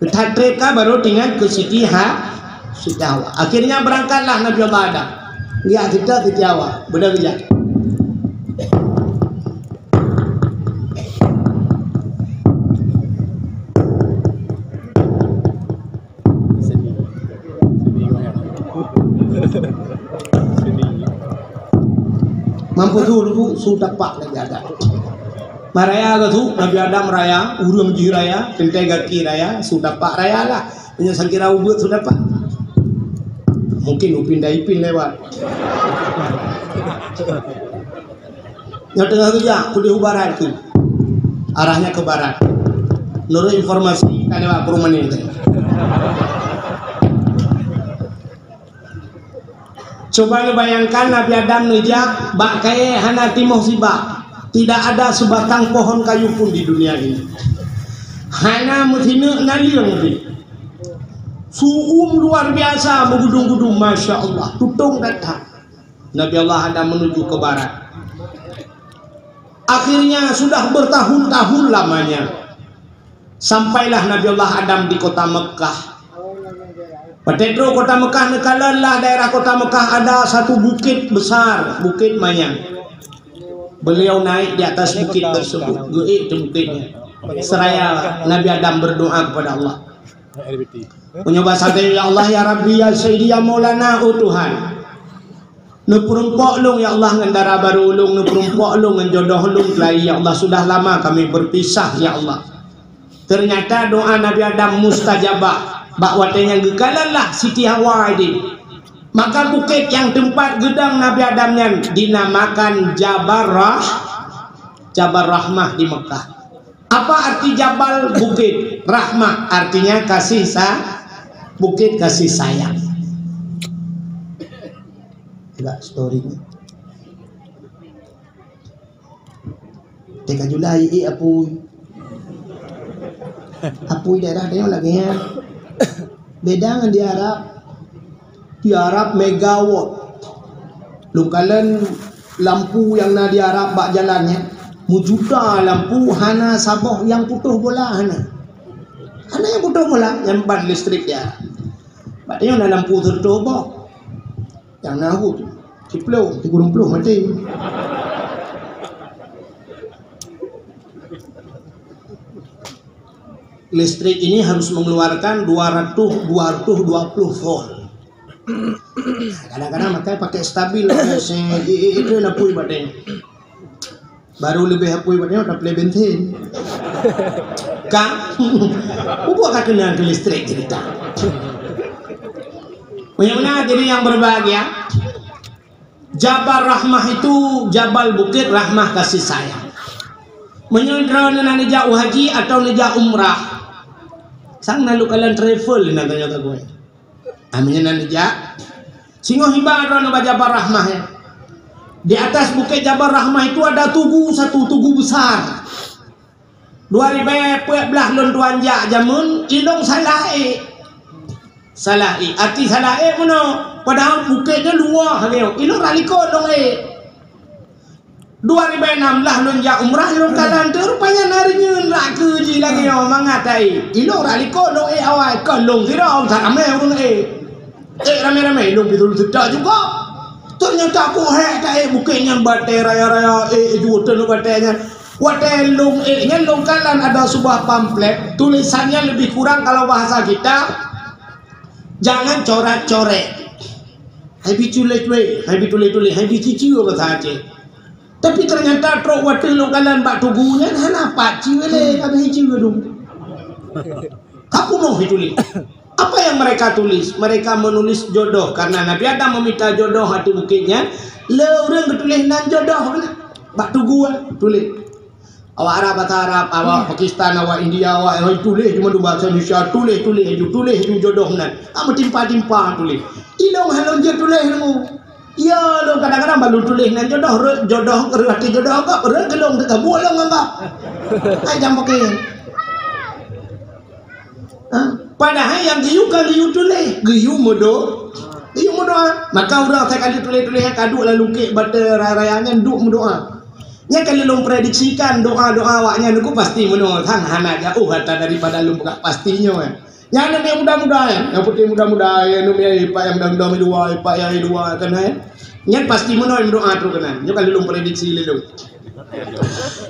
That treb ka baru teuingat keu Siti Ha-, Siti Hawa. Akhirnya berangkatlah Nabi Allah Adam. Geujak seutôt Siti Hawa, beudôh geujak. Seni. Seni gobnyan. Seni. Mampu tu dulu su tapak Nabi Adam. Maraya ke tu Nabi Adam raya, ureuëng jih raya, teuntée gaki raya, su tapak raya lah. Meunyoe sangkira ubeuet su tapak. Mungkin Upin Daipin lewat. Nyang teungoh geujak, keudeh u barat tu. Arahnya ke barat. Menurut informasi, ka lewat Purwomané tadi. Coba neubayangkan Nabi Adam neujak bak kayée hana timoh sibak. Tidak ada sebatang pohon kayu pun di dunia ini. Hana meusineuk naleueng pih. Su'um luar biasa meugudong-gudong, masya Allah, tutong that-that. Nabi Allah Adam menuju ke barat. Akhirnya sudah bertahun-tahun lamanya, sampailah Nabi Allah Adam di kota Mekah. Watée trok kota Mekah, neukalon lah daerah kota Mekah ada satu bukit besar, Bukit Manyang. Beliau naik di atas bukit tersebut, geuék di bukit nyan. Seraya Nabi Adam berdoa kepada Allah. Meunyoe basa tanyoe, "Ya Allah, ya Rabbi, ya Sayyidi, ya Maulana, oh Tuhan. Neupeurumpok lôn, ya Allah, ngon dara barô lôn, neupeurumpok lôn ngon jodoh lôn, ya Allah, sudah lama kami berpisah, ya Allah." Ternyata doa Nabi Adam mustajabah. Bak watée nyan geukalon lah Siti Hawa idin. Maka bukét nyang teumpat geudong Nabi Adam nyan dinamakan Jabal Rah-, Jabal Rahmah di Mekah. Apa arti Jabal? Bukét. Rahmah artinya kasih sa-, bukét kasih sayang. Agak story ni. Teuka julai, eh, apui. Apui daerah tanyoe lagèe nyan. Beda ngon di Arab. Di Arab megawatt. Lôn kalon lampu nyang na di Arab bak jalan nyan. Meujuta lampu, hana saboh nyang putôh bola, hana. Hana nyang putôh bola, nyang ban listrik di Arab. Bak tanyoe na lampu sireutoh boh. Nyang na hut, siplôh, sikureueng plôh maté. Listrik ini harus mengeluarkan dua ratus, dua ratus dua puluh volt. Kadang-kadang makai pakai stabil, eh, se-, eh, eh, itu lapui badan. Baru leubeh apui bak nyoe taplé bensin. Ka? Ubak ka keunong keu listrik cerita. Meunyoe meunan hadirin yang berbahagia, Jabal Rahmah itu, Jabal Bukit Rahmah kasih sayang. Meunyoe droeneuh na neujak u haji atau neujak umrah, sang na lôn kalon travel na tanyoe ka geuh. Ah, meunyoe na neujak, singoh iba droeneuh bak Jabal Rahmah nyan. Di atas Bukit Jabal Rahmah itu ada tugu satu, tugu besar. Dua ribèe peuet blah lôn tuan jak jameun, ilong salah ék. Salah ék. Arti salah ék meunoe, padahai bukét nyan luwah lagèe nyoe. Ilong rot likot lôn ék. Dua ribèe nam blah lôn jak umrah, ilong kalon teuh, rupanya na reunyeun rot keu jih lagèe nyoe, mangat taék. Ilong rot likot lôn ék awai, kon lôn sidroe, sa ramé ureueng ék. Ék ramé-ramé, ilong pih tuleueng seudeh juga. Teunyata ku hék taék bukét nyan batèe raya-raya, ék ju teuh batèe nyan. Watèe lôn ék nyan lôn kalon ada sebuah pamflet, tulisannya lebih kurang kalau bahasa kita, "Jangan coret-coret." Hai bi tuléh-tuléh, hai bi tuléh-tuléh, hai bi ciceu bahasa Aceh. Tapi ternyata trok watèe lôn kalon bak tugu nyan hana pat ciceu lé, habéh ciceu dum. Ka punoh dituléh. Apa yang mereka tulis? Mereka menulis jodoh karena Nabi Adam meminta jodoh ateueh bukét nyan. Le ureueng geutuléh nan jodoh keunan. Bak tugu, ah, tuléh. Awak Arab, basa Arab, awak Pakistan, awak India, awak, awak tuléh cuma dua bahasa Indonesia, tuléh, tuléh aju, tuléh aju jodoh nan. Ah, meutimpa-timpa tuléh. Ilong hana lôn jeuet tuléh ilmu. Ya, lôn kadang-kadang baru tuléh nan jodoh, rot jodoh, rot hati jodoh kok, rot gelong teuka buet lôn anggap. Hai jam pakai. Ha? Padahai nyang geuyue ka geuyue tuléh, geuyue meudo-, geuyue meudoa. Maka ureueng asai ka lheueh tuléh-tuléh nyan ka duek lam lungkét batèe raya-raya nyan duek meudoa. Nyan ka lheueh lôn prediksikan doa-doa awaknyan nyoe pasti meunoe, sang hana jauh ata daripada lôn peugah pasti nyoe. Nyan nyang muda-muda nyan, nyang putéh muda-muda nyan, nyang ipak nyang dong-dong di luwa, ipak nyang di luwa kan, hai. Nyan pasti meunoe meudoa trok keunan. Nyoe ka lôn prediksi lé lôn.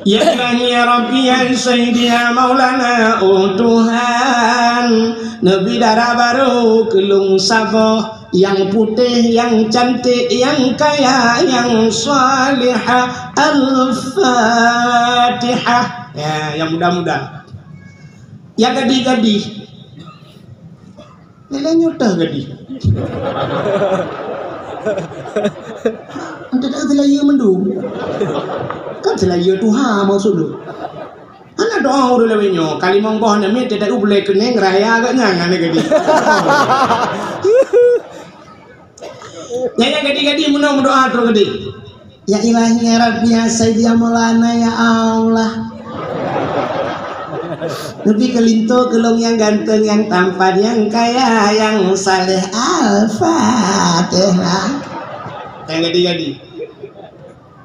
Ya Ilahi, ya Rabbi, ya Sayyidi, ya Maulana, oh Tuhan, neubi dara barô keu lôn saboh, nyang putéh, nyang cantik, nyang kaya, nyang salihah. Al-Fatihah. Ya, nyang muda-muda. Nyang gadih-gadih. Leleng nyoe teuh gadih. Ante dak seulayeue mandum. Kan seulayeue tuha maksud lôn. Hana doa ureueng lawét nyoe, ka limong boh namiet teuh dak ulèe keuneng raya geuh nyan hana gadih. Nyan nyang gadih-gadih meunoe meudoa trok gadih. Ya Ilahi, ya Rabbi, ya Sayyidi, ya Maulana, ya Allah. Neubi keu linto keu lôn nyang ganteng, nyang tampan, nyang kaya, nyang saleh. Al-Fatihah. Nyang gadih-gadih.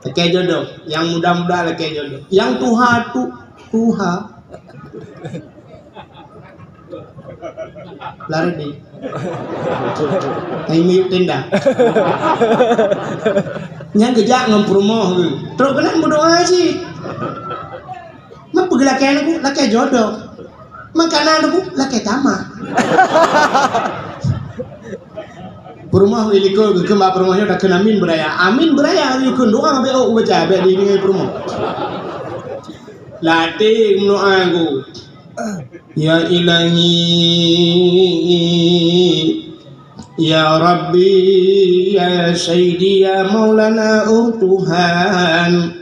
Lakèe jodoh. Nyang muda-muda lakèe jodoh. Nyang tuha tu, tuha. Lari di. Hai miyup tenda. Nyang geujak ngon peurumoh geuh. Trok keunan meudoa cit. Meupeugeulakèe lagu, lakèe jodoh. Makanan lagu, lakèe tamah. Peurumoh ilikot geukheun bak peurumoh nyoe takheun amin beuraya. Amin beuraya geukheun doa bèk ôk baca bèk dideungö peurumoh. Latih meudoa geuh. Ya Ilahi, ya Rabbi, ya Sayyidi, ya Maulana, oh Tuhan.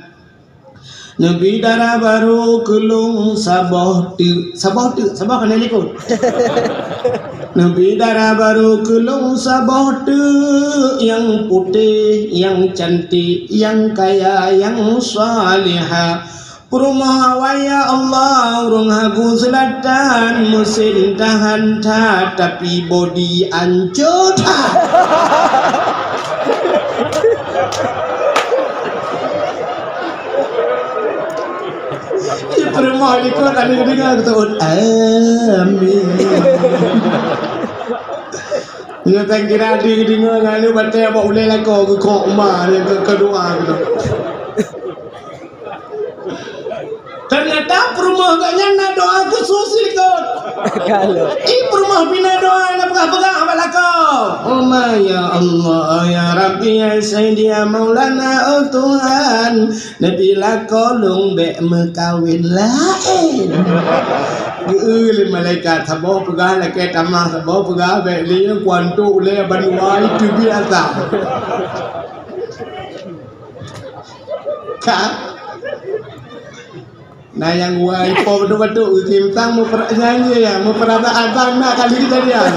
Neubi dara barô keu lôn saboh teuk, saboh teuk, saboh keunan likot. Neubi dara barô keu lôn saboh teuk, nyang putéh, nyang cantik, nyang kaya, nyang salihah. Peurumoh awai ya Allah, ureueng Hagu Seulatan, meusén tahan that, tapi bodi ancô that. Di peurumoh likot, aneuk deungoe geuteuôt, "Amin." Nyoe tan kira di deungoe ngon aneuk batèe bak ulèe lakoe geukok ma nyan keu, keu doa geuh. Ternyata peurumoh geuh nyan na doa khusos likot. Kalau. Ih, peurumoh pih na doa na peugah-peugah bak lakoe. Oh ma ya Allah, ya Rabbi, ya Sayyidi, ya Maulana, oh Tuhan, neubi lakoe lôn bèk meukawen laén. Geu-eu lé malaikat, saboh peugah lakèe tamah, saboh peugah bèk lé, kuantok ulèe bandua itu biasa. Ka? Na nyang guai po beutôi-beutôi, geukim tang meuper-, nyan jih ya, meupeurasaan bang na kali kejadian.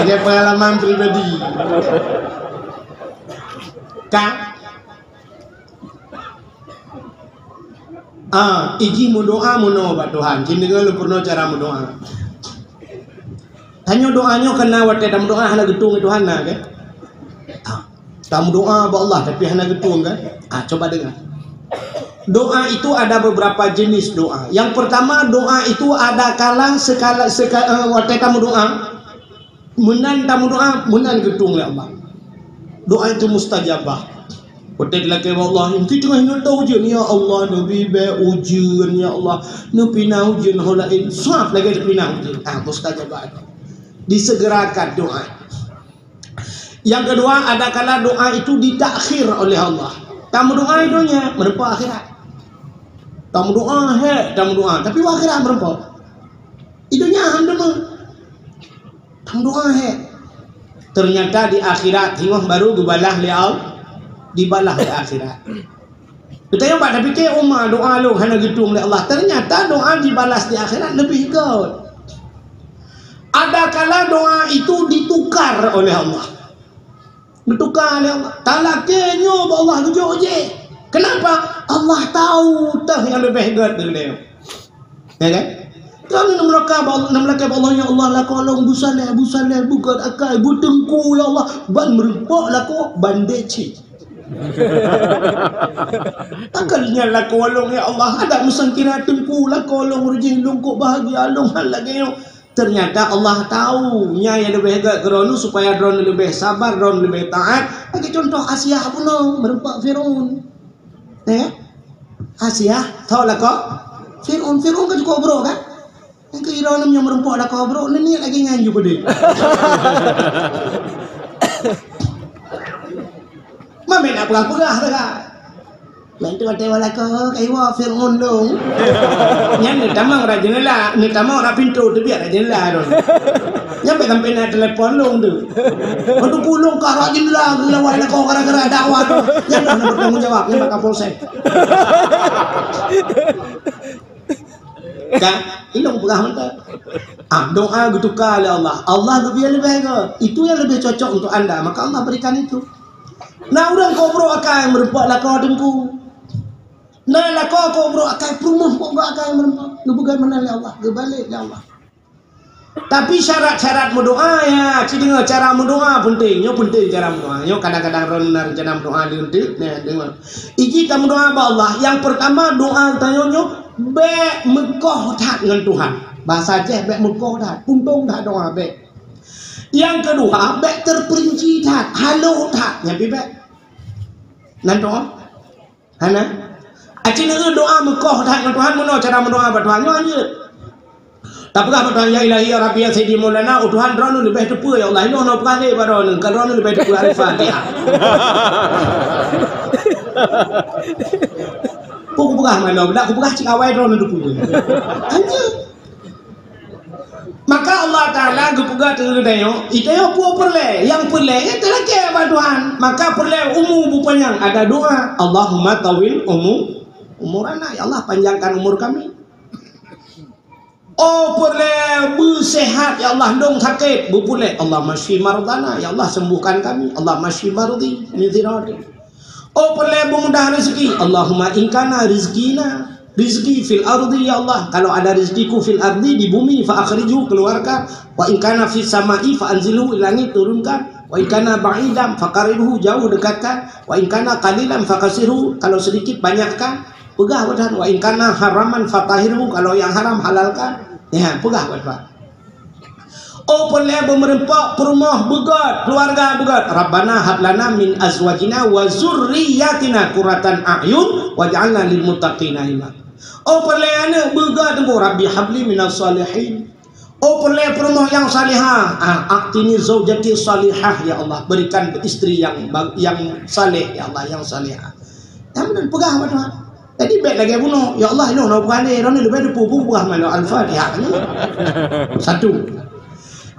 Ada pengalaman pribadi. Ka? Ah, iji meudoa meunoe bak Tuhan. Cit deungoe lôn peurunoe cara meudoa. Tanyoe doa nyoe keunan watée tameudoa hana geutueng Tuhan na, kan? Ah, tameudoa bak Allah tapi hana geutueng, kan? Ah, coba dengar. Doa itu ada beberapa jenis doa. Yang pertama, doa itu ada kala sekala, seka-, eh, watée tameudoa. Meunan tameudoa, meunan geutueng lé Allah. Doa itu mustajabah. Watée dilakée bak Allah, "Engki teungoh nyoe ujeuen, ya Allah, neubi bék ujeuen, ya Allah. Neupinah ujeuen ho laén, sab lagée neupinah ujeuen." Ah, mustajabah. Disegerakan doa. Yang kedua, ada kala doa itu ditakhir oleh Allah. Tameudoa i donya, meureumpok akhirat. Tameudoa, hé, tameudoa, tapi u akhirat meureumpok. I donya hana deungoe. Tameudoa, hé. Ternyata di akhirat, teungoh baru geubalah lé Allah, dibalah lé akhirat. Geutanyoe bak tapike, "Uma, doa lôn hana geutueng lé Allah." Ternyata doa dibalas di akhirat leubeh göt. Ada kala doa itu ditukar oleh Allah. Ditukar oleh Allah. Talakée nyoe bak Allah geujok jih. Kenapa? Allah tahu teuh nyang leubeh göt dari nyoe. Ya kan? Kan na meulakée bak Allah, na meulakée bak Allah, "Ya Allah, lakoe lôn beusaleh, beusaleh, beugöt akai, beuteungku, ya Allah, ban meureumpok lakoe, ban deci." Akan nyan lakoe lôn, ya Allah, adak meusangkira teungku lakoe lôn, reujeuki lôn kok bahagia lôn hana lagée nyoe. Ternyata Allah tahu nyan nyang leubeh göt keu droeneuh supaya droeneuh leubeh sabar, droeneuh leubeh taat. Lagée contoh Asiah bunoe meureumpok Firaun. Ya? Asiah, tho lakoe Firaun. Firaun kan cukôp brok kan? Nyang keu droeneuh nyang meureumpok lakoe brok, neuniet lagée nyan ju peudeh. Mamét nak peugah-peugah teuka. Nyan tu watée lakoe, kaiwa Firaun lôn. Nyan neutamong rot jeundela, neutamong rot pintoe, teubiet rot jeundela tu. Nyan bèk sampai na telepon lôn tu. Waktu pulung ka rot jeundela, geulawai lakoe gara-gara dakwah tu. Nyan dah na bertanggung jawab, nyan bak Kapolsek. Kan? Ilong peugah mantap. Ah, doa geutuka lé Allah. Allah geubri leubeh ke? Itu yang lebih cocok untuk anda, maka Allah berikan itu. Na ureuëng kok brok akai meureumpok lakoe teungku. Na lakoe kok brok akai, peurumoh kok brok akai meureumpok. Geupeugah meunan lé Allah, geubalek lé Allah. Tapi syarat-syarat meudoa ya, ci deungoe cara meudoa penting. Nyoe penting cara meudoa. Nyoe kadang-kadang droeneuh na rencana meudoa leunteuk, nyoe deungoe. Iji tameudoa bak Allah. Yang pertama doa tanyoe nyoe bèk meukoh that ngon Tuhan. Bahasa Aceh bèk meukoh that, puntông that doa bèk. Yang kedua bèk terperinci that, halôh that, nyan pih bèk. Nan doa Hana? Aci neueu doa meukoh that ngon Tuhan, meunoe cara meudoa bak Tuhan nyoe jeuet. Tapeugah bak Tuhan, "Ya Ilahi, ya Rabbi, ya Sayyidi Maulana, oh Tuhan, droeneuh leubeh teupeue, ya Allah, inoe noe peukalék bak droeneuh, ka droeneuh leubeh teupeue alfa-tihah." Peue kupeugah manoe, dak kupeugah cit awai droeneuh teupeue. Hanya Maka Allah Taala geupeugah keu geutanyoe, "Geutanyoe peue peureulèe? Nyang peureulèe nyan talakèe bak Tuhan." Maka peureulèe umu beupanyang, ada doa, "Allahumma tawil umu-, umurana." Ya Allah, panjangkan umur kami. Oh, peureulèe beuseuhat, ya Allah, lôn sakét, beupeureulèe, "Allahumma syfi mardana." Ya Allah, sembuhkan kami. "Allahumma syfi mardhi min zirari." Oh, peureulèe beumudah rezeki. Allahumma in kana rizqina, rizqi fil ardi, ya Allah. Kalau ada rezekiku fil ardi, di bumi, fa akhrijhu, keluarkan. Wa in kana fis sama'i, fa anzilhu, di langit, turunkan. Wa in kana ba'idan, fa qarribhu, jauh, dekatkan. Wa in kana qalilan, fa katsirhu, kalau sedikit, banyakkan. Peugah bak Tuhan. Wa in kana haraman, fa tahhirhu, kalau yang haram, halalkan. Ya, peugah bak Tuhan. Oh, peureulèe beumeureumpok, peurumoh beugöt, keuluwarga beugöt. Rabbana hab lana min azwajina wa dzurriyyatina qurratan a'yun waj'alna lil muttaqina imama. Oh, peureulèe aneuk beugöt teungku, Rabbi habli minas shalihin. Oh, peureulèe peurumoh nyang salihah. Ah, a'tini zaujati shalihah, ya Allah, berikan istri yang ba-, yang saleh, ya Allah, yang salihah. Nyang meunan peugah bak Tuhan. Jadi bèk lagèe bunoe, "Ya Allah, inoe na bukan ni, droeneuh leubeh teupeue." Peugah manoe Al-Fatihah. Satu.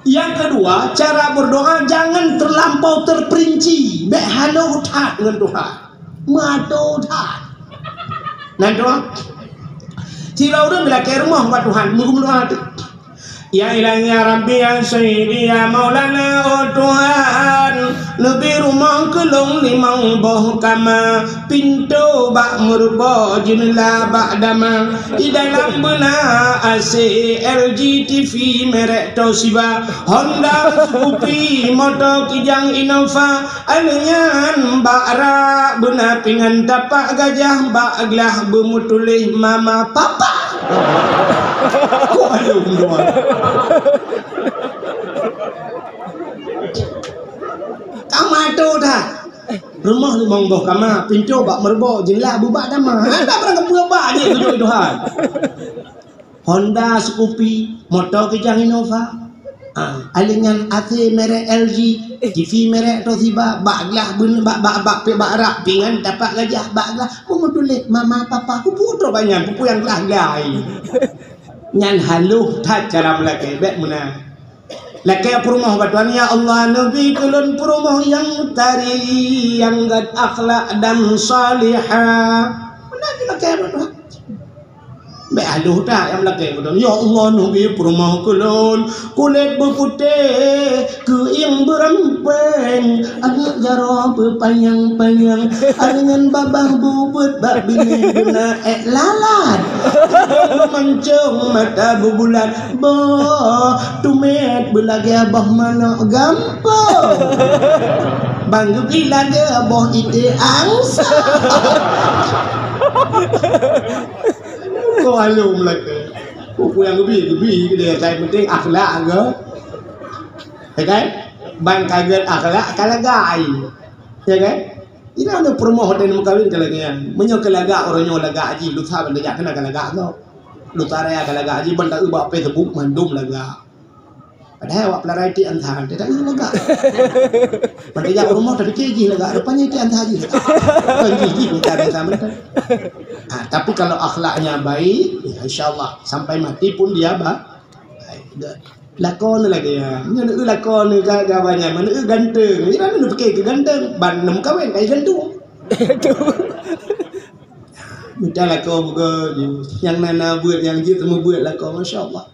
Yang kedua, cara berdoa jangan terlampau terperinci. Bèk halôh that ngon Tuhan. Meuadoe that. Nan doa. Sidroe ureueng geulakèe rumoh bak Tuhan, meugeudoa teuh. Ya Ilahi, ya Rabbi, ya Sayyidi, ya Maulana, oh Tuhan, neubi rumoh keu lôn limong boh kama, pintoe bak meurubo, jeunela bak dama. Di dalam beuna A C, L G, T V merek Toshiba, Honda, Scoopy, moto Kijang, Innova. Alèh nyan bak rak beuna pingan tapak gajah, bak glah beumeutuléh mama papa. Kok alèh dua? Kama tu dah. Rumoh limong boh kama, pintoe bak meurubo, jeunela bak dama. Hana barang keupeu bak jih tujoh Tuhan. Honda, Scoopy, moto Kijang, Innova. Ah, alèh nyan A C merek L G, T V merek Toshiba, bak glah beuna, bak, bak, bak, bak rak pingan tapak gajah, bak glah beumeutuléh mama papa, kupu trok banyan, kupu nyang glah-glah. Nyan halôh that cara meulakèe, bèk meunan. Lakèe peurumoh bak Tuhan, "Ya Allah, neubi keu lôn peurumoh nyang tari, nyang gèt akhlak dan salihah." Meunan jilakèe bak Tuhan. Bèk halôh that nyang meulakèe bak Tuhan. "Ya Allah, neubi peurumoh keu lôn kulét beuputéh, keuieng beurampéng, aneuk jaroe beupanyang-panyang, aneuk ngon babah bubeuet bak binéh beuna ék lalat. Mancong mata beubulat." Boh tumét beulagèe boh manok gampông. Bang geubi lagèe boh ité angsa. Kok along lakèe. Kok nyang geubi, geubi keudéh, yang penting akhlak ke. Ya kan? Ban ka gèt akhlak ka lagak ai. Ya kan? Inan peurumoh watèe meukawen ka lagèe nyan. Meunyoe ka lagak, uroe nyoe lagak jih, lusa ban tajak keunan ka lagak gob. Lusa raya ka lagak jih, ban taeu bak Facebook mandum lagak. Padahai awak peularai tiek ansa, teuka lagak. Ban tajak rumoh tapike jih lagak, rupanya tiek ansa jih lagak. Kon jih, jih bukan ansa mantong. Ah, tapi kalau akhlaknya baik, ya insya Allah sampai mati pun dia ba-, baik. Lakoe lagèe nyan. Nyoe neueu lakoe ka, ka banyak, neueu ganteng. Nyoe neupike keu ganteng, ban neumeukawen ka gantung. Mita lakoe buka je. Nyang na-na beuet, nyang jeuet teuma beuet lakoe, masya Allah.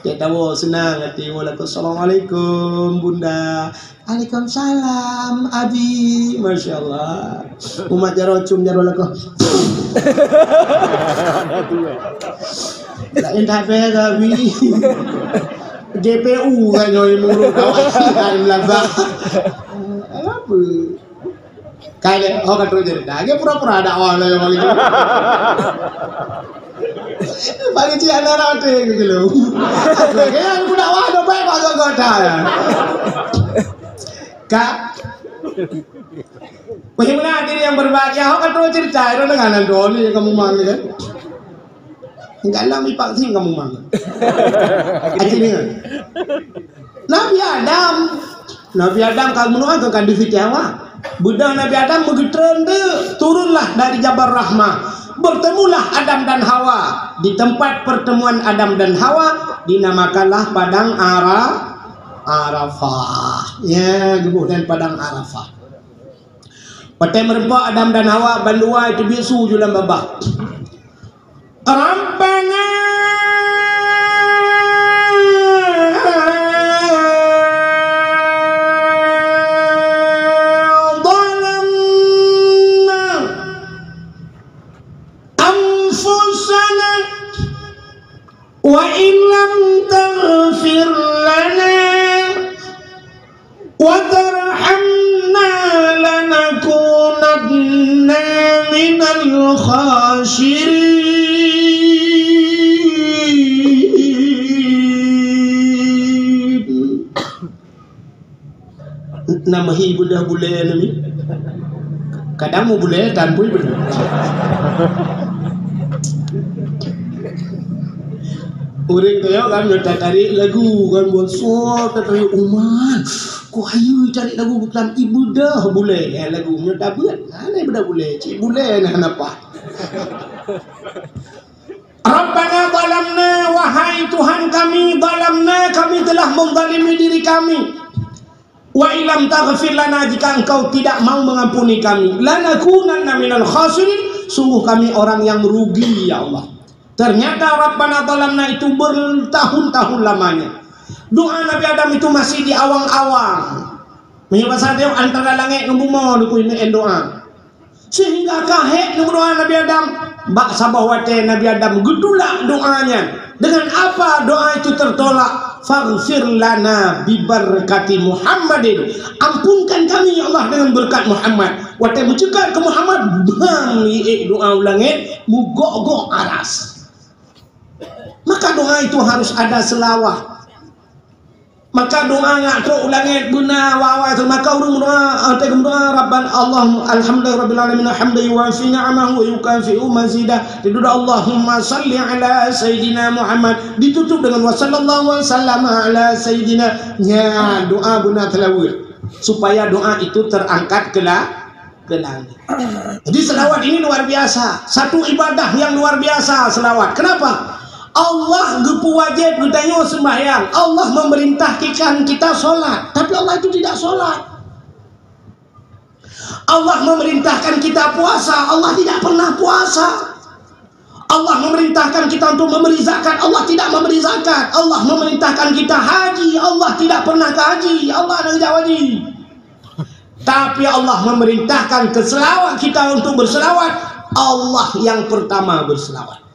Cit tawoe seunang até woe lakoe, "Assalamualaikum, Bunda." "Waalaikumsalam, Abi." Masya Allah. Umat jaroe cum jaroe lakoe. Laén that bèe kami. G P U kan nyoe muruk kawan kan melazah. Apa? Kan, oh, kan terus jadi. Dah, dia pura-pura dakwah lah yang begitu. Bagi cik anak rata yang gitu. Kayak aku dakwah dah baik, Pak Gogota ya. Kak, bagaimana diri yang berbahagia? Oh, kan terus cerita, itu dengan Andoni yang kamu mang ni kan. Enggak lama ipak sih kamu mang. Akhirnya, Nabi Adam, Nabi Adam ka meunoe ka kandui Siti Hawa. Beudôh Nabi Adam meugeutreun deuek, turunlah dari Jabal Rahmah. Bertemulah Adam dan Hawa. Di tempat pertemuan Adam dan Hawa dinamakanlah Padang Ara-, Arafah. Ya, geuboh dan Padang Arafah. Watèe meurumpok Adam dan Hawa, bandua itu bisu ju lam babah. Rabbana zalamna anfusana wa illam taghfir lana wa tarhamna lanakunanna minal khasirin. Nama hi beudôh bulèe nami? Kadang meu bulèe tan pui beudôh. Ureueng tayok kan, nyoe tatarék lagu kan, buat suara tatarék umat. Kok hayu tarék lagu bukan ibeudôh bulèe, eh, lagu nyoe tabeuet. Hana ibeudôh bulèe, cit bulèe nah napa. Rabbana zalamna, wahai Tuhan kami, zalamna, kami telah menzalimi diri kami. Wa illam taghfir lana, jika Engkau tidak mau mengampuni kami, lanakunanna minal khasirin, sungguh kami orang yang rugi, ya Allah. Ternyata Rabbana zalamna itu bertahun-tahun lamanya. Doa Nabi Adam itu masih di awang-awang. Meunyoe basa Arab, antara langét ngon bumoe dikui meu'en doa. Sehingga ka hék neumeudoa Nabi Adam. Bak saboh watée Nabi Adam geutulak doa nyan. Dengan apa doa itu tertolak? "Faghfir lana bibarakati Muhammadin." Ampunkan kami, ya Allah, dengan berkat Muhammad. Watée meuceukat keu Muhammad, bang iék doa u langét, mugok-gok aras. Maka doa itu harus ada selawat. Maka doa ngak trok u langét beuna awai-awai tu. Maka ureuëng doa, ah, teuk doa, Rabban Allah, alhamdulillah rabbil alamin, hamdan yuwafi ni'amahu wa yukafi'u mazidah. Tidur Allahumma salli ala sayyidina Muhammad. Ditutup dengan wa sallallahu wa sallama ala sayyidina. Ya, doa beuna selawat. Supaya doa itu terangkat ke la-, ke langit. Jadi selawat ini luar biasa. Satu ibadah yang luar biasa selawat. Kenapa? Allah geupeuwajéb geutanyoe sembahyang. Allah memerintahkan kita sholat. Tapi Allah itu tidak sholat. Allah memerintahkan kita puasa. Allah tidak pernah puasa. Allah memerintahkan kita untuk memberi zakat. Allah tidak memberi zakat. Allah memerintahkan kita haji. Allah tidak pernah ke haji. Allah ada kerja haji. Tapi Allah memerintahkan ke selawat kita untuk berselawat. Allah yang pertama berselawat.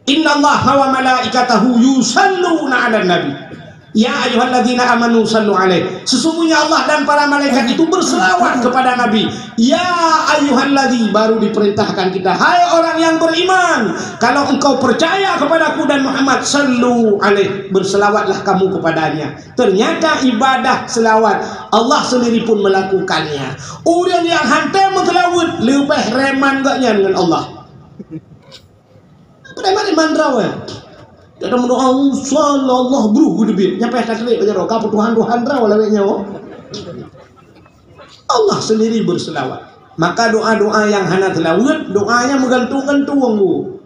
Innallaha wa malaikatahu yusalluna 'alan nabi. Ya ayyuhalladzina amanu sallu alaihi. Sesungguhnya Allah dan para malaikat itu berselawat kepada Nabi. Ya ayyuhalladzi, baru diperintahkan kita, hai orang yang beriman, kalau engkau percaya kepadaku dan Muhammad, sallu alaihi, berselawatlah kamu kepadanya. Ternyata ibadah selawat Allah sendiri pun melakukannya. Ureuëng nyang hana meuseulaweuet leubeh reman gobnyan ngon Allah. Preman-preman droe. Dia meudoa, "Sallallahu bruh," geuteubiet. Nyang payah ka teulek bak jaroe, ka peutuhan-tuhan droe lawét nyoe. Allah sendiri berselawat. Maka doa-doa yang hana seulaweuet, doanya meugantung-gantung, Bu.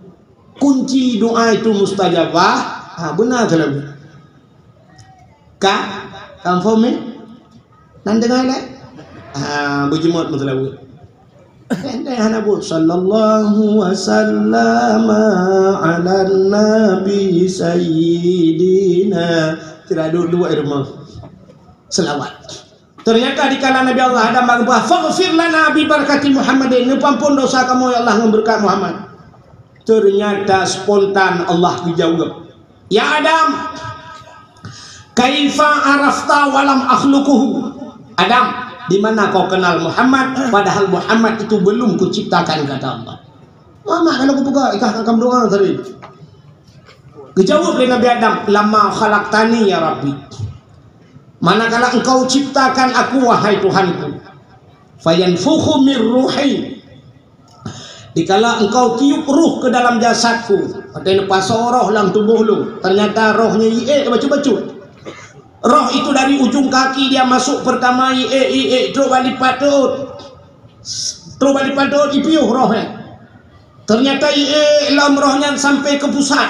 Kunci doa itu mustajabah, ha, beuna seulaweuet. Ka? Confirm, eh? Nan deungoe lé? Ah, beujeuet meuseulaweuet. Entah hana buet. Sallallahu wa sallama ala nabi sayyidina. Tidak duduk di rumah. Selawat. Ternyata dikala Nabi Allah Adam bak geupeugah, "Faghfir lana bi barakati Muhammadin," neupeuampon dosa kamoe ya Allah ngon beureukat Muhammad. Ternyata spontan Allah geujaweueb, "Ya Adam, kaifa arafta wa lam akhluquhu?" Adam, di mana kau kenal Muhammad, padahal Muhammad itu belum kuciptakan, kata Allah. Muhammad kalau kupeugah, ikah akan doa tadi. Geujaweueb lé Nabi Adam, "Lama khalaqtani ya Rabbi." Manakala engkau ciptakan aku, wahai Tuhanku. Fayanfukhu mir ruhi. Dikala engkau tiup ruh ke dalam jasadku, watée neupasoe roh lam tuboh lôn, ternyata roh nyan iék bacut-bacut. Roh itu dari ujung kaki dia masuk pertama iék, iék, trok bak lipat rot. Trok bak lipat rot ipiôh roh nyan. Ternyata iék lom roh nyan sampai ke pusat.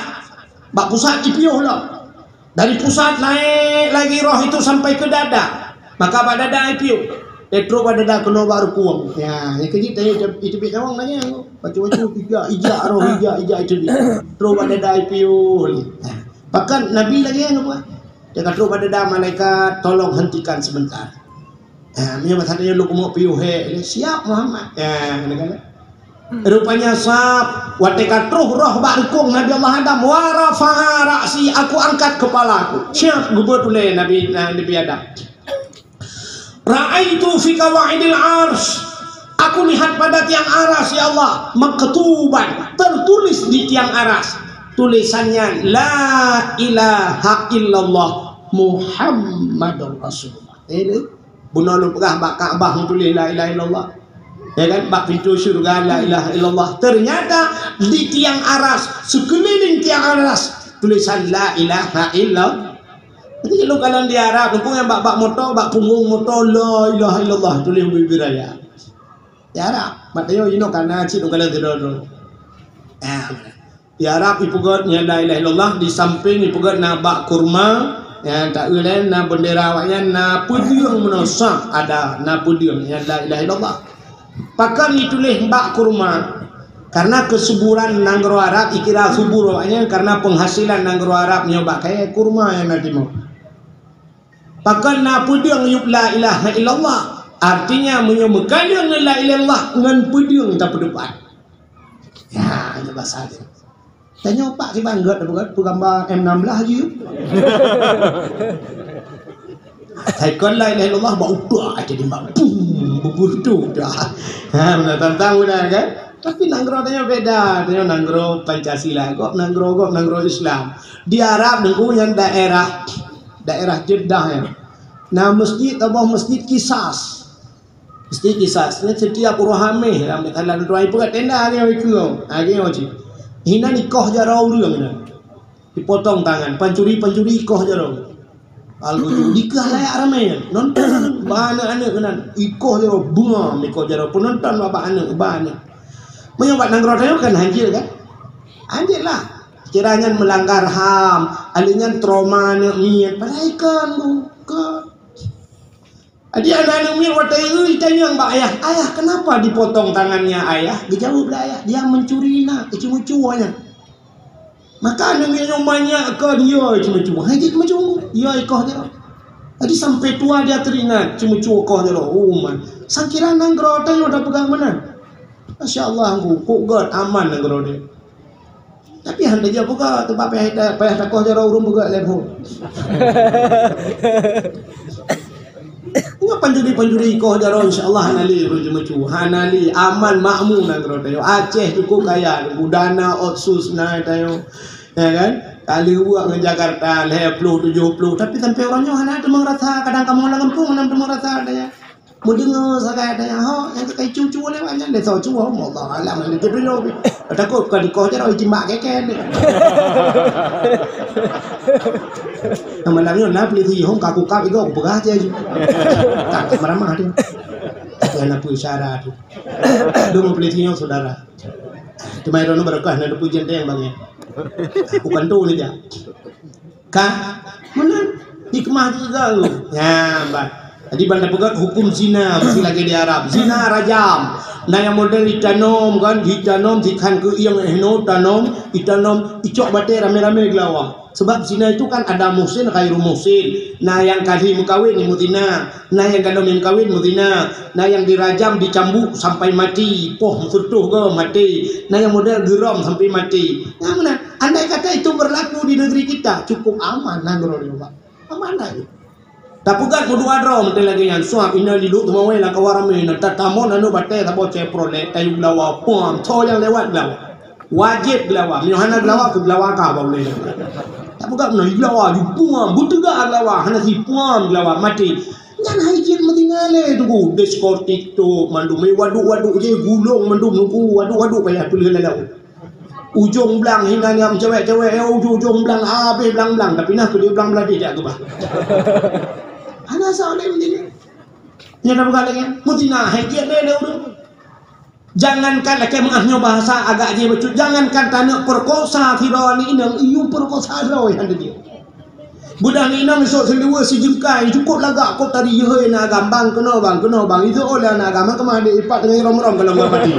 Bak pusat ipiôh lom. Dari pusat naik lagi roh itu sampai ke dada. Maka bak dada ipiôh. Dia trok bak dada keunoe bak rukung. Ya, nyang keu jih teubiet nyawöng lagée nyan. Bacut-bacut ijak, ijak roh, ijak, ijak itu dia. Trok bak dada ipiôh. Ya. Bahkan Nabi lagée nyan apa? Dia ka trok bak dada malaikat, "Tolong hentikan sebentar." Ha, meunyoe masa nyoe lôn keumeung piôh hék, "Siap, Muhammad." Ha, keuneuk kan? Rupanya sab, watée ka troh roh bak rukung Nabi Allah Adam, "Wa rafa'a ra'si," aku angkat kepalaku. Siap, geubeuet ulée Nabi, Nabi Adam. "Ra'aitu fi qawaidil arsy," aku lihat pada tiang aras, ya Allah, "maktuban," tertulis di tiang aras. Tulisannya, "La ilaha illallah Muhammadur Rasulullah." Eh, ni. Bunoe lôn peugah bak Ka'bah tuléh la ilaha illallah. Ya kan? Bak pintoe syeuruga la ilaha illallah. Ternyata di tiang aras, sekeliling tiang aras, tulisan la ilaha illallah. Jadi lôn kalon di Arab, mumpung nyang bak, bak moto, bak punggong moto la ilaha illallah tuléh bibir raya. Di Arab, mat nyoe inoe kana cit lôn kalon sidroe-droe. Ah. Di Arab ipeugét nyan la ilaha illallah, di samping ipeugét na bak kurma, ya, taeu laén na bendera awaknyan, na peudeueng meunoe sah ada, na peudeueng nyan la ilaha illallah. Pakon ituléh bak kurma? Karena kesuburan nanggroe Arab, ikira subur awaknyan karena penghasilan nanggroe Arab nyoe bak kayèe kurma nyang na timoh. Pakon na peudeueng yub la ilaha illallah. Artinya meunyoe meukalon ngon la ilaha illallah ngon peudeueng tapeudeupat. Ya, nyoe basa dia. Tanyoe pak kiban gèt, gèt peugamba M enam belas jih. Hai kon la ilaha illallah bak utak aja di mak. Bum, bubur tu dah. Ha, beuna tantang beuna kan? Tapi nanggroe tanyoe beda. Tanyoe nanggroe Pancasila, gop nanggroe, gop nanggroe Islam. Di Arab nanggroe nyang daerah, daerah Jeddah ya. Nah, masjid, taboh masjid Kisas. Masjid Kisas. Nyan setiap uroe Hameh lam dalam tuai peugah tenda lagèe itu. Lagèe itu. Hinan ikoh jaroe ureueng nyan. Dipotong tangan, pancuri-pancuri ikoh jaroe. Algojo dikeue layak ramè nyan. Nonton ba aneuk-aneuk keunan. Ikoh jaroe, bungam ikoh jaroe. Penonton babah aneuk, ba aneuk. Meunyoe bak nanggroe tanyoe kan hanjeuet kan? Hanjeuet lah. Kira nyan melanggar ham, alèh nyan trauma aneuk miet. Padahai kan bukan. Jadi aneuk-aneuk miet watèe itanyong bak ayah, "Ayah, kenapa dipotong tangannya ayah?" Geujaweueb lé ayah, "Dia mencuri nak, keuceumeucue nyan." Maka aneuk miet nyoe manyak kon, "Yo, ceumeucue." Hai jeuet ceumeucue, "Yo, ikoh jaroe." Jadi sampai tua dia teringat ceumeucue ikoh jaroe. Oh man. Sangkira nanggroe tanyoe tapeugah meunan. Masya Allah, kok gèt aman nanggroe dia. Tapi hana jeuet peugah, teuma payah ta-, payah takoh jaroe ureueng peugah lé phon. Nyoe pancuri-pancuri koh jaroe, insya Allah hana lé ureueng ceumeucue. Hana lé, aman makmu nanggroe tanyoe. Aceh cukup kaya, dana otsus na tanyoe. Ya kan? Kali uak ngon Jakarta, lhèe ploh, tujoh ploh. Tapi sampai uroe nyoe hana teuma rasa, kadang kamoe lam gampông hana teuma rasa tanyoe. Meudeungoe sagai tanyoe, ho, nyang ka icu-cu lewat nyan, desa cu, Allah alam, nyan keu dulu. Takot ka dikoh jaroe, itimbak kèkèe deh. Malam nyoe na polisi, hong ka kukab igo, kupeugah aja ju. Tak, tak meramah tu. Tapi hana peue cara tu. Dong polisi nyoe saudara. Teuma droeneuh barokah na dupujian teueng bangai. Bukan tu ni ja. Ka? Meunan. Hikmah juga tu. Ya, bah. Jadi ban tapeugah hukum zina, masih lagi di Arab. Zina rajam. Nah, nyang model itanom kan, itanom, dikhan keu ieng eh no, tanom, itanom, icok batèe ramè-ramè geulawa. Sebab zina itu kan ada muhsin, ghairu muhsin. Nah, nyang kali meukawen ni muzina. Nah, nyang galom nyang kawin muzina. Nah, nyang dirajam, dicambuk sampai mati, poh meuseureutoh goe mati. Nah, nyang model geurom sampai mati. Nah, meunan. Andai kata itu berlaku di negeri kita, cukup aman nanggroe nyoe, Pak. Aman lagi. Tapeugah keudua droe meuteun lagèe nyan, suap ina lilok teumawai lam kawan ramè na, tatamong nanu batèe saboh Chevrolet, tayue geulawa, puam, tho nyang lewat geulawa. Wajéb geulawa. Meunyoe hana geulawa, ku geulawa ka ba ulèe. Tapeugah meunan, geulawa, ju puam, beuteuga geulawa, hana si puam geulawa, maté. Nyan hai jeuet meutinggai lé tuku, diskotik tu, mandum, eh, waduk-waduk je, gulong mandum, nuku, waduk-waduk payah peuleueh lalau. Ujong blang hinan nyang cewek-cewek, eh, ujong-ujong blang, habéh blang-blang, tapi na keudéh blang-blang dia jak keubah. Hana sa ulèe meutinggai. Nyan tapeugah lagèe nyan, meutinggai, hai jeuet lé, lé ureueng. Jangankan lakèe meu'ah nyoe bahasa agak jih bacut, jangankan taneuk perkosa sidroe aneuk inong, iyue perkosa droe nyan teuh. Beudah aneuk inong isok seuleuweue sijeungkai, cukôp lagak kok tadi, yeuhôi na agam, bang, keunoe bang, keunoe bang, isok oleh na agam, keumah dek ipat teungoh rom-rom kalau ngon mati.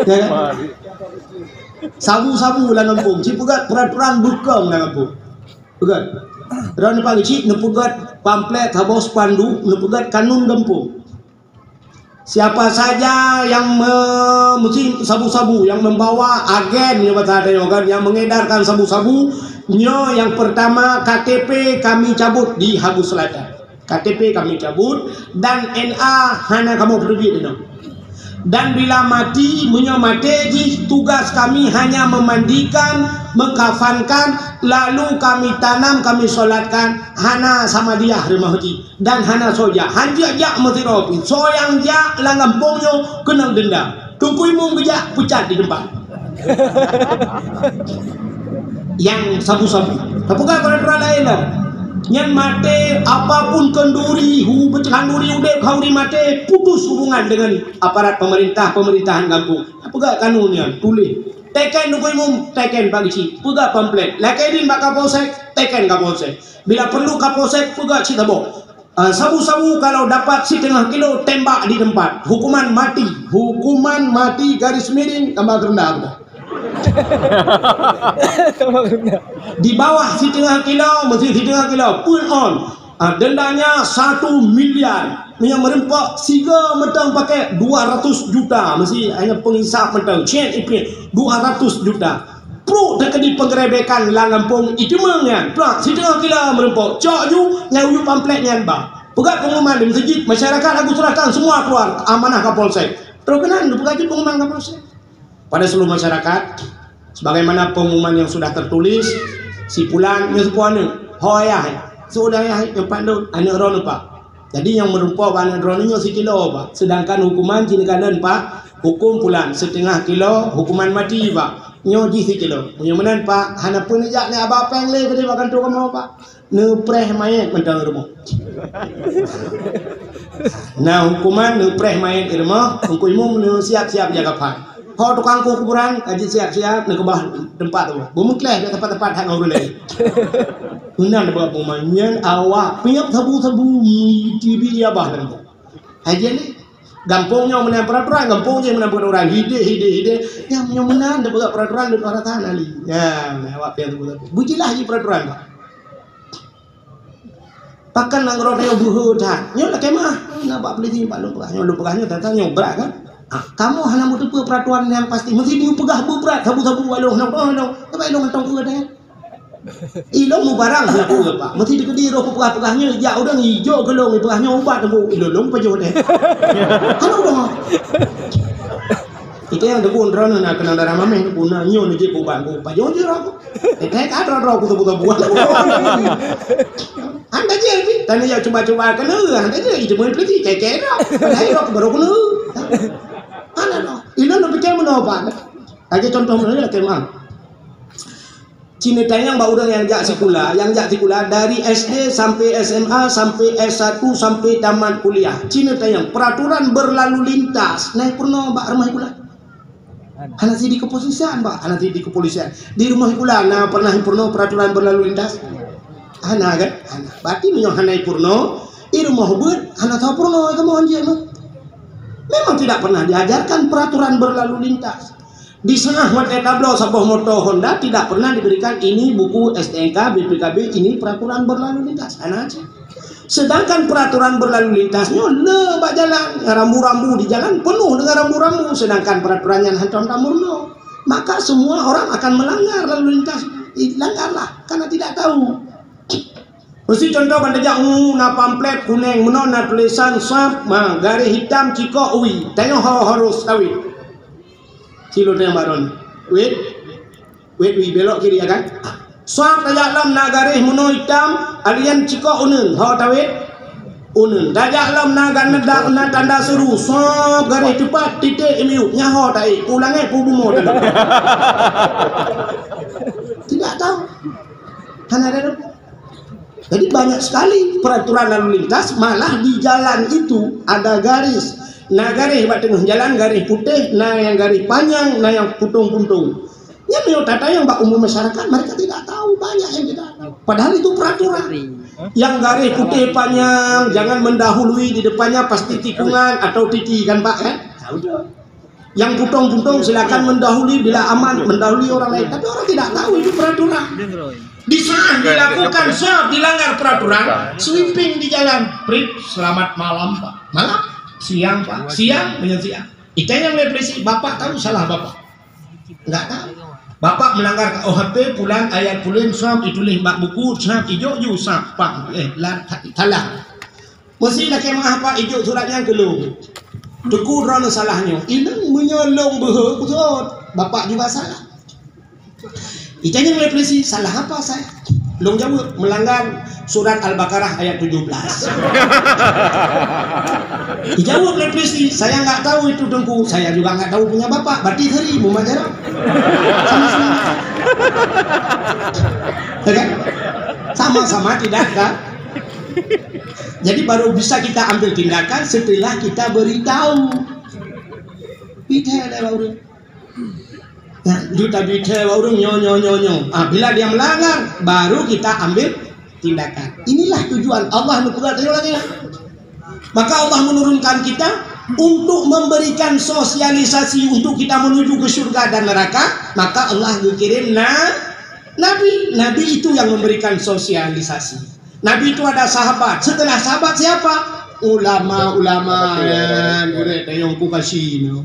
Ya kan? Sabu-sabu lam gampông, ci peugah peraturan beukong lam gampông. Peugöt. Droeneuh pageucit neupeugöt pamflet saboh spanduk, neupeugöt kanun gampông. Siapa saja yang me-, meusi sabu-sabu, yang membawa agen, nyoe bahasa tanyoe kan, yang mengedarkan sabu-sabu, nyoe yang pertama K T P kami cabut di Habu Selatan. K T P kami cabut dan N A hana kamoe peuteubiet inoe. Dan bila mati, meunyoe maté jih, tugas kami hanya memandikan, mengkafankan, lalu kami tanam, kami solatkan, hana samadiyah rumoh jih, dan hana soe jak. Han jeuet jak meusidroe pih. Soe nyang jak lam gampông nyoe keunong denda. Teungku Imum geujak, peucat di teumpat. Nyang sabu-sabu. Tapeugah keu droe laén lom. Nyan maté, apapun khanduri, hu-, khanduri udép, khanduri maté, putus hubungan dengan aparat pemerintah, pemerintahan gampông. Tapeugah kanun nyan, tuléh. Teken Teungku Imum, teken Pak Geuchik. Peugah pamflet. Lakèe idin bak Kapolsek, teken Kapolsek. Bila perlu Kapolsek, peugah cit saboh. Ah, sabu-sabu kalau dapat setengah kilo, tembak di tempat. Hukuman mati. Hukuman mati garis miring tambah rendah tu. Di bawah setengah kilo, mesti setengah kilo, put on. Ah, dendanya satu miliar. Meunyoe meureumpok siga mantong paket, dua ratus juta. Mesti hana penghisab mantong. Cek ipit, dua ratus juta. Pruet teukeudi penggerebekan lam gampông, iteumeung nyan. Prak, sidroe kilo meureumpok. Cok ju, nyang uyu pamflet nyan ba. Peugah pengumuman di meuseujid, masyarakat Agus Selatan semua keluar, amanah Kapolsek. Troh keunan, peugah ju pengumuman Kapolsek. Pada seluruh masyarakat, sebagaimana pengumuman yang sudah tertulis, si pulan nyoe seupôt aneuk, ho ayah, su ayah nyang pat lôn, aneuk droeneuh pat. Jadi nyang meureumpok bak aneuk droeneuh nyoe sikilo pat. Sedangkan hukuman ci neukalon pat, huköm pulan setengah kilo, hukuman mati pat. Nyoe jih sikilo. Meunyoe meunan pat, hana peue neujak lé aba péng lé keudeh bak kantô kamoe pat. Neupreh manyét mantong i rumoh. Na hukuman neupreh manyét i rumoh, Teungku Imum neusiap-siap jak kafan. Ho tukang kueh kuburan, ka jisiap-siap, neukeubah teumpat tu. Beumeukleh bak teumpat-teumpat that ngon ureueng laén. Meunan bak pengumuman nyan awak piep sabu-sabu, TV abah lam tu. Hai jih ni, gampông nyoe meunan peraturan, gampông jih meunan peraturan. Hideh, hideh, hideh. Nyang nyoe meunan dak peugah peraturan, dak peugah rata hana lé. Ya, awak piep sabu-sabu. Beujeulaih jih peraturan tu. Pakon nanggroe tanyoe beuhe that. Nyoe lakée meuah. Na bak peulisi bak lôn peugah. Nyoe lôn peugah nyoe teuntang nyoe brat kan? Ah, kamoe hana meuteupeue peraturan nyang pasti. Meusti neupeugah beubrat sabu-sabu bak lôn, hana, hana. Tapi lôn mantong peue teuh. I lôn mubarang hana peue, Pak. Meusti teukeudi roh kupeugah-peugah nyoe, jak ureueng ijok keu lôn, ipeugah nyoe ubat teungku. I lôn, lôn pajoh teuh. Hana udah. Itu nyang teungku droeneuh na keunong darah mameh, teungku na nyoe neujép ubat, teungku pajoh jih roh. Eh, ka droe-droe kutobu-tobu. Anda je ni, tanya ya cuba-cuba kena, anda je itu main peliti, cek-cek dah. Dah roh baru kena. Ana noh. Ina nak percaya mana apa? Lagi contoh mana ya, teman. Cina tayang bak urang yang jak sikula, yang jak sikula dari S D sampai S M A, sampai S satu, sampai tamat kuliah. Cina tayang peraturan berlalu lintas. Naik pernah bak rumah sikula. Hana sideh kepolisian, bah, hana sideh kepolisian. Di rumah sikula na pernah peurunoe peraturan berlalu lintas? Hana kan? Hana. Berarti meunyoe hana peurunoe, i rumoh beuet hana teupeureunoe kamoe hanjeuet meuh. Memang tidak pernah diajarkan peraturan berlalu lintas. Di Seungaih watée tabloe saboh moto Honda tidak pernah diberikan ini buku S T N K, B P K B, ini peraturan berlalu lintas. Hana cit. Sedangkan peraturan berlalu lintas nyoe le bak jalan, rambu-rambu di jalan penuh dengan rambu-rambu, sedangkan peraturan nyan hantom tameurunoe. Maka semua orang akan melanggar lalu lintas, i-, langgarlah karena tidak tahu. Meusti contoh ban tajak u na pamflet kuneng meunan na tulisan sap ma garéh hitam cikok ui. Tanyoe ho harus tawét. Cilon nyang baron. Wét. Wét ui belok kiri ya kan? Sap tajak lom na garéh meunoe itam, alian cikok uneun, ho tawét. Uneun. Tajak lom na ganda na tanda seuru, sap garéh teupat titék imiup, nyan ho taék, ulangé pu bumoe teuh. Tidak tahu. Hana ada. Jadi banyak sekali peraturan lalu lintas, malah di jalan itu ada garis. Na garéh bak teungoh jalan, garéh putéh, na nyang garéh panyang, na nyang puntông-puntông. Nyan meunyoe tatanyong bak umum masyarakat, mereka tidak tahu, banyak yang tidak tahu. Padahal itu peraturan. Yang garéh putéh panyang, jangan mendahului di depannya, pasti tikungan atau titi kan, Pak, kan? Nah, udah. Yang puntông-puntông silakan mendahului bila aman, mendahului orang lain. Tapi orang tidak tahu itu peraturan. Di saat dilakukan, saat dilanggar peraturan, sweeping di jalan. Prit, selamat malam, Pak. Malam, siang, Pak. Siang, dengan siang. Itanyong lé polisi, "Bapak tahu salah Bapak?" Enggak tahu. Bapak melanggar K U H P, pulan ayat pulan, sab ituléh bak buku, sab ijok ju sab, Pak. Eh, la-, salah. Meusti lakée meuah, Pak, ijok surat nyan keu lôn. Teungku, droeneuh salah nyoe. Inong meunyoe lôn beuhe, beutôi. Bapak juga salah. Itanyong lé polisi, "Salah apa saya?" Lôn jaweueb, "Melanggar surat Al-Baqarah ayat tujuh belas." Dijaweueb lé polisi, "Saya nggak tahu itu, Teungku. Saya juga nggak tahu punya bapak. Berarti seri, mumat jarak." Sama-sama. Ya kan? Sama-sama tidak kan? Jadi baru bisa kita ambil tindakan setelah kita beritahu. Beda ada baru. Nah, juta bithee bak ureueng nyoe, nyoe, nyoe, nyoe. Ah, bila dia melanggar, baru kita ambil tindakan. Inilah tujuan Allah neupeugah tanyoe lagèe nyan. Maka Allah menurunkan kita untuk memberikan sosialisasi untuk kita menuju ke syurga dan neraka, maka Allah geukirim na-, nabi. Nabi itu yang memberikan sosialisasi. Nabi itu ada sahabat. Setelah sahabat siapa? Ulama-ulama. Nyan, gurèe tayong ku kasih nyoe.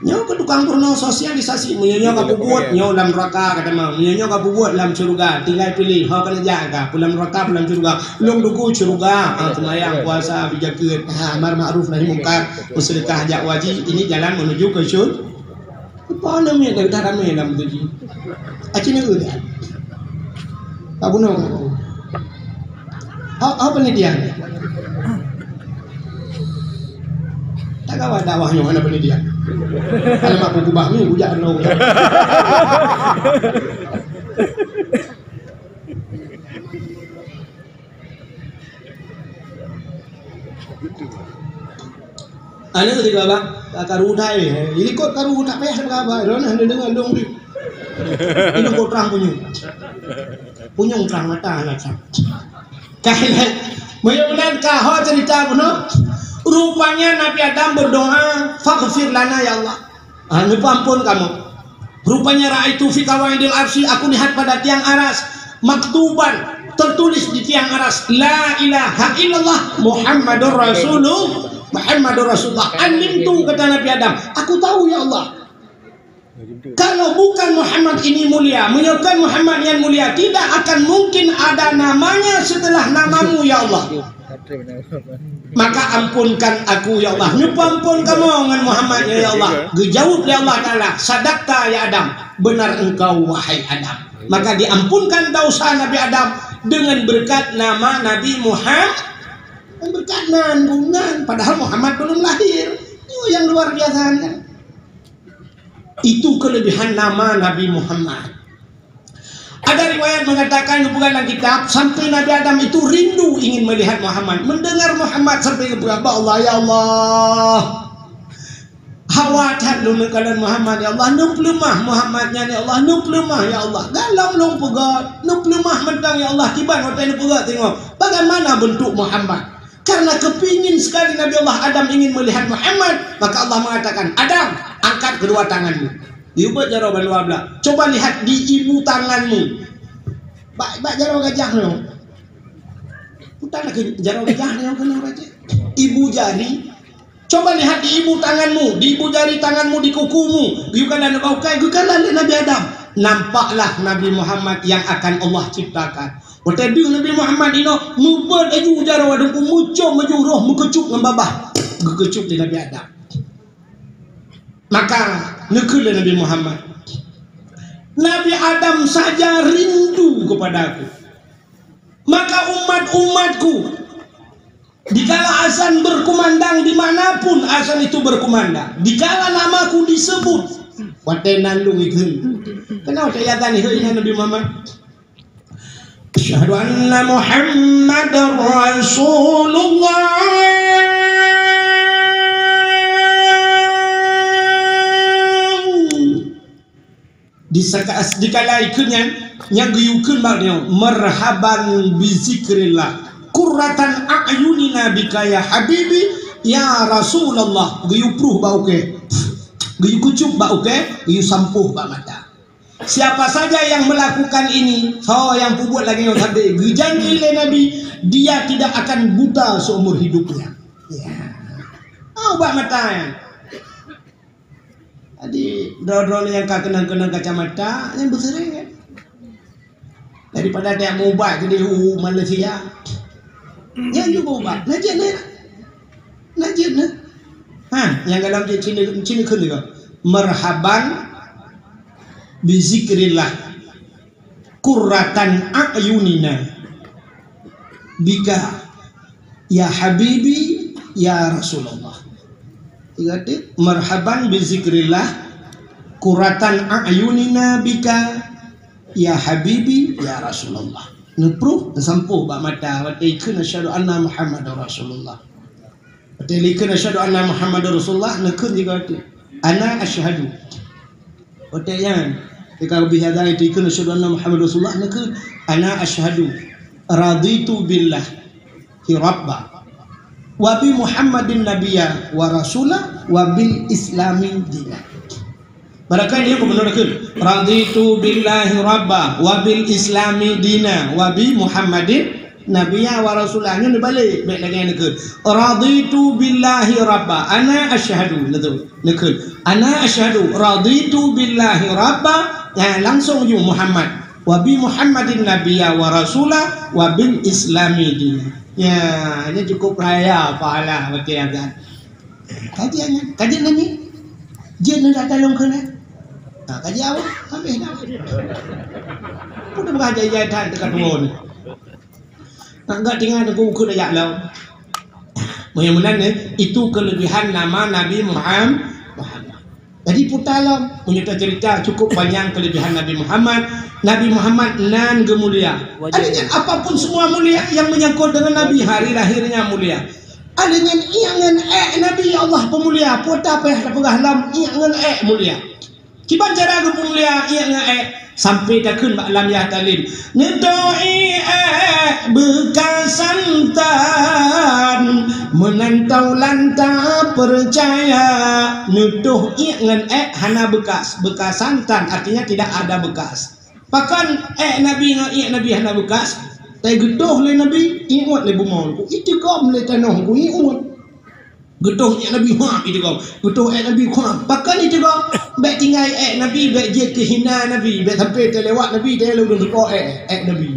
Nyoe keu tukang peurunoe sosialisasi, meunyoe nyoe ka peubuet, nyoe lam neraka, kata mah. Meunyoe nyoe ka peubuet, lam syeuruga. Tinggai piléh, ho keuneuk jak ka, peue lam neraka, peue lam syeuruga. Lôn tunggu syeuruga, ha, seumayang, puasa, beuzakat, ha, amar makruf nahi mungkar, beuseudeukah jak haji, ini jalan menuju ke syur-, Apa nama yang dah ramai dalam tu ji? Aceh ni udah. Abu Nong. Apa ni dia? Tak kawa dakwah nyoe hana pendidikan. Hana mampu kubah ni, bujak nyoe. Aneuk tiga bah, ka karu utai. Jadi kot karu tak payah sabar. Droeneuh hana deungoe dong di. Ini kot terang punyueng. Punyueng terang mata aneuk sam. Kailah. Meunyoe meunan ka ho cerita bunoe. Rupanya Nabi Adam berdoa, "Faghfir lana ya Allah." Ah, neupeuampon kamoe. Rupanya ra'aitu fi qawaidil arsy, aku lihat pada tiang aras, maktuban, tertulis di tiang aras, "La ilaha illallah Muhammadur Rasulullah, Muhammadur Rasulullah." Alimtu, kata Nabi Adam, "Aku tahu ya Allah." Kalau bukan Muhammad ini mulia, meunyoe kon Muhammad nyan mulia, tidak akan mungkin ada namanya setelah namamu, ya Allah. Maka ampunkan aku, ya Allah. Neupeuampon kamoe ngon Muhammad nyan, ya Allah. Geujaweueb lé Allah Taala, "Sadaqta ya Adam, benar engkau wahai Adam." Maka diampunkan dosa Nabi Adam dengan berkat nama Nabi Muhammad. Dengan berkat nan, bukan, padahal Muhammad belum lahir. Itu yang luar biasa kan. Itu kelebihan nama Nabi Muhammad. Ada riwayat mengatakan, bukan dalam kitab, sampai Nabi Adam itu rindu ingin melihat Muhammad. Mendengar Muhammad sampai geubeuet, "Ya Allah, hawa that lôn neukalon Muhammad, ya Allah, neupeuleumah Muhammad nyan, ya Allah, neupeuleumah, ya Allah. Galom lôn peugah, neupeuleumah mantong, ya Allah, kiban watèe neupeugah teungoh. Bagaimana bentuk Muhammad?" Karena kepingin sekali Nabi Allah Adam ingin melihat Muhammad, maka Allah mengatakan, "Adam, angkat kedua tanganmu." Diubah jaroe bandua blah. "Coba lihat di ibu tanganmu." Bak, bak jaroe gajah nyoe. Bukan lagi jaroe gajah nyoe keunoe raja. Ibu jari. "Coba lihat di ibu tanganmu, di ibu jari tanganmu, di kukumu." Geukalon bak ukai, geukalon lé Nabi Adam. Nampaklah Nabi Muhammad yang akan Allah ciptakan. Watèe deuh Nabi Muhammad inoe, meubeuet laju jaroe wadong, meucom laju roh, meukeucup ngon babah. Geukeucup lé Nabi Adam. Maka neukheun lé Nabi Muhammad, "Nabi Adam saja rindu kepada aku. Maka umat-umatku, dikala azan berkumandang, di mana pun azan itu berkumandang, dikala namaku disebut," watèe nan lôn ikheun. Kenapa saya tadi ikheun Nabi Muhammad? "Asyhadu anna Muhammadar Rasulullah." Di saka-, dikala ikheun nyan, nyang geuyue kheun bak nyoe, "Marhaban bi zikrillah. Qurratan a'yunina bika ya habibi, ya Rasulullah." Geuyue pruh bak ukai. Geuyue keucup bak ukai, geuyue sampôh bak mata. Siapa saja yang melakukan ini, soe nyang peubuet lagèe nyoe sabe, geujanji lé Nabi, dia tidak akan buta seumur hidupnya. Ya. Oh, bak mata nyan. Jadi, droe-droe nyang ka keunong-keunong kacamata, nyan beuseuréng kan. Daripada tajak meuubat keudéh u Malaysia. Nyan juga ubat. Nah, jeuet nyan. Nah, jeuet nyan. Ha, nyang dalam jeuet Cina, Cina kheun juga. "Marhaban bi zikrillah. Qurratan a'yunina bika ya habibi ya Rasulullah." Tiga tik, "Marhaban bi zikrillah, qurratan a'yunina bika ya habibi ya Rasulullah." Neupruh, neusampôh bak mata, watèe ikheun, "Asyhadu anna Muhammadar Rasulullah." Watèe ikheun, "Asyhadu anna Muhammadar Rasulullah," neukheun juga watèe, "Ana asyhadu." Watèe nyan, ketika Nabi Adam itu ikheun, "Asyhadu anna Muhammadar Rasulullah," neukheun, "Ana asyhadu." Raditu billahi rabba, wa bi Muhammadin nabiyya wa rasula, wa bil islami dina. Barangkali nyoe gubunur kheun, "Raditu billahi rabba, wa bil islami dina, wa bi Muhammadin nabiyya wa rasula." Nyoe neubalek, bèk lagèe nyan kheun, "Raditu billahi rabba, ana asyhadu." Neu tu, neukheun, "Ana asyhadu, raditu billahi rabba." Nyan langsung ju Muhammad. "Wa bi Muhammadin nabiyya wa rasula, wa bil islami dina." Ya, nyan cukup raya pahala watèe azan. Kaji nyan, kaji nyan ni. Jeuet neudak talông keunan. Ha, kaji awak, habéh dah. Pun dah berajai-jai that dekat dua ni. Nak gak tinggal tengok ukur dah jak lom. Meunyoe meunan, eh, itu kelebihan nama Nabi Muham-, Muhammad. Jadi puta lom, meunyoe tacerita cukup panjang kelebihan Nabi Muhammad. Nabi Muhammad nan geumulia. Wajar. Artinya apapun semua mulia yang menyangkut dengan Nabi, hari lahirnya mulia. Artinya iék ngon ék Nabi, ya Allah peumulia. Puta payah tapeugah lom, iék ngon ék mulia. Kiban cara geupeumulia iék ngon ék, sampai takheun bak lam yah talim, "Neutoh iék ék beukasantan, meunan taulan tapeucaya." Neutoh iék ngon ék hana beukas, beukasantan artinya tidak ada bekas. Pakon ék Nabi ngon iék Nabi hana beukas? Tageutoh lé Nabi, iék lé bumoe, itigom lé tanoh, iék. Geutoh ék Nabi, ha, itigom. Geutoh ék Nabi, ha. Pakon itigom? Bèk tinggai ék Nabi, bèk jeuet keu hina Nabi, bèk sampai teulewat Nabi, teulewat ureueng teuko ék, ék Nabi.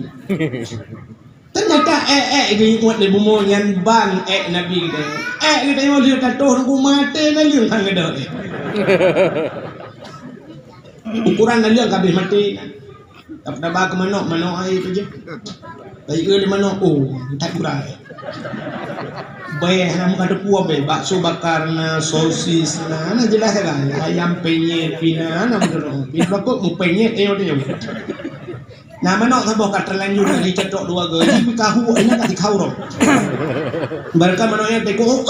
Teunyata ék-ék geuingat lé bumoe nyan ban ék Nabi geutanyoe. Ék geutanyoe lheueh ka toh teungku maté naleueng han geudoh ék. Ukuran naleueng ka abéh maté. Taba keu manok, manok hai pajoh. Bayeue lé manok, oh, that urai. Bèe hana meukateupue bèe, bakso bakar na, sosis na, na jeulaih sagai. Ayam penyet pih na, na meuteurong. Pih bakot meupenyet, eh, dia. Na manok saboh ka teulanjur na jicatok dua go. Ji kahu, ina ka dikau ro. Barangka manok nyan teuko,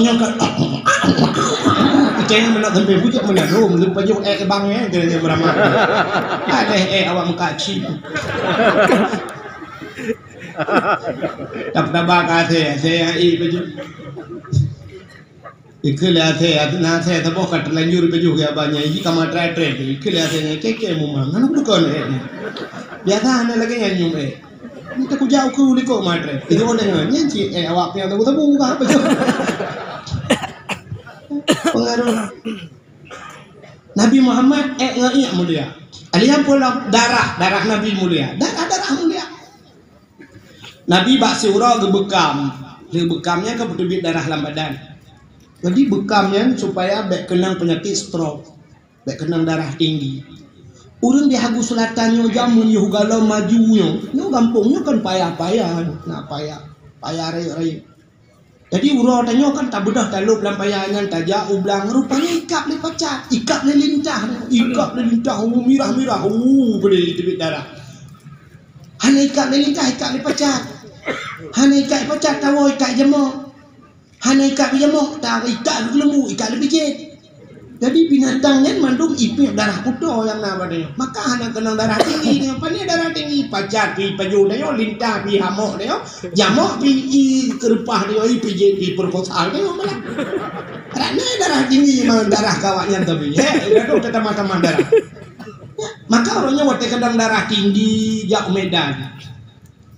nyan ka. Kayaknya manok sampai bujak meunan. Oh, meupajoh ék bang, eh, dia, dia meuramak. Ada ék awak meukaci. Taba-taba ka asèe, asèe hai pajoh. Ikheun lé asèe, na asèe saboh ka teulanjur pajoh keu abang nyan, ji ka matrei-trei. Ikheun lé asèe nyan, kèe-kèe mumang, hana beukon ék nyan. Biasa hana lagèe nyan nyoe ék. Nyan teukujak ukeue likot matrei. Itu orang dengar, nyan cit ék awak piang sabu-sabu ka pajoh. Pengaruh. Nabi Muhammad ék ngon iék mulia. Alian pula darah, darah Nabi mulia. Darah, darah mulia. Nabi bak siuroe geubeukam. Lheueh beukam nyan ka beuteubiet darah lam badan. Jadi beukam nyan supaya bèk keunong peunyakét stroke, bèk keunong darah tinggi. Ureueng di Hagu Selatan nyoe jameun yoh galom maju nyoe. Nyoe gampông nyoe kan paya-paya, na paya, paya rayeuk-rayeuk. Jadi uroe tanyoe kan tabeudôh talôb lam paya nyan, tajak u blang, rupanya ikab lé pacat, ikab lé lintah, ikab lé lintah, oh, mirah-mirah, oh, boleh teubiet darah. Hana ikab lé lintah, ikab lé pacat. Hana ikab pacat, tawoe ikab jamoe. Hana ikab jamoe, ta ikab lé lembu, ikab lé bijéh. Jadi binatang nyan mandum ipiep darah kuto nyang na bak tanyoe. Maka hana keunong darah tinggi tanyoe. Pane darah tinggi, pacat pih pajoh tanyoe, lintah pih hamok tanyoe, jamoe pih i keurupah tanyoe, i pih jén pih peurkosa tanyoe malah. Karena darah tinggi memang darah kawak nyan tapi. He, gadoh tatamah-tamah darah. Maka ureueng nyoe watèe keunong darah tinggi jak Medan.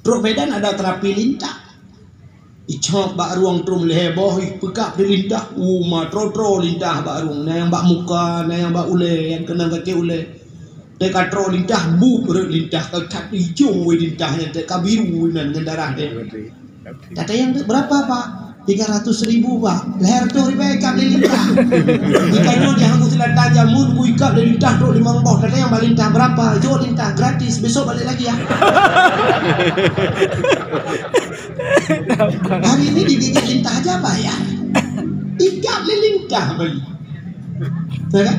Trok Medan ada terapi lintah. Icok bak rueng trom lhèe boh, ipeugah di lintah, uma tro-tro lintah bak rueng, na nyang bak muka, na nyang bak ulèe, nyang keunong kaki ulèe. Teuka tro lintah, bup rot lintah, ka that ijo lintah nyan, teuka biru nyan ngon darah nyan. Kata nyang, "Berapa, Pak?" "Tiga ratus ribu, Pak." Lhèe reutôh ribèe ikab lé lintah. Jika nyoe di Hagu Selatan jameun ku ikab lé lintah trok limong boh, kata nyang bak lintah, "Berapa?" "Jok lintah, gratis, besok balik lagi ya." Hari ini digigit lintah aja bayar. Ikab lé lintah balik. Ya kan?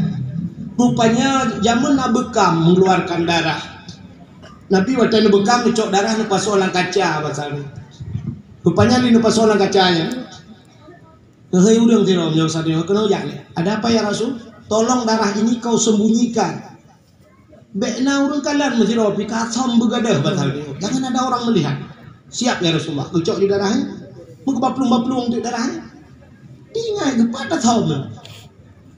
Rupanya jameun na beukam mengeluarkan darah. Nabi watèe neubeukam neucok darah neupasoe lam kaca pasal nyan. Rupanya lé neupasoe lam kaca nyan. Keuhai ureueng sidroe meunyoe sabe keunoe jak lé. "Ada apa ya Rasul?" "Tolong darah ini kau sembunyikan." Bék na ureuëng kalon meusidroe pih ka som beugadôh bak saboh. Jangan ada orang melihat. Siap ya Rasulullah. Geucok di darah, eh? Meukeubaplueng-baplueng di darah, eh? Tinggai geupat dah som.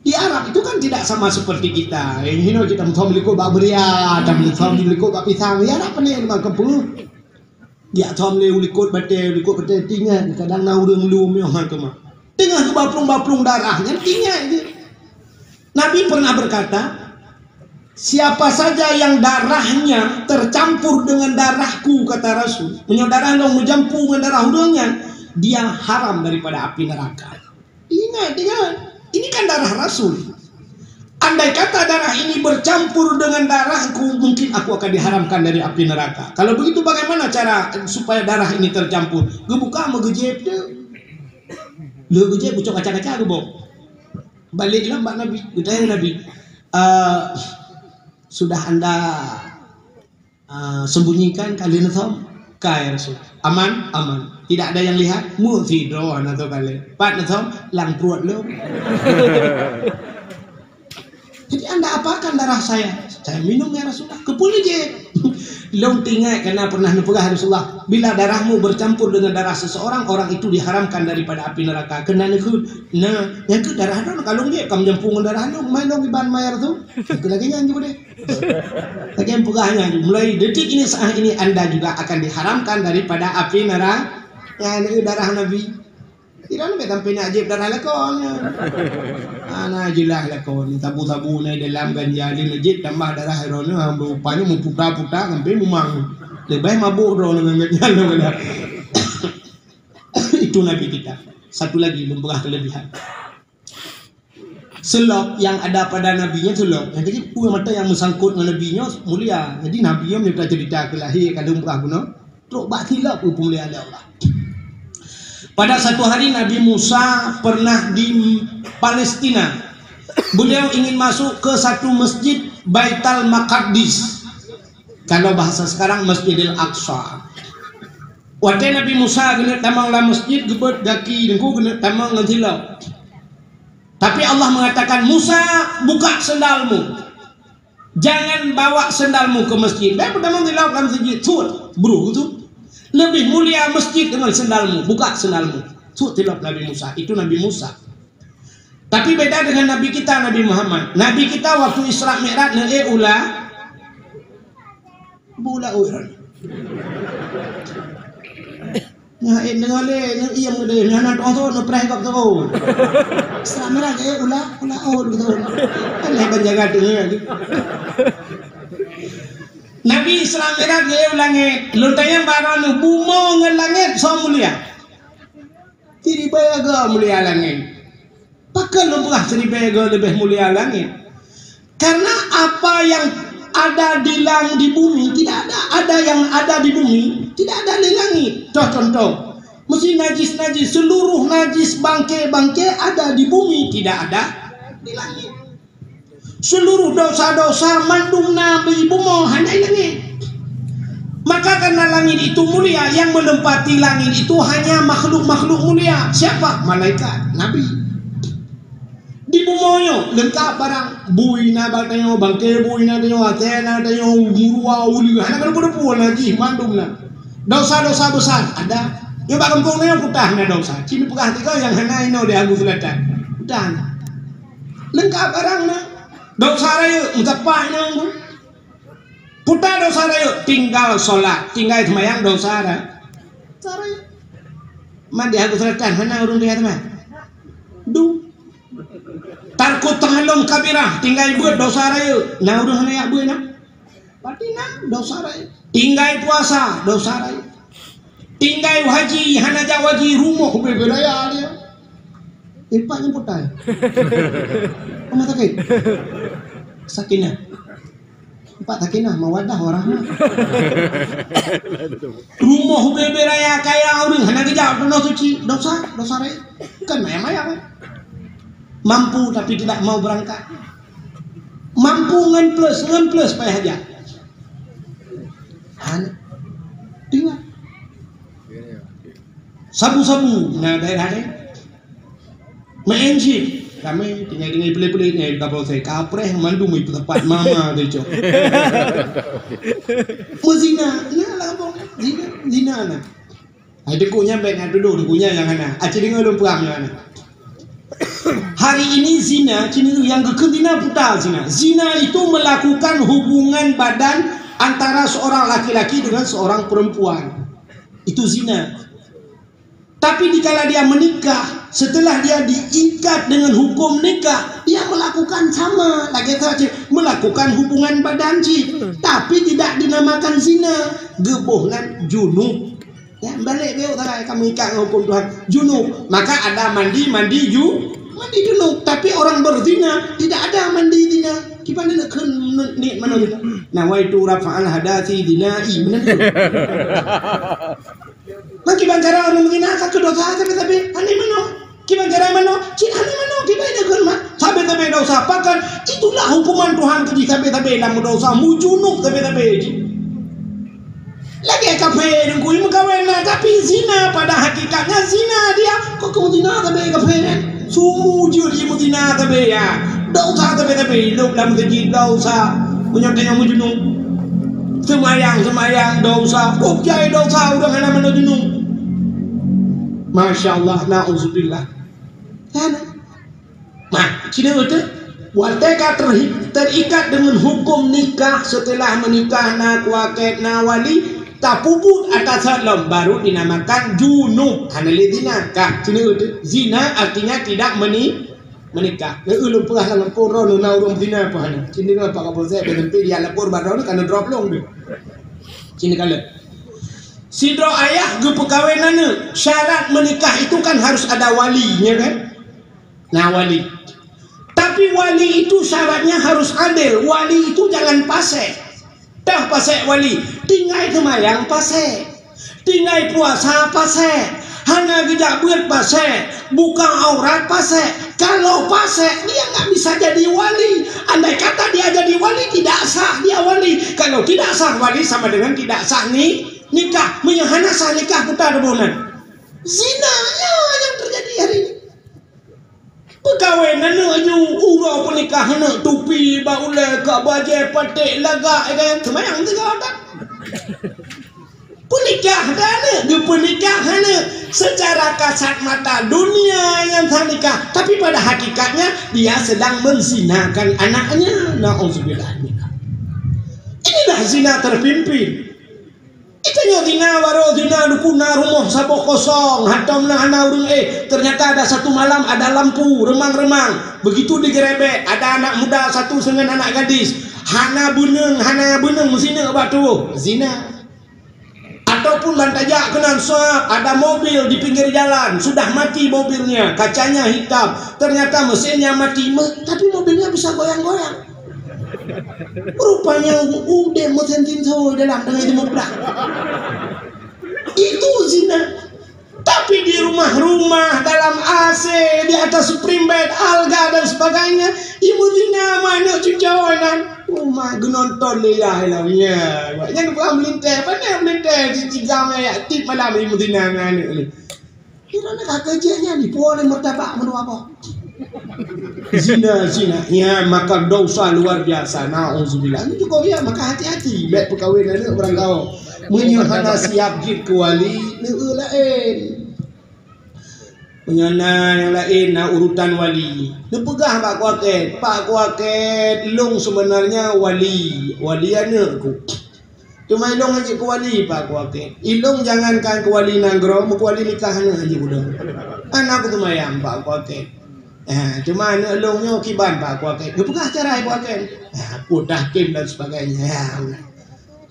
Di Arab itu kan tidak sama seperti kita. Ini hino kita som likot bak beria, kita som likot bak pisang. Ya, nak pening bak kepung. Yak thom lé u likot batée, u likot batée, tingat, kadang na ureuëng lom nyoe ha teuma. Teungoh geubaplueng-baplueng darah nyan, tingat je. Nabi pernah berkata, "Siapa saja yang darahnya tercampur dengan darahku," kata Rasul, "meunyoe darah lôn meujampu ngon darah ureuëng nyan, dia haram daripada api neraka." Ingat, ingat, ini kan darah Rasul. Andai kata darah ini bercampur dengan darahku, mungkin aku akan diharamkan dari api neraka. Kalau begitu, bagaimana cara supaya darah ini tercampur? Geubuka meugeujeb tu. Lheueh geujeb, geucok kaca-kaca geubok. Balik lah bak Nabi. Geutanya Nabi, "Eh, sudah anda ah, sembunyikan kali neusom?" "Ka, ya Rasul." "Aman?" "Aman. Tidak ada yang lihat?" "Meusidroe na tho kali." "Pat neusom?" "Lam pruet lom." "Jadi anda apakan darah saya?" "Saya minum, ya Rasulullah." "Keupeue lé jeh?" "Lôn teuingat, karena pernah neupeugah Rasulullah, 'Bila darahmu bercampur dengan darah seseorang, orang itu diharamkan daripada api neraka.'" Keunan keuh, nah, nyang keuh darah droe ka lôn jeb, ka meujampu ngon darah lôn, mai lôn iban ma ya Rasul. Keu lagée nyan jih deh. Lagée peugah nyan, mulai detik ini, saat ini, anda juga akan diharamkan daripada api neraka. Nyan darah Nabi. Tidak ada sampai nak jeb darah lakoe nyan. Ana jeulaih lakoe, sabu-sabu na dalam ganja, dia nak jeb tambah darah droe nyan, rupanya meuputa-puta sampai mumang. Leubeh mabuk droe nyan ngon ganja nyan. Itu Nabi kita. Satu lagi, mempeugah kelebihan. Seulop nyang ada pada Nabi nyan seulop. Nyang keuh peue mata nyang meusangkot ngon Nabi nyoe mulia. Jadi Nabi nyoe meunyoe taceurita keu lahé ka lheueh peugah bunoe, trok bak seulop geupeumulia lé Allah. Pada satu hari Nabi Musa pernah di Palestina. Beliau ingin masuk ke satu masjid Baital Maqdis. Kalau bahasa sekarang, Masjidil Aqsa. Watée Nabi Musa geuneuk tamong lam masjid, geubeuet gaki teungku geuneuk tamong ngon seulop. Tapi Allah mengatakan, "Musa, buka sendalmu. Jangan bawa sendalmu ke masjid." Bék peutamong seulop lam masjid. Sut, bruh tu. Lebih mulia masjid dengan sendalmu. Buka sendalmu. Sut seulop Nabi Musa. Itu Nabi Musa. Tapi beda dengan Nabi kita, Nabi Muhammad. Nabi kita waktu Isra Mi'raj neuék u la-, bu laôt. Nyan ék deungoe lé, nyan iem geude, nyan na tong-tong neupreh gob teuh. Isra Mi'raj ék u la-, u laôt gitu. Kan lé ban jaga deungoe lagi. Nabi Isra Mi'raj neuék u langét, lôn tanyong bak droeneuh, bumoe ngon langét soe mulia? Siribée goe mulia langét. Pakon lôn peugah siribée goe leubeh mulia langét? Karena apa yang ada di lang-, di bumi, tidak ada, ada yang ada di bumi, tidak ada di langit. Toh contoh, meusti najis-najis, seluruh najis bangke-bangke ada di bumi, tidak ada di langit. Seluruh dosa-dosa mandum na di bumoe, hana di langit. Maka karena langit itu mulia, yang menempati langit itu hanya makhluk-makhluk mulia. Siapa? Malaikat, Nabi. Di bumoe nyoe leungkap barang, bui na bak tanyoe, bangke bui na tanyoe, até na tanyoe, murua, uleue, hana keuneuk peureupue na jih mandum na. Dosa-dosa besar ada. Nyoe bak gampông nyoe putah na dosa. Ci neupeugah tiga nyang hana inoe di Agus Selatan. Putah na. Leungkap barang na. Dosa rayeuk, meusapat inong tu. Putah dosa rayeuk, tinggal solat, tinggai seumayang dosa ra-, dosa rayeuk. Man di Agus Selatan hana ureuëng tinggai seumayang. Du. Tarkut tahalum kabirah, tinggai beuet dosa rayeuk. Na ureuëng hana jak beuet na? Berarti na dosa rayeuk. Tinggai puasa dosa rayeuk. Tinggai haji, hana jak haji, rumoh bubé raya dia. Empat nyang putai. Rumah sakit. Sakinah. Empat sakinah, mawadah, warahmah. Rumoh bubé raya kaya ureuëng hana geujak peunoh suci, dosa, dosa rayeuk. Kan maya-maya kan. Mampu tapi tidak mau berangkat. Mampu ngon plus, ngon plus payah jak. Hana. Tinggal. Sabu-sabu na daerah lain. Main chip. Ramé tinggai-tinggai peulét-peulét nyan di kampung saya. Kapreh mandum ipeusapat mama tu, cok. Meuzina, na lah kampung. Zina, zina na. Hai, teungku nyan bèk na tudoh, teungku nyan nyang hana. Aci deungö lôn peugah nyang hana. Hari ini zina, kini nyang geukheun zina puta zina. Zina itu melakukan hubungan badan antara seorang laki-laki dengan seorang perempuan. Itu zina. Tapi dikala dia menikah, setelah dia diikat dengan hukum nikah, dia melakukan sama, lagèe saja melakukan hubungan badan cit, tapi tidak dinamakan zina. Geuboh nan junub. Ya, balik beu sagai kamu ikat dengan hukum Tuhan. Junub. Maka ada mandi, mandi ju, mandi junub. Tapi orang berzina tidak ada mandi zina. Kiban nak kheun ni mana zina? Nawaitu rafa'al hadasi zina. Ih, mana tu? Maka kiban cara ureueng meuzina ka keu dosa sabe-sabe. Hana meunoe. Kiban cara meunoe, cit hana meunoe, kiban nyan kheun mak. Sabe-sabe dosa pakat, itulah hukuman Tuhan keu jih sabe-sabe lam dosa, meujunub sabe-sabe jih. Lagèe kafé deungku meukawen na, tapi zina pada hakikatnya zina dia. Kok keu zina sabe kafé nyan? Sumu jeuet jih meuzina sabe ya. Dosa sabe-sabe, lheuh lam keujih dosa. Meunyoe tanyoe meujunub. Seumayang, seumayang dosa, kok jai dosa ureueng hana meunoe junub. Masya Allah, na'udzubillah. Kan? Nah, sini betul. Watèe ka terhi-, terikat dengan hukum nikah, setelah menikah na kuakét, na wali, tapeubuet atas lom, baru dinamakan junub. Hana lé zina. Ka, sini betul. Zina artinya tidak meni-, menikah. Lé ulôn peugah lam kampung droeneuh na ureueng zina apa hana. Sini kan Pak Kapolsek, B N P dia lapor bak droeneuh, kana drop long deh. Sini kalau. Sidroe ayah geupeukawen aneuk, syarat menikah itu kan harus ada wali, ya kan? Nah, wali. Tapi wali itu syaratnya harus adil. Wali itu jangan pasek. Dah pasek wali, tinggai seumayang pasek. Tinggai puasa pasek. Hana geujak beuet pasek. Buka aurat pasek. Kalau pasek, dia nggak bisa jadi wali. Andai kata dia jadi wali, tidak sah dia wali. Kalau tidak sah wali, sama dengan tidak sah ni-, nikah. Meunyoe hana sah nikah, puta dua bulan. Zina, ya, yang terjadi hari ini. Peukawen aneuk ju, uroe peunikah aneuk, tupi bak ulèe, ka bajèe paték lagak, ya kan? Seumayang tiga adat. Peunikah aneuk, geupeunikah aneuk. Secara kasat mata dunia nyang sah nikah, tapi pada hakikatnya dia sedang menzinakan anaknya. Nauzubillah. Inilah zina terpimpin. Itanyoe zina, baroe zina, dukun na rumoh saboh kosong, hantom na hana ureueng éh. Ternyata ada satu malam ada lampu remang-remang. Begitu digerebek, ada anak muda satu dengan anak gadis. Hana beuneueng, hana beuneueng meusineuk bak tuboh. Zina. Ataupun ban tajak keunan sab, ada mobil di pinggir jalan, sudah mati mobilnya, kacanya hitam. Ternyata mesinnya mati, me-, tapi mobilnya bisa goyang-goyang. Rupanya u-, udeb meusentin sawoe dalam dengan jeuet meuprah. Itu zina. Tapi di rumah-rumah, dalam A C, di atas spring bed, alga dan sebagainya, ibu zina manok cucoe nan. Rumah geunonton lé yah lom, ya. Nyang bukan meulintèe, pandai meulintèe di tiga mè yak tip malam ibu zina ngan aneuk ni. Kira nak kata je nyan, dipuwoe lé martabak meudua boh. Zina, zina. Ya, maka dosa luar biasa. Nauzubillah. Ini juga ya, maka hati-hati. Bèk peukawen aneuk barangkaho. Meunyoe hana siap jeuet keu wali, neueu laén. Meunyoe na nyang laén, na urutan wali. Neupeugah bak kuakét, "Pak kuakét, lôn sebenarnya wali. Wali aneuk ku." Teuma ilôn hana jeuet keu wali, Pak kuakét. Ilôn jangankan keu wali nanggroe, meukeu wali nikah hana jeuet keu lôn. Hana kuteumanyong, Pak kuakét. Ha, teuma aneuk lôn nyoe kiban, Pak kuakét. Geupeugah cara, Pak kuakét. Ha, peue tahkim dan sebagainya. Ha,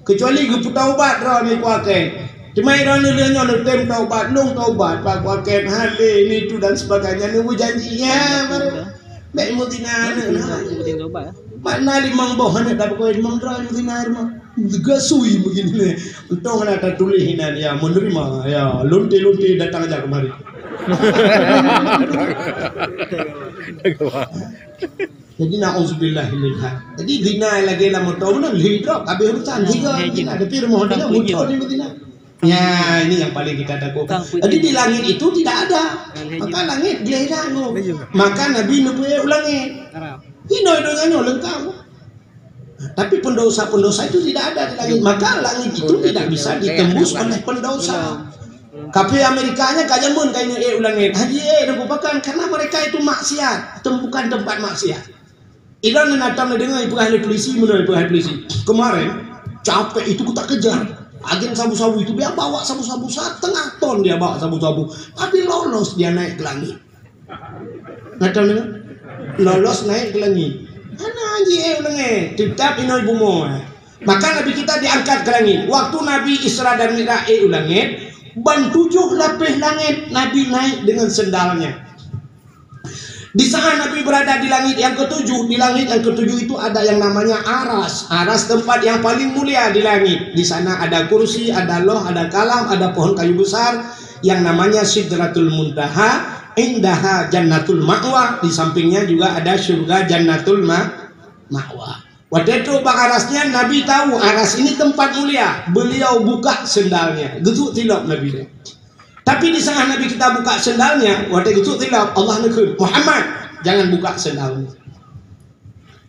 keucuali geupeutaubat droeneuh, Pak kuakét. Teuma droeneuh lheueh nyoe neutem taubat, lôn taubat, Pak kuakét. Ha, lé, ini itu dan sebagainya. Neubeujanji, ya, baru. Bèk meutina aneuk na. Makna limong boh aneuk, tapi kau limong droe meutina limong. Gasui begini ni. Untung ada tertulis ini, ya, menerima, ya, lonte-lonte datang aja kemari. Jadi, nauzubillah minha. Jadi, zina lagèe lam moto, mana lhi drop, habis urusan. Tiga, zina. Tapi rumah dia, moto ni zina. Ya, ini yang paling kita takut. Jadi di langit itu tidak ada. Maka langit dia hilang. Maka Nabi neubri u langit. Inoe donya nyoe leungkap. Tapi pendosa-pendosa itu tidak ada di langit. Maka langit itu tidak bisa ditembus oleh pendosa. Kafé Amerika nyan ka jameun ka inoe ék u langit. Haji ék, bukan, karena mereka itu maksiat, tem-, bukan tempat maksiat. Ilôn na tam na deungoe ipeugah lé polisi, meunoe ipeugah lé polisi. Kemarin, capek itu kita kejar. Agen sabu-sabu itu, dia bawa sabu-sabu setengah ton, dia bawa sabu-sabu. Tapi lolos dia naik ke langit. Na tam na deungoe? Lolos naik ke langit. Hana jih ék u langit, tetap inoe bumoe. Maka Nabi kita diangkat ke langit. Waktu Nabi Isra dan Mi'raj ék u langit, ban tujoh lapéh langit Nabi naik dengan sendalnya. Di saat Nabi berada di langit yang ketujuh, di langit yang ketujuh itu ada yang namanya aras. Aras tempat yang paling mulia di langit. Di sana ada kursi, ada loh, ada kalam, ada pohon kayu besar yang namanya Sidratul Muntaha. Indaha Jannatul Ma'wa. Di sampingnya juga ada surga Jannatul Ma-, Ma'wa. Watée trok bak aras nyan, Nabi tahu aras ini tempat mulia. Beliau buka sendalnya. Geuduek tilok Nabi. Tapi di saat Nabi kita buka sendalnya, watée geuduek tilok, Allah neukheun, "Muhammad, jangan buka sendalmu.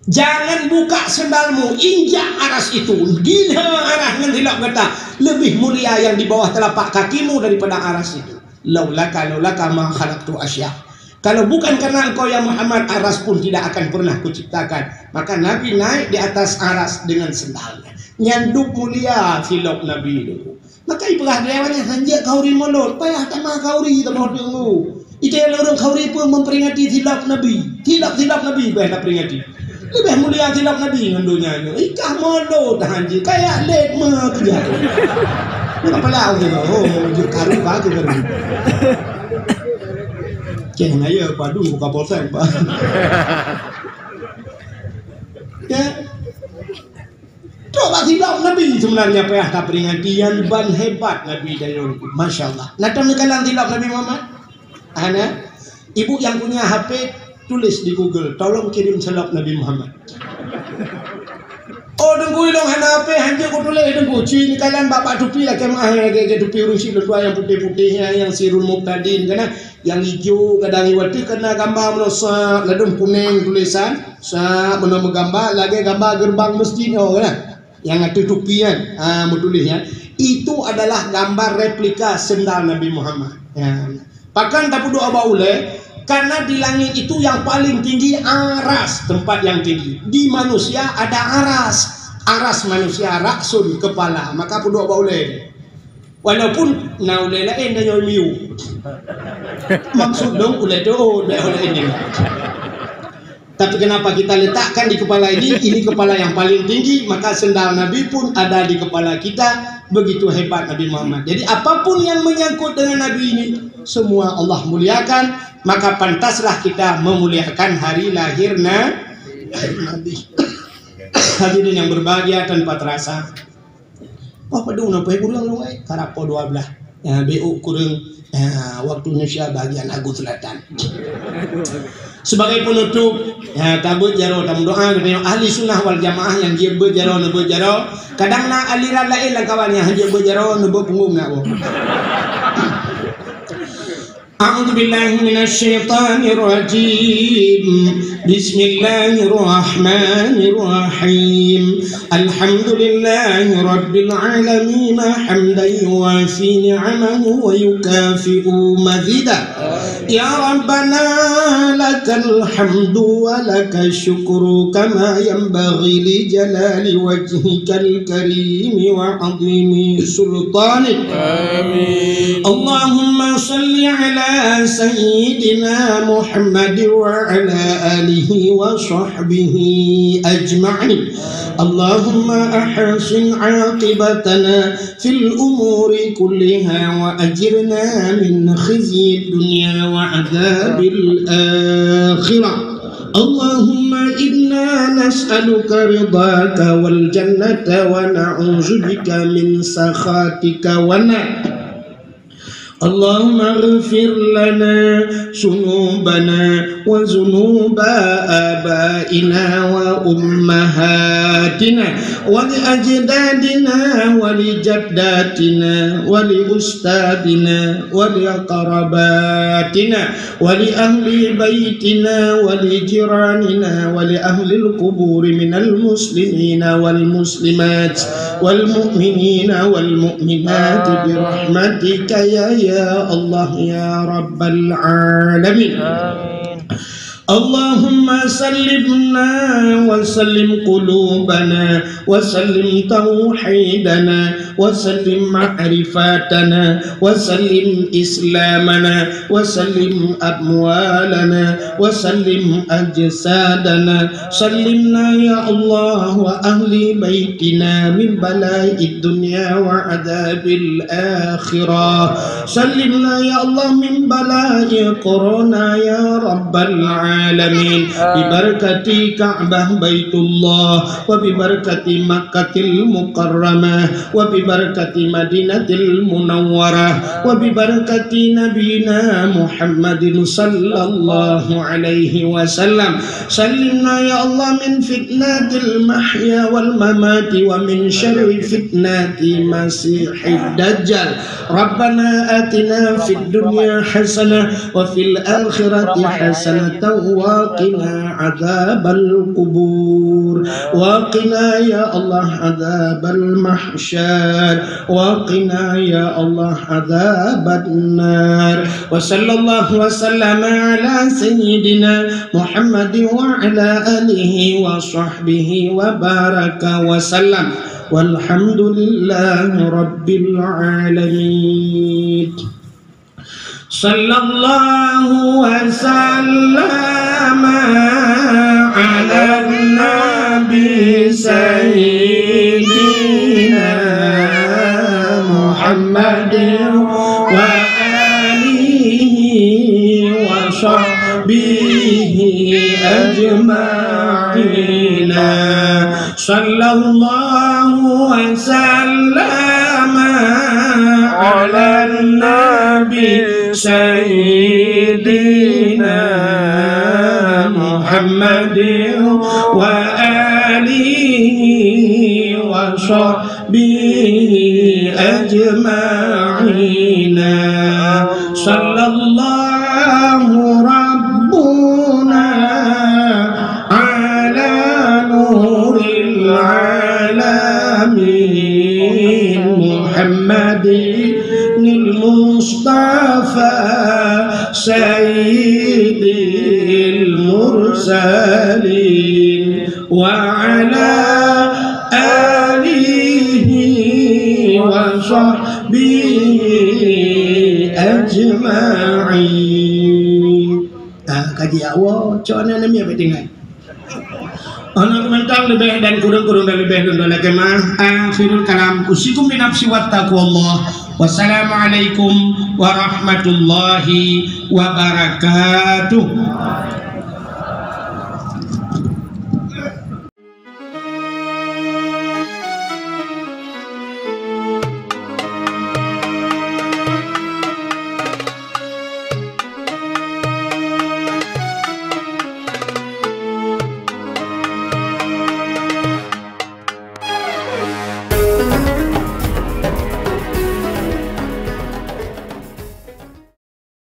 Jangan buka sendalmu, injak aras itu. Gila aras ngon tilok gata. Lebih mulia yang di bawah telapak kakimu daripada aras itu. Laulaka, laulaka ma khalaqtu asya." Kalau bukan karena engkau ya Muhammad, aras pun tidak akan pernah kuciptakan. Maka Nabi naik di atas aras dengan sendalnya. Nyan dub mulia tilok Nabi tu. Maka ipeugah lé awaknyan, "Hanjeuet khauri mulod, payah tamah khauri teungoh deungoe." Ite lé ureuëng khauri peue memperingati tilok Nabi. Tilok-tilok Nabi beh taperingati. Leubeh mulia tilok Nabi ngon donya nyoe. Ikah mulod hanjeuet, kayak lét meukeujah. Apa lah, oh, jeuet khauri bagus khauri. Ceng ayo padu buka polsek, Pak. Ya. Trok bak tilok Nabi sebenarnya payah taperingati, nyan ban hebat Nabi dayong. Masya Allah. Na tam neukalon tilok Nabi Muhammad? Hana? Ibu yang punya H P, tulis di Google, "Tolong kirim tilok Nabi Muhammad." Oh, Teungku, ilôn hana H P, hanjeuet kutuléh, Teungku. Ci neukalon bak, bak tupi lakée meuáh, lagée, lagée tupi ureuëng syiek lôn tuha nyang putéh-putéh, nyang, nyang sirul mubtadin, kana nyang ijo, kadang iwat teuh kana gamba meunoe sa, ladôm kunéng tulésan. Sa meunoe meugamba lagée gamba geurbang meuseujid nyoe kan? Nyang ateueh tupi nyan, ha, meutuléh nyan. Itu adalah gambar replika sendal Nabi Muhammad. Ya. Pakon tapeuduek bak ulée? Karena di langit itu yang paling tinggi aras, tempat yang tinggi. Di manusia ada aras. Aras manusia, ra'sun, kepala. Maka peuduek bak ulée. Walaupun na ulée laén tanyoe miyueb. Maksud lôn ulée teuôt, bèk ulée nyoe. Tapi kenapa kita letakkan di kepala ini? Ini kepala yang paling tinggi, maka sendal Nabi pun ada di kepala kita. Begitu hebat Nabi Muhammad. Jadi apapun yang menyangkut dengan Nabi ini, semua Allah muliakan, maka pantaslah kita memuliakan hari lahir Na-, Nabi. Hadirin yang berbahagia tanpa terasa. Wah, padum na peuhé kureueng lôn, eh. Karab poh dua belas. Ya, beuh kureueng, ya, waktu Indonesia bahagian Agus Selatan. Sebagai penutup, ya, tabeuet jaroe, tameudoa geutanyoe ahli sunnah wal jamaah nyang jeuet beuet jaroe, neubeuet jaroe. Kadang na aliran laén lam kawan nyang hana jeuet beuet jaroe, neubeuet punggong na boh. أعوذ بالله من الشيطان الرجيم. بسم الله الرحمن الرحيم. الحمد لله رب العالمين، حمدا يوافي نعمه ويكافئ مزيده. يا ربنا، لك الحمد ولك الشكر كما ينبغي لجلال وجهك الكريم وعظيم سلطانك. آمين. اللهم صل على سيدنا محمد وعلى آله وصحبه أجمعين. اللهم أحسن عاقبتنا في الأمور كلها وأجرنا من خزي الدنيا وعذاب الآخرة. اللهم إنا نسألك رضاك والجنة ونعوذ بك من سخطك والنار. اللهم اغفر لنا ذنوبنا وذنوب آبائنا وأمهاتنا ولأجدادنا ولجداتنا ولأستاذنا ولأقربائنا ولأهل بيتنا ولجيراننا ولأهل القبور من المسلمين والمسلمات والمؤمنين والمؤمنات برحمتك يا، يا الله يا رب العالمين. اللهم سلمنا وسلم قلوبنا وسلم توحيدنا وسلم معرفتنا وسلم إسلامنا وسلم أموالنا وسلم أجسادنا. سلمنا يا الله وأهل بيتنا من بلاء الدنيا وعذاب الآخرة. سلمنا يا الله من بلاء كورونا يا رب العالمين. ببركة كعبة بيت الله وببركة مكة المكرمة وببركة مدينة المنورة وببركة نبينا محمد صلى الله عليه وسلم. سلمنا يا الله من فتنة المحيا والممات ومن شر فتنة المسيح الدجال. ربنا آتنا في الدنيا حسنة وفي الآخرة حسنة وقنا عذاب القبور. وقنا يا الله عذاب المحشر. وقنا يا الله عذاب النار. وصلى الله وسلم على سيدنا محمد وعلى آله وصحبه وبارك وسلم. والحمد لله رب العالمين. صلى الله وسلم على النبي سيدنا محمد وآله وصحبه أجمعين. صلى الله وسلم على النبي سيدنا محمد وآله وصحبه أجمعين. صلى الله ربنا على نور العالمين محمد المصطفى سيد المرسلين وعلى آله وصحبه أجمعين. Ah, kaji awak, cok aneuk namiet bak tinggai. Aneuk mantong leubeh dan kureueng-kureueng dan leubeh lôn lakée meu'ah. Akhirul kalam, usikum binafsi wattaqwallah. Wassalamualaikum warahmatullahi wabarakatuh.